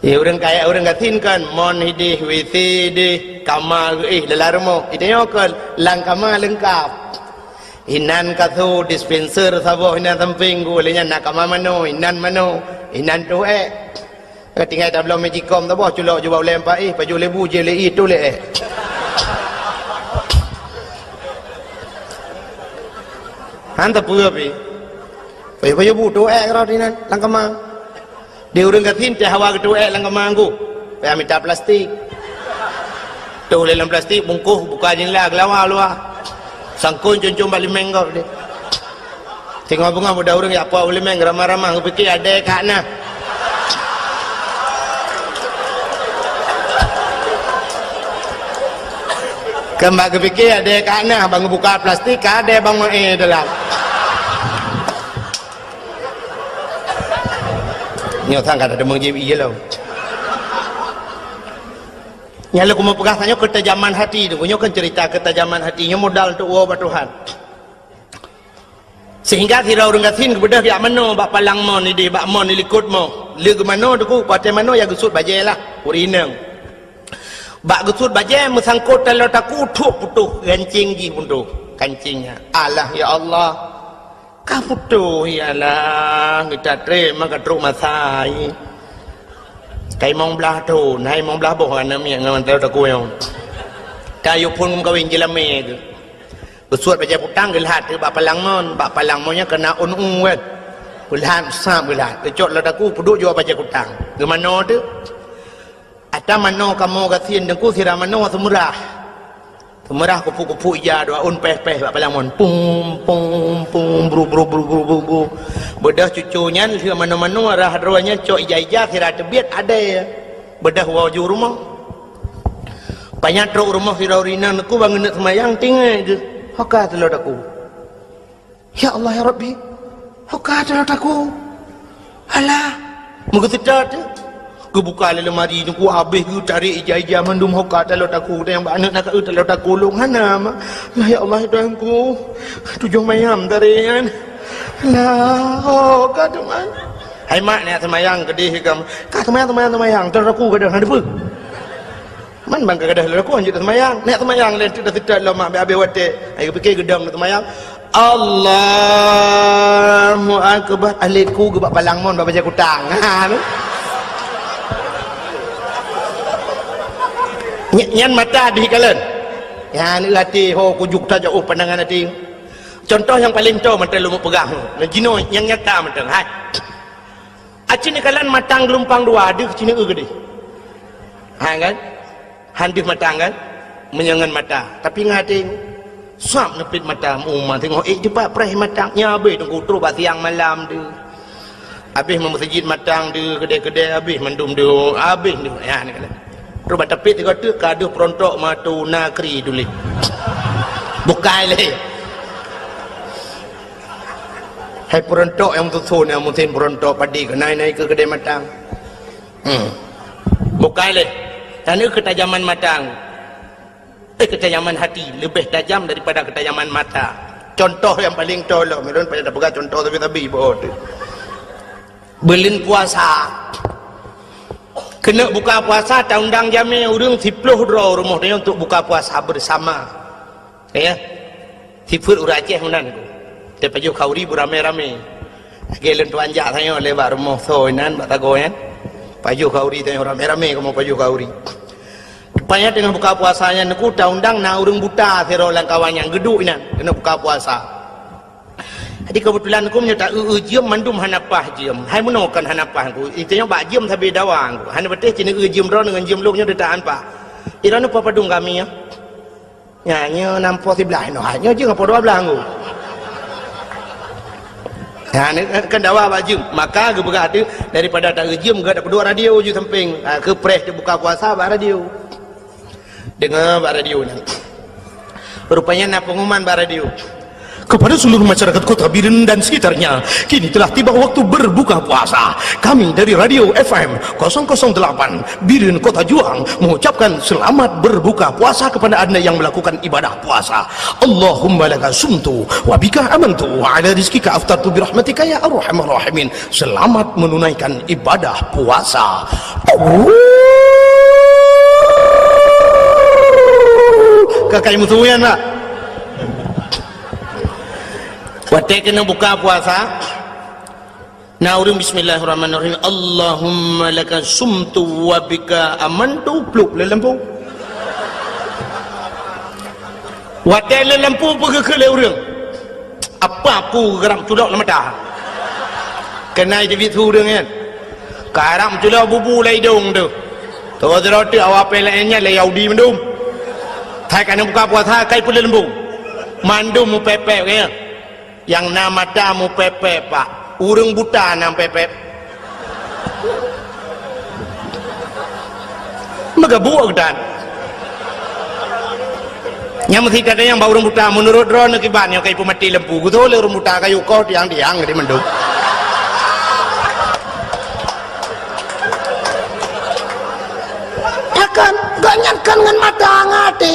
Eh, ureuëng kaya, ureuëng gasien kan, mon ideh, WC ideh, kama geuéh dalam rumoh. Tanyoe kan, lam kama leungkap. Inan kasô, dispenser saboh inan sampéng ku, lé nyan na kama manoe, inan manoe, inan toh ék. Ka tinggai tabloe magicom saboh, culok jubah ulée empat éh, pajoh lé bu, jih lé i, toh lé ék. Han tapeue pih. Pajoh-pajoh bu, toh ék rot inan, lam kama. Di ureuëng gasien teuh hawa geutôh ék lam kama ku. Payah mita plastik. Tôh lé lam plastik, bungkôh, buka jendela, geulawa luwa. Sangkon cun-cun bak limeng gob deh. Singoh beungoh budak ureuëng jak puwoe limeng, ramah-ramah, geupike adé ka na. Kan bak geupike adé ka na, ban geubuka plastik, ka adé ban meu-éh dalam. Nyoe sang ka tadeungoe jieb ie lom. Nyang lôn keumeung peugah tanyoe keutajaman hati tu. Nyoe kan cerita keutajaman hati. Nyoe modal untuk woe bak Tuhan. Sehingga sidroe ureuëng gasien geubeudôh jak manoe bak palang mon ideh, bak mon ilikot moh. Lé geumanoe teungku, patéh manoe ya geusut bajée lah, ureuëng inong. Bak geusut bajée meusangkot taloe takue, thuek putôh gancéng jih putôh. Gancéng nyan. Alah ya Allah. Ka putôh, ya Allah, geuta trép ma ka trok masa, hai. Ka limong blaih thon, hai limong blaih boh aneuk miet ngon teu takue nyoe. Ka yue phon meukawen jeulamé keuh. Geusuet bajée kutang geulhat bak palang mon, bak palang mon nyan keuna ôn u kan. Geulhat, sab geulhat. Geucok lam takue peuduek jua bajée kutang. Geumanoe teuh. Ata manoe kamoe gasien teungku sira manoe seumeurah. Seumeurah kupu-kupu ija dua ôn péh-péh bak palang mon. Pum, pum, pum, bru, bru, bru. Beudôh cucu nyan lheueh manoe-manoe rhah droe nyan cok ija-ija sira teubiet adé. Beudôh woe ju rumoh. Panyang trok rumoh sidroe ureuëng inong teungku ban geuneuk seumayang tinggai geuh. Hoka teuloe takue. Ya Allah, ya Rabbi, hoka teuloe takue. Alah, meugeuseutôt teuh. Geubuka lé leumari nyoe, ku abéh geutarek ija-ija mandum, ho ka taloe takue, nyang bak aneuk na ka eu taloe takue lôn hana ma. Lah ya Allah, ya Tuhanku. Tujoh mayam tarek nyan. Lah, ho ka teuma. Hai mak, neujak seumayang keudeh ikam. Ka seumayang, seumayang, seumayang. Taloe takue gadôh, hana dipeue. Man ban ka gadôh taloe takue, hanjeuet seumayang. Neujak seumayang lé, teuk dah seutôt lom mak, abéh-abéh watèe. Ai geupike geudong seumayang. Allahu Akbar. Alet ku geuh bak palang mon, bak bajèe kutang. Ha, tu. Ny-, nyan mata deuh ikalon. Nyan até ho kujuk tajak, oh, pandangan até. Contoh nyang paleng toe mantong lôn peugah. Nah, jinoe nyang nyata mantong. Hai. Aci neukalon matang geulumpang dua, deuh ci neueu keudeh. Ha, kan? Han deuh matang, kan? Meunyoe ngon mata. Tapi ngon até, sab neupit mata, meu uma teungoh ék dipat preh matang. Nyan abéh teungku, trok bak siang malam deuh. Abéh meumeuseujid matang deuh, keudè-keudè abéh mandum deuh, abéh deuh. Ya, neukalon. Trok bak tapét sigoe teuk ka deuh peurontok matu nakri tuléh. Bukai lé. Hai peurontok nyang meususon, nyang musim peurontok padé keuh nai-nai keu keudè matang. Hmm. Bukai lé. Tanoh keutajaman matang. Eh, keutajaman hati lebih tajam daripada keutajaman mata. Contoh nyang paleng toe lom, ulôn payah tapeugah contoh sabe-sabe boh tu. Buleuen puasa. Keuneuk buka puasa, taundang jamé ureueng siploh droe rumoh tanyoe untuk buka puasa bersama. Ya. Sifeuet ureueng Aceh meunan. Teupajoh khauri beuramé-ramé. Lagèe lôn tuan jak tanyoe lé bak rumoh soe inan, bak sagoe nyan. Pajoh khauri tanyoe ramé-ramé kamoe pajoh khauri. Rupanya teungoh buka puasa nyan, neuku taundang na ureueng buta sidroe lam kawan nyan geuduek inan keuneuk buka puasa. Jadi keubeutulan neuku meunyoe ta-eu-eu jeuem mandum hana paih jeuem. Hai meunoe kon hana paih neuku. Itanyoe bak jeuem sabe dawa neuku. Hana patéh ci neueu jeuem droeneuh ngon jeuem lôn nyoe deuh ta-an paih. Droeneuh padum kami nyoe. Nyan, nyoe nam po siblaih noh, nyoe jeuem po dua blaih nggu. Nyan, kan dawa bak jeuem. Maka geupeugah tu, daripada ta-eu jeuem, geupeudua radio ju sampéng. Ha, keu preh teubuka puasa bak radio. Deungoe bak radio nyan. Rupanya na pengumuman bak radio. Kepada seluruh masyarakat Kota Biren dan sekitarnya, kini telah tiba waktu berbuka puasa. Kami dari Radio F M kosong kosong delapan Biren Kota Juang mengucapkan selamat berbuka puasa kepada anda yang melakukan ibadah puasa. Allahumma laka sumtu wa bika amantu wa ala rizkika aftartu birahmatika ya arhamar rahimin. Selamat menunaikan ibadah puasa. Kakai musuh nyan, Pak. Watèe keuneuk buka puasa, na ureueng bismillahirrahmanirrahim, Allahumma laka sumtu wa bika amantu, plup lé lampu. Watèe lé lampu peugah keu lé ureueng. Apa aku geurap culok lam mata? Keunan teubiet su ureueng nyan. Karap culok bubu lam idong tu. Tuh, sidroe teuk awak pih laén nyan lé Yahudi mandum. Hai ka neubuka puasa, kai peuleumbong. Mandum mupepek, ya. Nyang na mata mupepek, Pak. Ureueng buta na pepek. Meugabuk geutan. Nyang meusikat nyang bak ureueng buta, meunurot droeneuh kiban nyang ka ipeumaté lampu. Geutoh lé ureueng buta kayu koh tiang-tiang di mandum. Ya kan? Gobnyan kan ngon mata ngon até.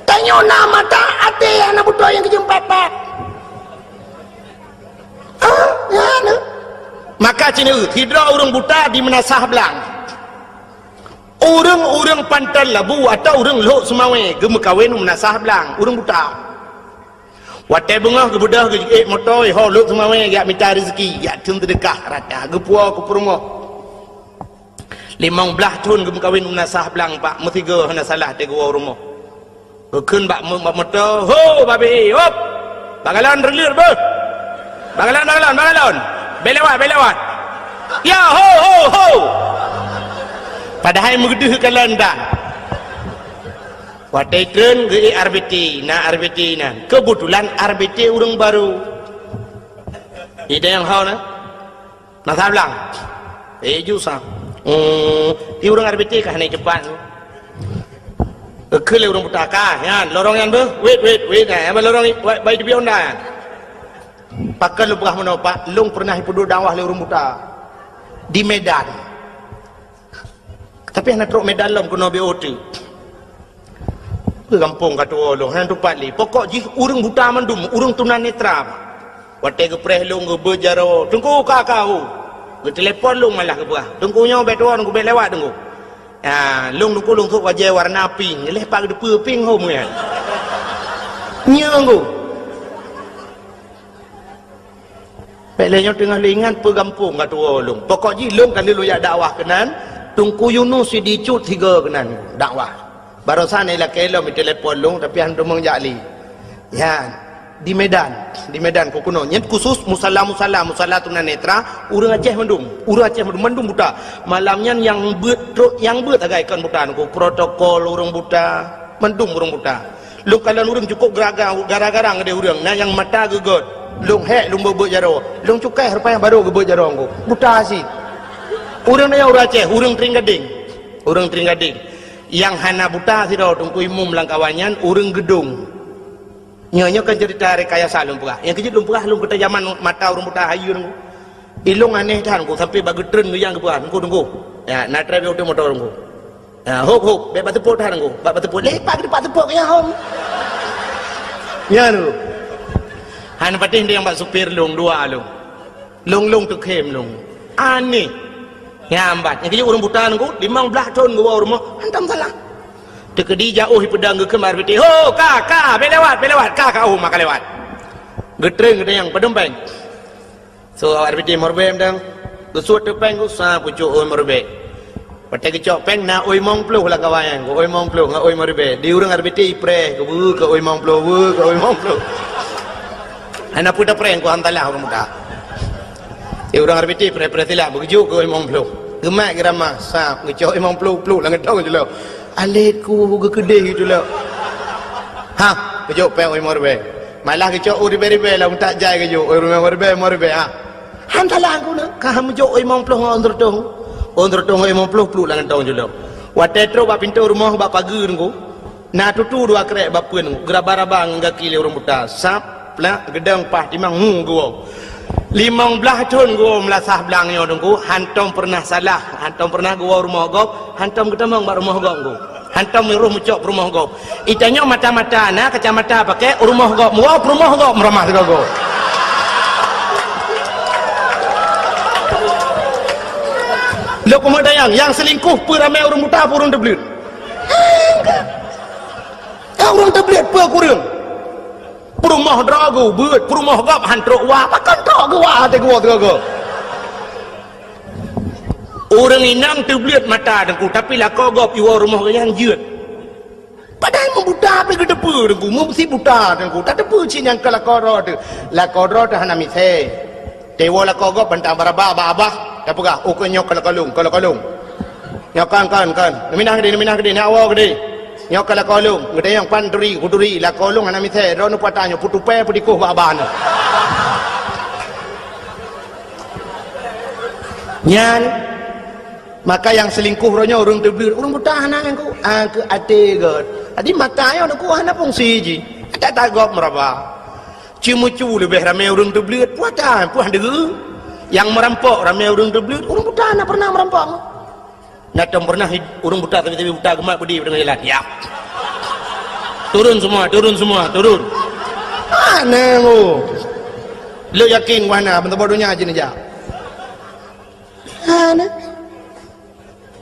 Tanyoe na mata até hana beutôi nyang geujeuem pat-pat. Ah, ya, na. Maka ci neueu, sidroe ureueng buta di Meunasah Blang. Ureueng-ureueng Panton Labu atau ureueng Lhok Seumawé geumeukawen u Meunasah Blang, ureueng buta. Watèe beungoh geubeudôh geujeuet moto, ho Lhok Seumawé jak mita rezeki, jak theun seudeukah rata, geupuwoe keu peurumoh. Limong blaih thon geumeukawen u Meunasah Blang, Pak, meusigoe hana salah teuh geuwoe u rumoh. Geukheun bak mo-, bak moto, "Ho, babe, hop! Bak galon reuleuet beuh! Bak galon, bak galon, bak galon! Bèk lewat, bèk lewat! Ya, ho, ho, ho!" Padahai meugeudeuh galon tan. Watèe treun geuék R B T, na R B T nyan. Keubeutulan R B T ureueng barô. Idéh nyang ho na. Na sablang. Eh, ju sa. Hmm, di ureueng R B T ka hana teupat. Geukheun lé ureueng buta ka, nyan, lorong nyan beuh. Wait, wait, wait, eh, lorong, wait, bai di Honda nyan. Pakon lôn peugah meunoe, Pak, lôn peureunah ipeuduek dakwah lé ureueng buta. Di Medan. Tapi hana trok Medan lom keunoe B O T. Peue gampông ka tuwoe lôn, hana tupat lé. Pokok jih ureuëng buta mandum, ureuëng tunanetra. Watée geupreh lôn geubeuet jaroe, "Teungku, ka, ka, ho." Geutelepon lôn malah geupeugah, "Teungku nyoe bék tuwoe, Teungku bék lewat, Teungku." Ya, lôn Teungku lôn sôk bajée warna pink, lheueh pat geuteupeue pink ho meunan. Nyoe Teungku. Bék lé nyoe teungoh lé ingat peue gampông ka tuwoe lôn. Pokok jih lôn ka lheueh lôn jak dakwah keunan, Teungku Yunus Sidicut sigoe keunan dakwah. Barosan ilakée lom itelepon lôn, tapi han teumeung jak lé. Nyan, di Medan, di Medan keuh keunoe. Nyan khusus musala-musala, musala tunanetra, ureuëng Aceh mandum, ureuëng Aceh mandum, mandum buta. Malam nyan nyang beuet trok, nyang beuet sagai kon buta Teungku, protokol ureuëng buta, mandum ureuëng buta. Lôn kalon ureuëng cukôp geraga-, gara-gara ngon ureuëng, na nyang mata geugét. Lôn hék lôn beuet-beuet jaroe. Lôn cukai rupa nyang barô geubeuet jaroe Teungku. Buta cit. Ureuëng nyan ureuëng Aceh, ureuëng Trienggadeng. Ureuëng Trienggadeng. Nyang hana buta sidroe Teungku Imum lam kawan nyan, ureuëng Geudong. Nyoe, nyoe kan cerita rekayasa lôn peugah. Nyang keujeuet lôn peugah lôn keuta jaman mata ureuëng buta hayeue Teungku. Ilôn aneh that Teungku, sampai bak geutreun geuyang geupeugah, "Teungku, Teungku. Ya, na trép oto moto Teungku. Ya, hop, hop, bék bak teupot that Teungku. Bak, bak teupot, lepak di bak teupot keu nyang hom." Nyan Teungku. Han patéh nyang bak supir lôn, dua lôn. Lôn, lôn teukhém lôn. Aneh. Nyang ban. Nyang keujeuet ureuëng buta Teungku, limong blaih thon geuwoe rumoh, hantom salah. Teukeudi jak óh ipeudong geukheun bak R B T, "Ho, ka, ka, bék lewat, bék lewat, ka, ka óh maka lewat." Geutreun geutanyong, "Padum péng?" So, awak R B T meuribée mantong. Geusuet teuk péng, geusa pucok ôi meuribée. Watée geucok péng, na ôi limong ploh lam kawan nyan, ôi limong ploh ngon ôi meuribée. Di ureuëng R B T ipreh, geubeue keu ôi limong ploh, beue keu ôi limong ploh. Hana peue tapreh, keu hantalah ureuëng buta. Di ureuëng R B T ipreh-preh silak, beugeujuk keu ôi limong ploh. Geumat geurama, sab, geucok limong ploh, ploh lam geutong jeuet lom. Alet ku geukeudeh gitu lom. Ha, geujok péng ôi limong ribée. Malah geucok ôi ribée-ribée lam utak jai geujok, ôi limong ribée, limong ribée, ha. Han salah Teungku na, ka han meujok ôi limong ploh ngon ôi seureutôh. Ôi seureutôh ngon limong ploh pluek lam geutong jeuet lom. Watée trok bak pintoe rumoh bak pageue Teungku, na tutu dua krék bak peuen Teungku, geuraba-raba ngon gaki lé ureuëng buta. Sab, plak, geudong, paih, timang, hu, geuwoe. Limong blaih thon geuwoe meulasah blang nyoe Teungku, hantom peureunah salah, hantom peureunah geuwoe rumoh gob, hantom geutamong bak rumoh gob Teungku. Hantom meurôh meucok peurumoh gob. Itanyoe mata-mata na kacamata pakai, rumoh gob meuwoe, peurumoh gob meuramah sigoe-goe. Lôn keumeudayang, nyang seulingkoh peue ramé ureuëng buta, peue ureuëng teubleuet? Ka ureuëng teubleuet peue kureueng? Peurumoh droe geuh beuet, peurumoh gob han trok wa, pakon trok geuh wa até geuwoe sigoe-goe. Ureuëng inong teubleuet mata Teungku, tapi lakoe gob iwoe rumoh geuh nyan jeuet. Padahai meubuta pih geuteupeue Teungku, meusi buta Teungku, tateupeue cit nyang keu lakoe droe teuh. Lakoe droe teuh hana misée. Teuwoe lakoe gob bantang baraba bak abah, tapeugah, "Oh, keu nyoe keu lakoe lôn, keu lakoe lôn." Nyoe kon, kon, kon. Neuminah keudeh, neuminah keudeh, neuwoe keudeh. Nyoe keu lakoe lôn, geutanyong pan turi, kuturi, lakoe lôn hana misée, droeneuh peue ata nyoe, peutupée, peutikoh bak abah nyoe. Nyan, maka nyang seulingkoh droe nyoe ureuëng teubleuet, ureuëng buta hana Teungku, ah, keu até gét. Jadi mata nyoe Teungku hana fungsi jih. Ata-ata gob meuraba. Ceumeucue leubeh ramé ureuëng teubleuet, peue ata, peue han deuh. Nyang meurampok ramé ureuëng teubleuet, ureuëng buta hana peureunah meurampok. Na tom peureunah ureuëng buta, tapi-tapi buta geumat beudé deungon jalan. Ya. Turun semua, turun semua, turun. Hana ngo. Lôn yakin wahana, meuteumé donya jih neujak. Hana.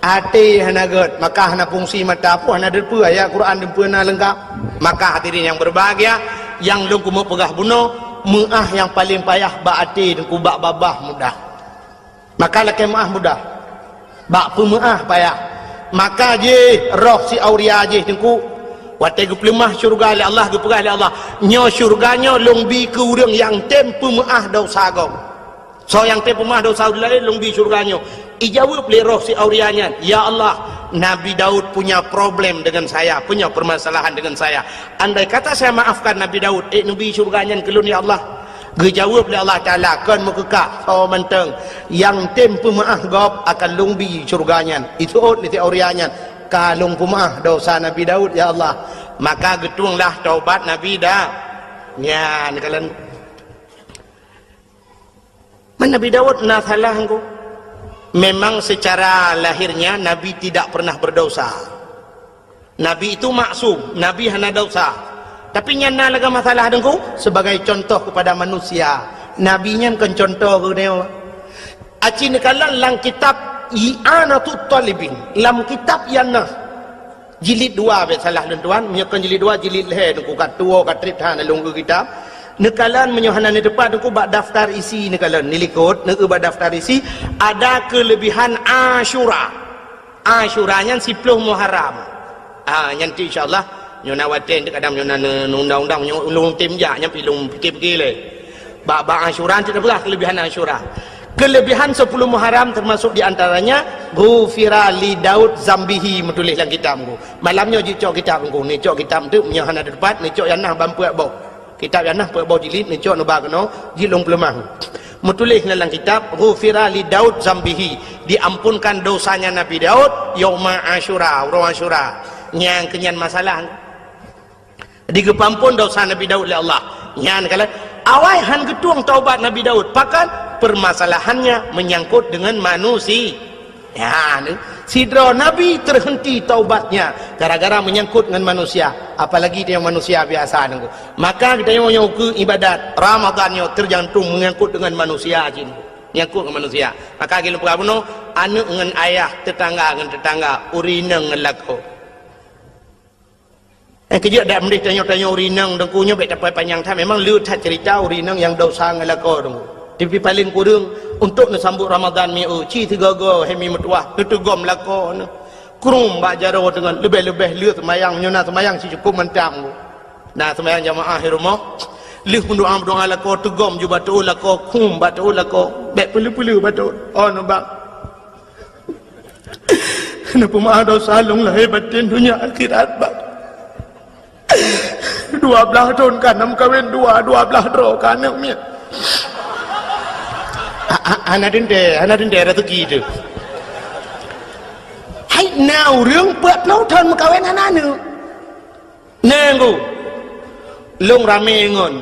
Até hana gét, maka hana fungsi mata pun hana deupeue ayat Quran deupeue na leungkap. Maka hadirin yang berbahagia, nyang lôn keumeung peugah bunoe, meuáh nyang paleng payah bak até Teungku, bak babah mudah. Maka lakée meuáh mudah. Bak peumeuáh payah. Maka jih roh si auria jih Teungku, watée geupeuleumah syeuruga lé Allah, geupeugah lé Allah, "Nyoe syeuruga nyoe lôn bi keu ureuëng nyang tem peumeuáh desya gob." Soe nyang tem peumeuáh desya ureuëng laén lôn bi syeuruga nyoe. Ijaweueb lé roh si auria nyan, "Ya Allah, Nabi Daud punya problem dengan saya, punya permasalahan dengan saya. Andai kata saya maafkan Nabi Daud, ék neubi syeuruga nyan keu lôn, ya Allah?" Geujaweueb lé Allah Taala, "Kon meukeukah, soe mantong nyang tem peumeuáh gob akan lôn bi syeuruga nyan." Iseuôt lé si auria nyan, "Ka lôn peumeuáh desya Nabi Daud, ya Allah." Maka geutuenglah taubat Nabi Da-, nyan kalon. Man Nabi Daud na salah Teungku. Memang secara lahirnya Nabi tidak pernah berdosa. Nabi itu maksum, Nabi hana dosa. Tapi nyan na lagée masalah Teungku, sebagai contoh kepada manusia. Nabi nyan kon contoh keu nyoe. Aci neukalon lam kitab I'anatut Talibin, lam kitab nyan na. Jilid dua, bèk salah lôn tuan, meunyoe kon jilid dua, jilid lhèe Teungku, ka tuwoe ka trép that lôn eu kitab. Neukalon meunyoe hana neuteupat Teungku bak daftar isi neukalon, neulikot, neueu bak daftar isi, ada kelebihan Asyura. Asyura nyan siploh Muharram. Ah, nyan tu insya-Allah, nyoe na watèe kadang nyoe na ne-, undang-undang nyoe ulôn tem jak, nyan pi lôn pikir-pikir lé. Bak, bak Asyura, kita peugah kelebihan Asyura. Kelebihan sepuluh Muharram termasuk di antaranya, "Ghufira li Daud zambihi," meutuléh lam kitab Teungku. Malam nyoe jicok kitab Teungku, neucok kitab tu, meunyoe hana teupat, neucok nyang na ban peuet boh. Kitab nyang na peuet boh jilid, neucok neuba keunoe, jilid lôn peuleumah. Meutuléh lam kitab, "Ghufira li Daud zambihi," diampunkan dosanya Nabi Daud, yauma Asyura, uroe Asyura. Nyang keunyan masalah. Digeupeuampon dosa Nabi Daud lé Allah. Nyan kalau awai han geutueng taubat Nabi Daud, pakon permasalahannya menyangkut dengan manusia. Ya, ni. Sidroe nabi terhenti taubatnya gara-gara menyangkut dengan manusia, apalagi dia manusia biasa nunggu. Maka kita yang nyuku ibadat Ramadan nyoe tergantung menyangkut dengan manusia jin. Menyangkut dengan manusia. Maka kita buka bunuh anak dengan ayah, tetangga dengan tetangga, urineng dengan lako. Eh, keujeuet dak meudeh tanyoe-tanyoe ureueng inong Teungku nyoe bèk tapai panyang that. Memang le that cerita ureueng inong nyang dosa ngon lakoe Teungku. Tapi paléng kureueng untuk neusambot Ramadan mi eu, ci sigoe-goe hai mi meutuwah, neuteugom lakoe neuh. Krum bak jaroe deungon leubeh-leubeh le seumayang, nyoe na seumayang si cukôp mantang. Na seumayang jamaah di rumoh. Lheueh meudoa-meudoa lakoe teugom ju bak teuôt lakoe, krum bak teuôt lakoe, bèk peuleu-peuleu bak teuôt. Oh, nubak. Neupeumaaf dosa lôn lahé batén donya akhirat, Bang. Dua blaih thôn ka na meukawen dua, dua blaih droe ka aneuk miet. Ha, ha, hana teuntèe, hana teuntèe raseuki teuh. Hai, na ureueng peuet ploh thôn meukawen hana aneuk. Nanggu. Lôn ramé ngon.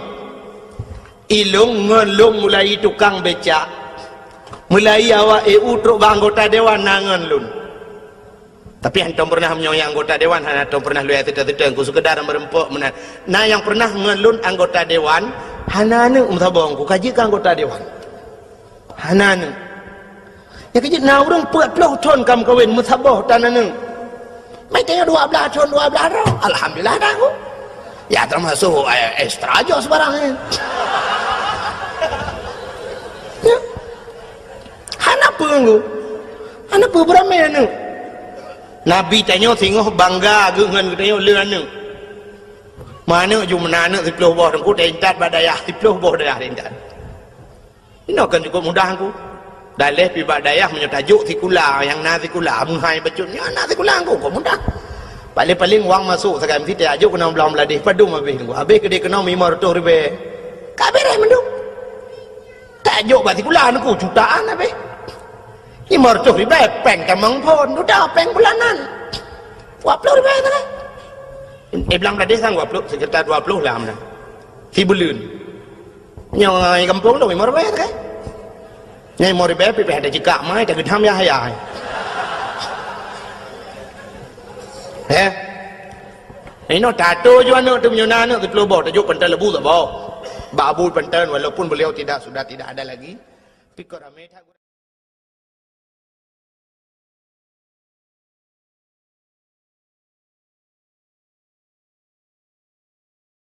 Ilôn ngon lôn mulai tukang becak, mulai awak E U trok bak anggota dewan na ngon lôn. Tapi hantom pernah meunyoe nyang anggota dewan hana tom pernah lôn seuta-seuta, ku sekedar meureumpok meunan. Na nyang pernah ngon lôn anggota dewan hana aneuk meusaboh, ku ka jeuet keu anggota dewan. Hana aneuk. Nyang keujeuet na ureueng peuet ploh thôn ka meukawen meusaboh tan aneuk. Meutanyoe dua blaih thôn dua blaih droe. Alhamdulillah dah ku. Ya termasuk, eh, ekstra joh sebarang, eh. Ya. Hana peue ku. Hana peue beurami aneuk. Nabi tanyoe singoh bangga geuh ngon geutanyoe le aneuk. Meuaneuk ju meunan aneuk siploh boh Teungku, taintat bak dayah siploh boh dayah taintat. Inoe kan cukup mudah Teungku. Daleh pi bak dayah meunyoe tajok sikula, nyang na sikula, meuhai bacut nyan na sikula Teungku, kok mudah. Paling-paling wang masok sagai meusitai ajok keunoe blang Bangladesh, padum habéh Teungku. Habéh keudéh keunoe limong reutôh ribèe. Ka beres mandum. Tajok bak sikula Teungku, jutaan habéh. Limong reutôh ribèe, péng tamong phôn, udah péng bulanan. Dua ploh ribèe sagai. Eh, blang Bangladesh kan dua ploh, sekitar dua ploh lah meunan. Sibuleuen. Nyoe gampông lôn limong ribèe kan? Nyoe limong ribèe pih ada jikak mai, tageudam ya hayai. Eh? Inoe tato ju aneuk tu meunyoe na aneuk siploh boh, tajok pantan leubeh saboh. Bak Abu pantan, walaupun beliau tidak, sudah tidak ada lagi. Pikir ramé that.